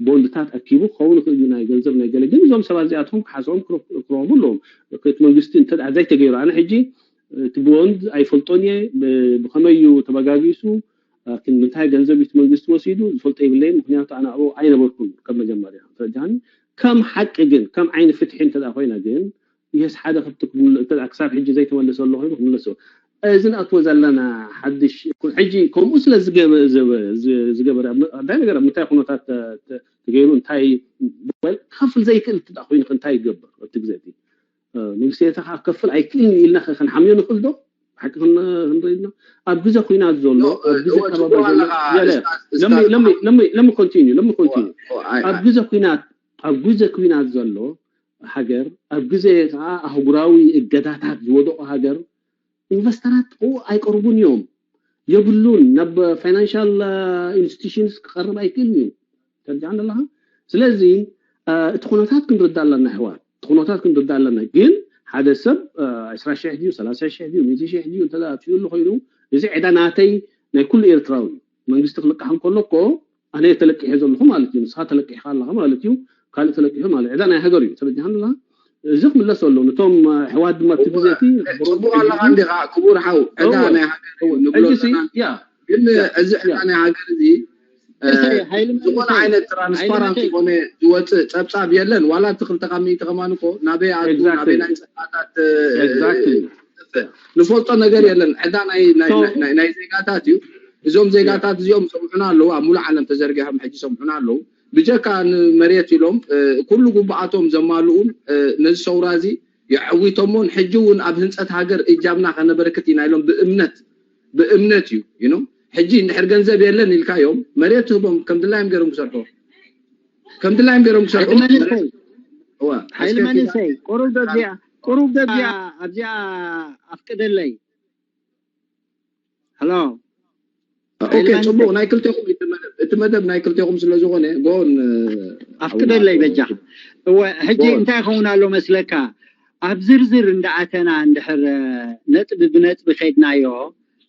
ቦንድታት ኣኪቡ ክኸውን ይኽእል እዩ ናይ ገንዘብ ናይ ገለ ግን እዞም ሰባት እዚኣቶም ክሓስቦም ክረኽቦም ኣለዎም እቲ መንግስቲ እንተ ዘይተገይሩ ኣነ ሕጂ እቲ ቦንድ ኣይፈልጦን እየ ብኸመይ እዩ ተበጋጊሱ ምንታይ ገንዘብ እቲ መንግስቲ ወሲዱ ዝፈልጦ የብለይ ምክንያቱ ኣነ ኣብኡ ኣይነበርኩን ከም መጀመርያ ተረጃኒ ከም ሓቂ ግን ከም ዓይኒ ፍትሒ እንተ ኮይነ ግን የስ ሓደ ክብቲ ክሳብ ሕጂ ዘይተመለሰ ኣሎ ኮይኑ ክምለስ እዚ ንኣትዎ ዘለና ሓድሽ ሕጂ ከምኡ ስለ ዝገበረ እንታይ ነገር ኣብ ምንታይ ኩነታት ተገይሩ እንታይ ክፍል ዘይክእል ትዳ ኮይኑ እንታይ ይገብር እቲ ግዜ መንግስቲ ኤርትራ ከዓ ክከፍል ኣይክእልን ኢልና ክንሓምዮ ንክእል ዶ ሓቂ ክንርኢ ኢልና ኣብ ግዜ ኩናት ዘሎ ኣብ ግዜ ከበባ ዘሎ let me continue let me continue ኣብ ግዜ ኩናት ኣብ ግዜ ኩናት ዘሎ ሃገር ኣብ ግዜ ከዓ ኣህጉራዊ እገዳታት ዝወደቁ ሃገር ኢንቨስተራት ኣብኡ ኣይቀርቡን እዮም የብሉን ናብ financial institutions ክቀርብ ኣይክእልን እዩ ተርጃዕ ኣለካ ስለዚ እቲ ኩነታት ክንርዳ ኣለና ኣሕዋት እቲ ኩነታት ክንርዳ ኣለና ግን ሓደ ሰብ ዕስራ ሽሕ ድዩ ሰላሳ ሽሕ ድዩ ሚእቲ ሽሕ ድዩ እንተ ኣትዩ ኣሎ ኮይኑ እዚ ዕዳ ናተይ ናይ ኩሉ ኤርትራዊ እዩ መንግስቲ ክልቃሕ እንከሎ እኮ ኣነ ተለቂሐ ዘለኹ ማለት እዩ ንስኻ ተለቂሕካ ኣለኻ ማለት እዩ ካልእ ተለቂሑ ማለት ዕዳ ናይ ሃገር እዩ ተበጃሃን ኣለኻ እዚ ክምለስ ኣሎ ነቶም ኣሕዋት ድማ እቲ ግዜ እቲ ፅቡቅ ኣለካ እንዲካ ክቡር ሓው ዕዳ ናይ ሃገር እዩ ንብሎ ዘለና ግን እዚ ዕዳ ናይ ሃገር እዚ ዝኾነ ዓይነት ትራንስፓራንት ዝኾነ ዝወፅእ ፀብፃብ የለን ዋላ እቲ ክልተ ካብ ሚእቲ ከማን እኮ ናበይ ኣቱ ናበይ ናይ ፀባታት ንፈልጦ ነገር የለን ዕዳ ናይ ዜጋታት እዩ እዞም ዜጋታት እዚኦም ሰምዑና ኣለዉ፣ ኣብ ሙሉእ ዓለም ተዘርጊሖም ሕጂ ሰምዑና ኣለዉ። ብጀካ ንመሬት ኢሎም ኩሉ ጉቡኣቶም ዘማልኡን ነዚ ሰውራ እዚ የዐዊቶሞን ሕጂ እውን ኣብ ህንፀት ሃገር እጃምና ከነበርክት ኢና ኢሎም ብእምነት ብእምነት እዩ you know። ሕጂ እንድሕር ገንዘብ የለን ኢልካዮም መሬት ትህቦም ከም ድላዮም ገይሮም ክሰርሑ ከም ድላዮም ገይሮም ክሰርሑ ሓይሊ መንእሰይ ቁሩብ ዶዚያ ቁሩብ ዶዚያ ኣብዚኣ ኣፍቅደለይ። ሄሎ ኦኬ፣ ጽቡቅ። ናይ ክልቴኹም እቲ መደብ ናይ ክልቴኹም ስለ ዝኾነ ጎን ኣፍቅደለይ በጃ። እወ፣ ሕጂ እንታይ ይኸውን ኣሎ መስለካ? ኣብ ዝርዝር እንዳኣተና እንድሕር ነጥቢ ብነጥቢ ከድናዮ፣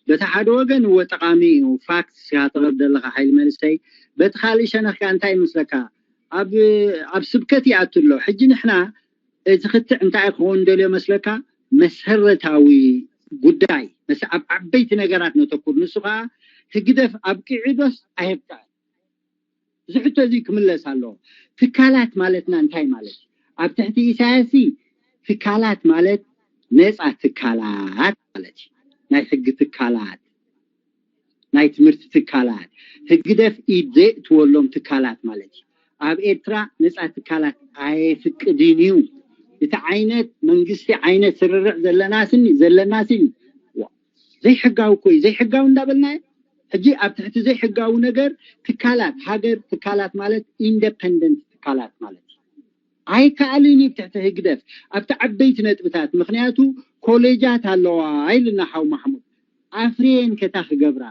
በቲ ሓደ ወገን እወ ጠቓሚ እዩ፣ ፋክት ስኻ ተቕርብ ዘለኻ ሓይሊ መንእሰይ። በቲ ካልእ ሸነኽ ከኣ እንታይ ይመስለካ? ኣብ ኣብ ስብከት ይኣቱ ኣሎ። ሕጂ ንሕና እቲ ክትዕ እንታይ ክኸውን ደልዮ መስለካ? መሰረታዊ ጉዳይ መስ ኣብ ዓበይቲ ነገራት ነተኩር። ንሱ ከዓ ህግደፍ ኣብቂዑ ዶስ ኣየብቅዐን? እዚ ሕቶ እዚ ክምለስ ኣለዎ። ትካላት ማለትና እንታይ ማለት እዩ? ኣብ ትሕቲ ኢሳያስ ትካላት ማለት ነፃ ትካላት ማለት እዩ። ናይ ሕጊ ትካላት፣ ናይ ትምህርቲ ትካላት፣ ህግደፍ ኢድ ዘየእትወሎም ትካላት ማለት እዩ። ኣብ ኤርትራ ነፃ ትካላት ኣየፍቅድን እዩ። እቲ ዓይነት መንግስቲ ዓይነት ስርርዕ ዘለናስኒ ዘለናስኒ ዘይሕጋዊ እኮ እዩ። ዘይሕጋዊ እንዳበልናዮ ሕጂ ኣብ ትሕቲ ዘይሕጋዊ ነገር ትካላት ሃገር ትካላት ማለት ኢንደፐንደንት ትካላት ማለት እዩ። ኣይከኣልን እዩ ትሕቲ ህግደፍ ኣብቲ ዓበይቲ ነጥብታት። ምክንያቱ ኮሌጃት ኣለዋ ኢልና ሓው ማሕሙድ ኣፍርየን ከታ ክገብራ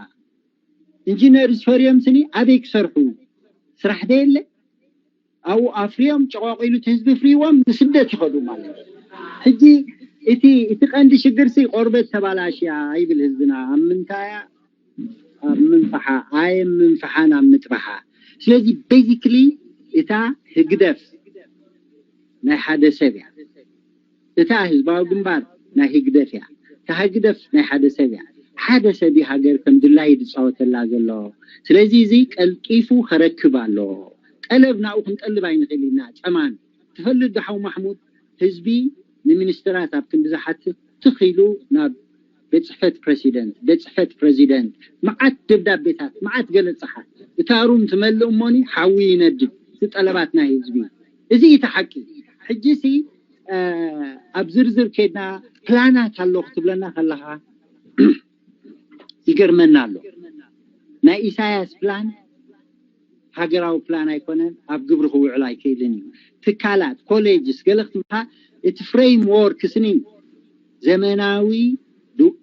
ኢንጂነር ዝፈርዮም ስኒ ኣበይ ክሰርሑ? ስራሕ ደ የለ ኣብኡ ኣፍርዮም ጨቋቂሉ እቲ ህዝቢ ፍርይዎም ንስደት ይኸዱ ማለት እዩ። ሕጂ እቲ እቲ ቀንዲ ሽግርሲ ቆርበት ተባላሽያ ይብል ህዝብና ኣብ ምንታያ ኣብ ምንፍሓ ኣየ ምንፍሓን ኣብ ምጥባሓ። ስለዚ ቤዚክሊ እታ ህግደፍ ናይ ሓደ ሰብ እያ። እታ ህዝባዊ ግንባር ናይ ህግደፍ እያ። እታ ህግደፍ ናይ ሓደ ሰብ እያ። ሓደ ሰብ እዩ ሃገር ከም ድላዩ ዝፃወተላ ዘሎ። ስለዚ እዚ ቀልጢፉ ከረክብ ኣለዎ። ጠለብ ናብኡ ክንጠልብ ኣይንኽእል ኢና። ፀማን ትፈልጥ ዶ ሓው ማሕሙድ? ህዝቢ ንሚኒስትራት ኣብ ክንዲ ዝሓትት ትኽ ኢሉ ናብ ቤት ፅሕፈት ፕረሲደንት ቤት ፅሕፈት ፕረዚደንት መዓት ደብዳቤታት መዓት ገለ ፀሓፍ እታ ሩም ትመልእ እሞኒ ሓዊ ይነድድ እቲ ጠለባት ናይ ህዝቢ። እዚ እቲ ሓቂ። ሕጂ ሲ ኣብ ዝርዝር ከድና ፕላናት ኣሎ ክትብለና ከለኻ ይገርመና ኣሎ። ናይ ኢሳያስ ፕላን ሃገራዊ ፕላን ኣይኮነን፣ ኣብ ግብሪ ክውዕል ኣይክእልን እዩ። ትካላት ኮሌጅስ ገለ ክትምካ እቲ ፍሬም ዎርክ ስኒ ዘመናዊ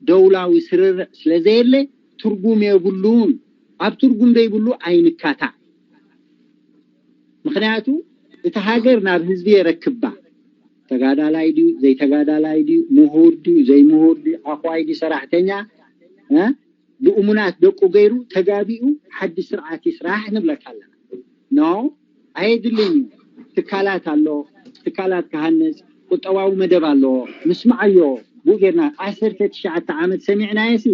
ደውላዊ ስርርዕ ስለ ዘየለ ትርጉም የብሉን። ኣብ ትርጉም ዘይብሉ ኣይንካታዕ። ምክንያቱ እቲ ሃገር ናብ ህዝቢ የረክባ። ተጋዳላይ ድዩ ዘይተጋዳላይ ድዩ ምሁር ድዩ ዘይምሁር ድዩ ዓኳይ ድዩ ሰራሕተኛ ብእሙናት ደቁ ገይሩ ተጋቢኡ ሓድሽ ስርዓት ይስራሕ ንብለካ ኣለና። ኖ ኣየድልን እዩ። ትካላት ኣሎ፣ ትካላት ክሃንፅ ቁጠባዊ መደብ ኣለዎ። ንስምዓዮ ብኡ ጌርና ዓሰርተ ትሽዓተ ዓመት ሰሚዕናዮ ሲ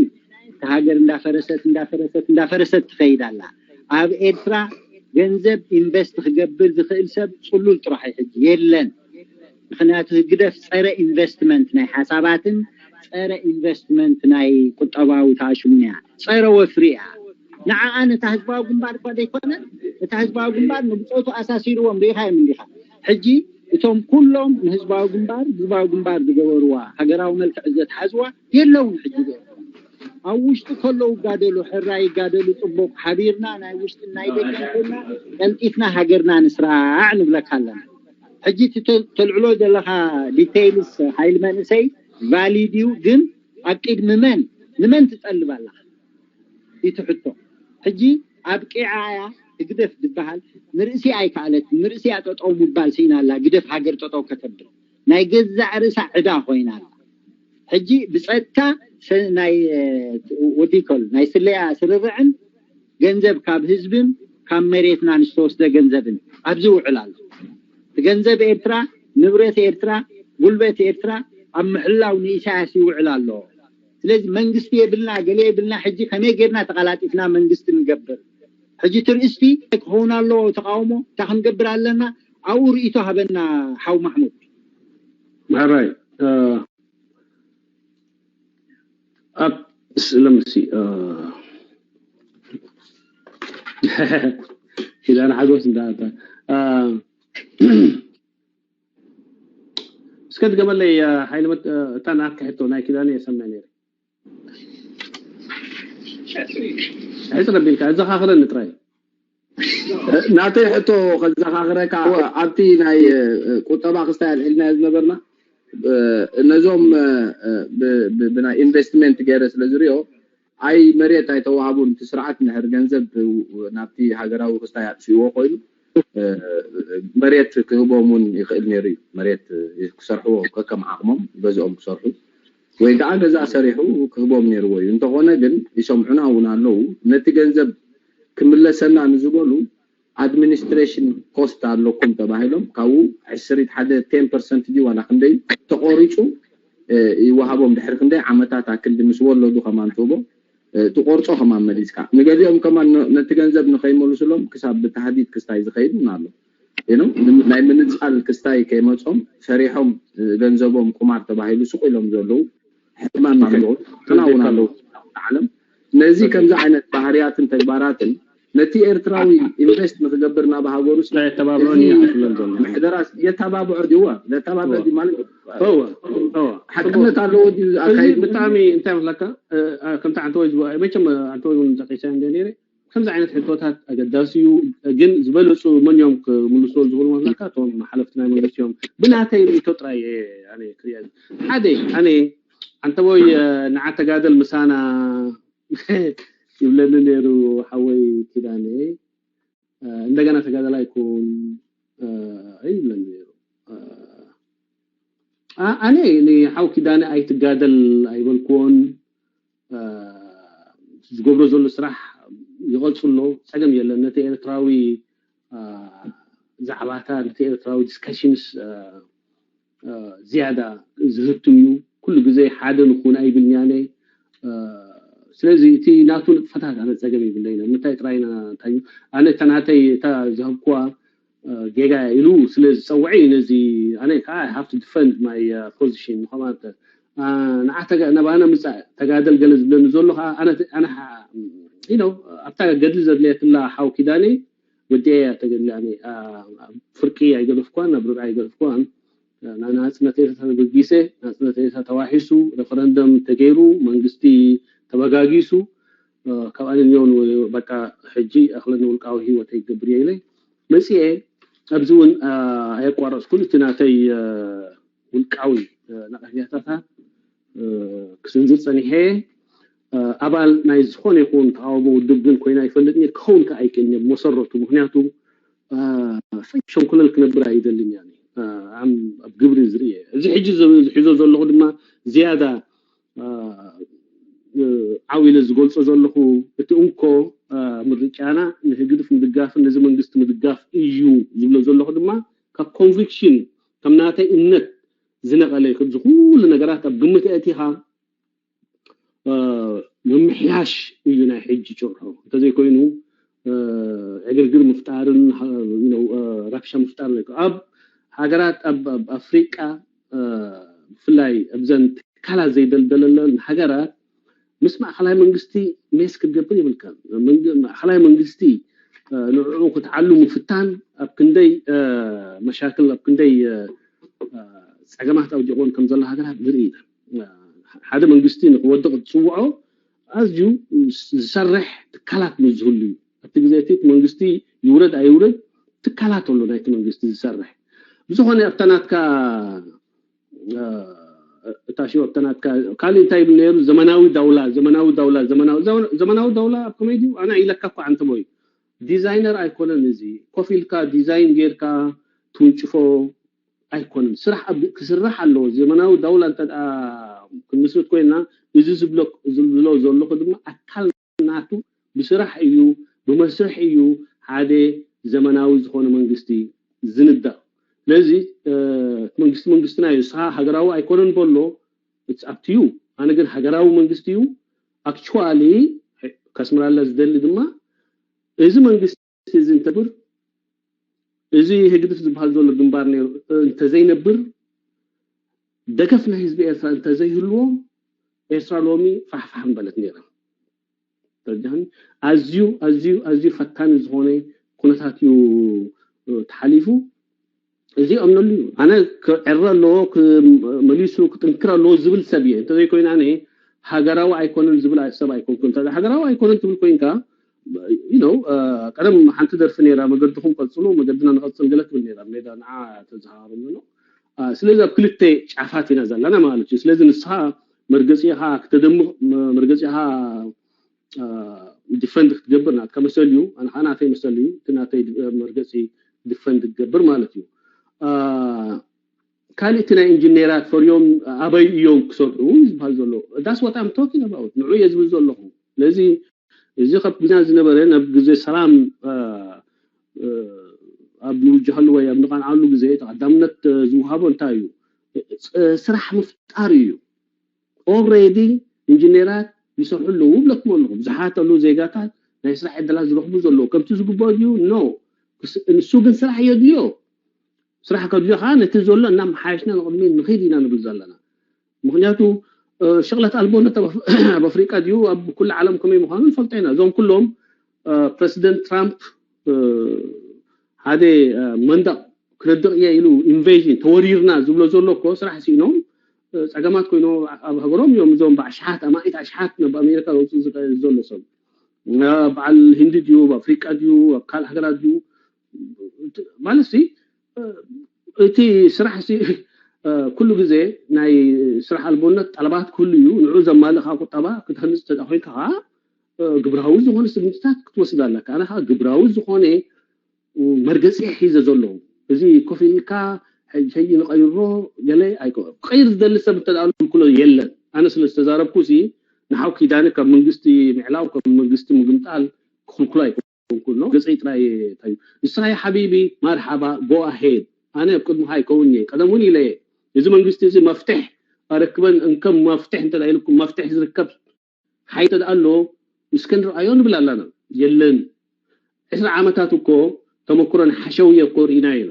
እቲ ሃገር እንዳፈረሰት እንዳፈረሰት እንዳፈረሰት ትኸይድ ኣላ። ኣብ ኤርትራ ገንዘብ ኢንቨስት ክገብር ዝኽእል ሰብ ጽሉል ጥራሕ እዩ ሕጂ የለን። ምክንያቱ ህግደፍ ጸረ ኢንቨስትመንት ናይ ሓሳባትን ጸረ ኢንቨስትመንት ናይ ቁጠባዊ ተኣሽሙን እያ። ጸረ ወፍሪ እያ። ንዓኣ ነታ ህዝባዊ ግንባር እኳ ዘይኮነ እታ ህዝባዊ ግንባር ንብጾቱ ኣሳሲርዎም ርኢኻዮም እንዲኻ። ሕጂ እቶም ኩሎም ንህዝባዊ ግንባር ህዝባዊ ግንባር ዝገበርዋ ሃገራዊ መልክዕ ዘትሓዝዋ የለውን። ሕጂ ኣብ ውሽጢ ከለዉ ይጋደሉ ሕራይ ይጋደሉ። ጽቡቕ ሓቢርና ናይ ውሽጥን ናይ ደገን ኮይና ቀልጢፍና ሃገርና ንስራዕ ንብለካ ኣለና። ሕጂ እቲ ተልዕሎ ዘለኻ ዲቴይልስ ሓይሊ መንእሰይ ቫሊድ እዩ፣ ግን ኣብ ቅድሚ መን ንመን ትጠልብ ኣለኻ? እቲ ሕቶ ሕጂ ኣብቂዓ እያ። ህግደፍ ዝበሃል ንርእሲ ኣይከኣለት ንርእሲ እያ ጠጠው ምባል ስኢና ኣላ። ግደፍ ሃገር ጠጠው ከተብል ናይ ገዛእ ርእሳ ዕዳ ኮይና ኣላ። ሕጂ ብፀጥታ ናይ ወዲኮል ናይ ስለያ ስርርዕን ገንዘብ ካብ ህዝብን ካብ መሬትናን ዝተወስደ ገንዘብን ኣብዚ ውዕል ኣሎ። ገንዘብ ኤርትራ ንብረት ኤርትራ ጉልበት ኤርትራ ኣብ ምሕላው ንኢሳያስ ይውዕል ኣሎ። ስለዚ መንግስቲ የብልና ገለ የብልና። ሕጂ ከመይ ጌርና ተቃላጢፍና መንግስቲ ንገብር? ሕጂ ትርእስቲ ክኸውን ኣለዎ ተቃውሞ እንታይ ክንገብር ኣለና? ኣብኡ ርእይቶ ሃበና ሓው ማሕሙድ። ሕራይ ኣብ ስለምሲ ኪዳነ ሓጎስ እንዳታ እስከ ትገበለይ ሓይለ መት እታ ናትካ ሕቶ ናይ ኪዳነ የሰምዕ ነይረ። ሕፅረ ቢልካ እዘኻኽረኒ ጥራይ። ናተይ ሕቶ ከዘኻኽረካ ኣብቲ ናይ ቁጠባ ክስታይ ኣልዒልናዮ ዝነበርና ነዞም ብናይ ኢንቨስትመንት ገይረ ስለ ዝሪኦ ኣይ መሬት ኣይተዋህቡን። እቲ ስርዓት እንድሕር ገንዘብ ናብቲ ሃገራዊ ክስታይ ኣጥፊእዎ ኮይኑ መሬት ክህቦም እውን ይኽእል ነይሩ እዩ። መሬት ክሰርሕዎ ከከም ዓቕሞም ገዝኦም ክሰርሑ ወይ ከዓ ገዛ ሰሪሑ ክህቦም ነይርዎ እዩ። እንተኾነ ግን ይሰምዑና እውን ኣለዉ። ነቲ ገንዘብ ክምለሰና ንዝበሉ ኣድሚኒስትሬሽን ኮስት ኣለኩም ተባሂሎም ካብኡ ዕስሪት ሓደ ቴን ፐርሰንት ድዩ ዋላ ክንደይ ተቆሪፁ ይወሃቦም። ድሕሪ ክንደይ ዓመታት ኣክንዲ ምስ ወለዱ ከማን ትህቦ ትቆርፆ ከማን መሊስካ ንገሊኦም ከማን ነቲ ገንዘብ ንኸይመልሱሎም ክሳብ ብታህዲድ ክስታይ ዝኸይድ እውን ኣሎ። ናይ ምንፃል ክስታይ ከይመፆም ፈሪሖም ገንዘቦም ቁማር ተባሂሉ ስቁ ኢሎም ዘለዉ ሕማም ኣለዉ። ተናውን ኣለዉ። ዓለም ነዚ ከምዚ ዓይነት ባህርያትን ተግባራትን ነቲ ኤርትራዊ ኢንቨስት ንክገብር ናብ ሃገሩ የተባብዖን እያ ትብለን ዘሎ። ምሕደራ የተባብዖ ድዋ ዘተባብዖ ድዩ ማለት እወ እወ ሓቅነት ኣለዎ ድዩ እዚ ኣካይዱ ብጣዕሚ እንታይ መስለካ ከምቲ ዓንተወይ ዝበ መቸም ዓንተወይ እውን ጠቂሰ እንደ ነይረ ከምዚ ዓይነት ሕቶታት ኣገዳሲ እዩ። ግን ዝበለፁ መን እዮም ክምልስዎ ዝኽእሉ መስለካ? እቶም ሓለፍቲ ናይ መንግስቲ እዮም። ብናተይ ርእቶ ጥራይ እየ ኣነ ክሪኣ ሓደ ኣነ ዓንተቦይ ንዓ ተጋደል ምሳና ይብለኒ ነይሩ ሓወይ ኪዳነ። እንደገና ተጋደላይ ኩን ይብለኒ ነይሩ። ኣነ ንሓው ኪዳነ ኣይትጋደል ኣይበልክዎን። ዝገብሮ ዘሎ ስራሕ ይቐፅሎ፣ ፀገም የለን። ነቲ ኤርትራዊ ዛዕባታት፣ ነቲ ኤርትራዊ ዲስካሽንስ ዝያዳ ዝህብትም እዩ። ኩሉ ግዜ ሓደ ንኹን ኣይብልኛነ። ስለዚ እቲ ናቱ ንጥፈታት ኣነ ፀገም ይብለይነ። ምንታይ ጥራይና እንታይ እዩ ኣነ እታ ናተይ እታ ዝሃብኩዋ ጌጋ ኢሉ ስለ ዝፀውዐ እዩ ነዚ ኣነ ከዓ ሃፍቲ ዲፈንድ ማይ ፖዚሽን ንኸማተ ንዓ ነባና ምፃእ ተጋደል ገለ ዝብለኒ ዘሎ ከዓ ኣነ ኣነ you know ኣብታ ገድሊ ዘድልየትላ ሓው ኪዳነይ ወዲኤ እያ ተገድሊ ኣነ ፍርቂ ኣይገደፍኳን ናብ ርብዒ ኣይገደፍኳን ናጽነት ኤርትራ ተበጊሰ ናጽነት ኤርትራ ተዋሒሱ ሬፈረንደም ተገይሩ መንግስቲ ተበጋጊሱ ካብ ኣነ ኒዮን በቃ ሕጂ ኣኽለኒ ውልቃዊ ህይወተይ ክገብር እየ ኢለ መፅኤ ኣብዚ እውን ኣየቋረፅኩን እቲ ናተይ ውልቃዊ ነቐፌታታት ክስንዝር ፀኒሐ ኣባል ናይ ዝኾነ ይኹን ተቃውሞ ውድብ ግን ኮይና ይፈልጥ እየ ክኸውን ከዓ ኣይክእልን እየ ብመሰረቱ ምክንያቱ ፈይ ሸንኩለል ክነብር ኣይደልን እያ ኣብ ግብሪ ዝርኢ እዚ ሕጂ ዝሒዞ ዘለኹ ድማ ዝያዳ ዓው ኢለ ዝገልፆ ዘለኹ እቲ እንኮ ምርጫና ንህግድፍ ምድጋፍን ነዚ መንግስቲ ምድጋፍ እዩ ዝብሎ ዘለኹ ድማ ካብ ኮንቪክሽን ከም ናተይ እምነት ዝነቐለ እዩ። ከምዚ ኩሉ ነገራት ኣብ ግምት ኣእቲኻ ምምሕያሽ እዩ ናይ ሕጂ ጭርሖ። እንተዘይኮይኑ ዕግርግር ምፍጣርን ረብሻ ምፍጣር ኣብ ሃገራት ኣብ ኣፍሪቃ ብፍላይ ኣብዘን ትካላት ዘይደልደለለን ሃገራት ምስ ማእኸላይ መንግስቲ ሜስ ክትገብር ይብልካ። ማእኸላይ መንግስቲ ንዕኡ ክትዓሉ ምፍታን ኣብ ክንደይ መሻክል ኣብ ክንደይ ፀገማት ኣውዲቕዎን ከም ዘሎ ሃገራት ንርኢ ኢና። ሓደ መንግስቲ ንክወድቕ ዝፅውዖ ኣዝዩ ዝሰርሕ ትካላት ምስ ዝህሉ እዩ። ኣብቲ ግዜ እቲ መንግስቲ ይውረድ ኣይውረድ ትካላት ኣሎ ናይቲ መንግስቲ ዝሰርሕ ብዝኾነ ኣብታ ናትካ እታ ሽወ ተናትካ ካልእ እንታይ ይብል ነይሩ? ዘመናዊ ዳውላ ዘመናዊ ዳውላ ዘመናዊ ዘመናዊ ዳውላ ኣብ ከመይ ድዩ? ኣነ ኢለካ እኮ ዓንተቦይ ዲዛይነር ኣይኮነን እዚ ኮፍ ኢልካ ዲዛይን ጌርካ ትውንጭፎ ኣይኮነን። ስራሕ ክስራሕ ኣለዎ። ዘመናዊ ዳውላ እንተ ክንምስርት ኮይና እዚ ዝብሎ ዝብሎ ዘለኹ ድማ ኣካል ናቱ ብስራሕ እዩ ብመስርሕ እዩ ሓደ ዘመናዊ ዝኾነ መንግስቲ ዝንዳእ። ስለዚ መንግስቲ መንግስትና እዩ፣ ንስኻ ሃገራዊ ኣይኮነን በሎ፣ it's up to you። ኣነ ግን ሃገራዊ መንግስቲ እዩ። Actually ከስምራላ ዝደሊ ድማ እዚ መንግስቲ እዚ እንተብር እዚ ህግድፍ ዝበሃል ዘሎ ግንባር ነይሩ እንተዘይነብር ደገፍ ናይ ህዝቢ ኤርትራ እንተዘይህልዎ ኤርትራ ሎሚ ፋሕፋሕ ምበለት ነይራ። ተረዳኒ። ኣዝዩ ኣዝዩ ኣዝዩ ፈታኒ ዝኾነ ኩነታት እዩ ተሓሊፉ። እዚ ይኣምነሉ እዩ። ኣነ ክዕረ ኣለዎ፣ መሊሱ ክጥንክር ኣለዎ ዝብል ሰብ እየ። እንተዘይኮይኑ ኣነ ሃገራዊ ኣይኮነን ዝብል ሰብ ኣይኮንኩን። እንተ ሃገራዊ ኣይኮነን ትብል ኮይንካ፣ you know፣ ቀደም ሓንቲ ደርፊ ነይራ፣ መገድኹም ቀጽሉ፣ መገድና ንቐጽል ገለ ትብል ነይራ። ሜዳ ንዓ ተዘሃሩ ኣሎ። ስለዚ ኣብ ክልተ ጫፋት ኢና ዘለና ማለት እዩ። ስለዚ ንስኻ መርገጺኻ ክተደምቕ፣ መርገጺኻ ዲፈንድ ክትገብር ናትካ መሰል እዩ። ኣነ ከዓ ናተይ መሰል እዩ፣ እቲ ናተይ መርገፂ ዲፈንድ ክትገብር ማለት እዩ። ካልእ እቲ ናይ ኢንጂነራት ፈርዮም ኣበይ እዮም ክሰርሑ ዝበሃል ዘሎ? That's what I'm talking about። ንዑ እየ ዝብል ዘለኹ። ስለዚ እዚ ካብ ግና ዝነበረ ናብ ግዜ ሰላም ኣብ ንውጀሃሉ ወይ ኣብ ንቃንዓሉ ግዜ ቀዳምነት ዝውሃቦ እንታይ እዩ? ስራሕ ምፍጣር እዩ። ኦልሬዲ ኢንጂነራት ይሰርሑ ኣለዉ ብለኩም ኣለኹ። ብዙሓት ኣለዉ ዜጋታት ናይ ስራሕ ዕድላት ዝረኽቡ ዘለዉ። ከምቲ ዝግበኦ ድዩ? ኖ። ንሱ ግን ስራሕ የድልዮ። ስራሕ ከድልዮ ከዓ ነቲ ዘሎ እናመሓየሽና ንቕድሚት ንኸይድ ኢና ንብል ዘለና። ምኽንያቱ ሸቕለት ኣልቦነት ኣብ ኣፍሪቃ ድዩ ኣብ ኩሉ ዓለም ከመይ ምዃኑ ንፈልጦ ኢና። እዞም ኩሎም ፕረዚደንት ትራምፕ ሓደ መንደቕ ክነድቕ እየ ኢሉ ኢንቬዥን ተወሪርና ዝብሎ ዘሎ እኮ ስራሕ ስኢኖም ጸገማት ኮይኖም ኣብ ሃገሮም እዮም። እዞም ብኣሽሓት ኣማኢት ኣሽሓት ናብ ኣሜሪካ ዝወፅእ ዘሎ ሰብ በዓል ህንዲ ድዩ ኣብ ኣፍሪቃ ድዩ ኣብ ካልእ ሃገራት ድዩ ማለት ሲ እቲ ስራሕ ሲ ኩሉ ግዜ ናይ ስራሕ ኣልቦነት ጠለባት ክህሉ እዩ። ንዑ ዘማልእካ ቁጠባ ክትሃንፅ እንተ ኮይንካ ከዓ ግብራዊ ዝኾነ ስጉምትታት ክትወስድ ኣለካ። ኣነ ከዓ ግብራዊ ዝኾነ መርገፂ ሒዘ ዘለኹ። እዚ ኮፍ ኢልካ ሕጂ ንቐይሮ ገለ ኣይኮ ክቐይር ዝደሊ ሰብ እንተ ደኣ ኣሎ ክሎ የለን። ኣነ ስለ ዝተዛረብኩ ሲ ንሓው ኪዳነ ካብ መንግስቲ ምዕላው ካብ መንግስቲ ምግምጣል ክኽልክሎ ኣይኮንኩን። ገፀይ ጥራይ እዩ። ንስኻ ሓቢቢ ማርሓባ go ahead። ኣነ ኣብ ቅድምኻ ኣይከውን እየ። ቀደም እውን ኢለ እየ። እዚ መንግስቲ እዚ መፍትሕ ኣረክበን እንከም መፍትሕ እንተ ኢልኩም መፍትሕ ዝርከብ ሓይል ኣሎ እስከ ንርኣዮ ንብል ኣለና። የለን። ዕስራ ዓመታት እኮ ተመክሮን ሓሸውየ እኮ ርኢና ኢና።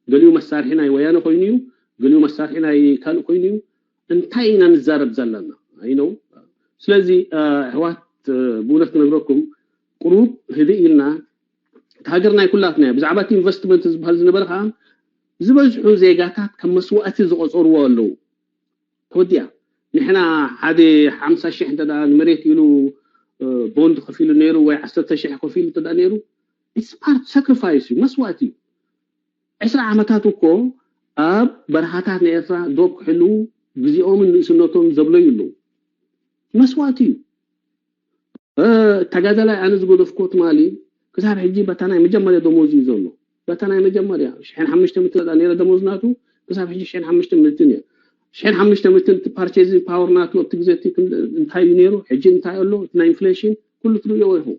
ገሊኡ መሳርሒ ናይ ወያነ ኮይኑ እዩ፣ ገሊኡ መሳርሒ ናይ ካልእ ኮይኑ እዩ። እንታይ ኢና ንዛረብ ዘለና? ኣይነው። ስለዚ ኣሕዋት ብእውነት ክነግረኩም ቁሩብ ህድእ ኢልና እቲ ሃገር ናይ ኩላትና እያ። ብዛዕባ እቲ ኢንቨስትመንት ዝበሃል ዝነበረ ከዓ ዝበዝሑ ዜጋታት ከም መስዋእቲ ዝቆፀርዎ ኣለዉ። ተወዲኣ ንሕና ሓደ ሓምሳ ሽሕ እንተ ንመሬት ኢሉ ቦንድ ከፊሉ ነይሩ ወይ ዓሰርተ ሽሕ ከፊሉ እንተ ነይሩ it's part sacrifice እዩ መስዋእቲ እዩ። ዕስራ ዓመታት እኮ ኣብ በረኻታት ናይ ኤርትራ ዶብ ክሕልዉ ግዜኦምን ንእስነቶም ዘብለዩ ኣለዉ። መስዋእቲ እዩ። ተጋዳላይ ኣነ ዝገደፍኮ ትማሊ ክሳብ ሕጂ በታ ናይ መጀመርያ ደሞዝ እዩ ዘሎ። በታ ናይ መጀመርያ ሽሕን ሓሙሽተ ምእትን ነይረ ደሞዝ ናቱ ክሳብ ሕጂ ሽሕን ሓሙሽተ ምእትን እያ። ሽሕን ሓሙሽተ ምእትን እቲ ፓርቼዚንግ ፓወር ናቱ ኣብቲ ግዜ እቲ እንታይ እዩ ነይሩ ሕጂ እንታይ ኣሎ እቲ ናይ ኢንፍሌሽን ኩሉ ትርእዮ ኢኹም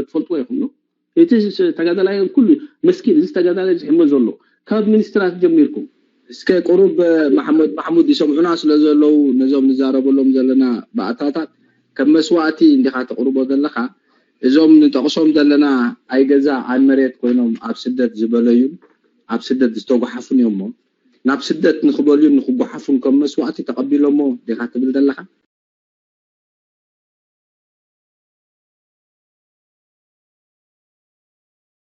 ትፈልጥዎ ኢኹም ነው። እቲ ተጋዳላይ ኩሉ መስኪን እዚ ተጋዳላይ ዝሕመ ዘሎ ካብ ሚኒስትራት ጀሚርኩም እስከ ቁሩብ ማሕሙድ ማሕሙድ ይሰምዑና ስለ ዘለዉ ነዞም ንዛረበሎም ዘለና ባእታታት ከም መስዋእቲ እንዲኻ ተቕርቦ ዘለኻ። እዞም ንጠቕሶም ዘለና ኣይ ገዛ ኣይ መሬት ኮይኖም ኣብ ስደት ዝበለዩን ኣብ ስደት ዝተጓሓፉን እዮም እሞ ናብ ስደት ንኽበልዩን ንኽጓሓፉን ከም መስዋእቲ ተቐቢሎሞ ዲኻ ትብል ዘለኻ?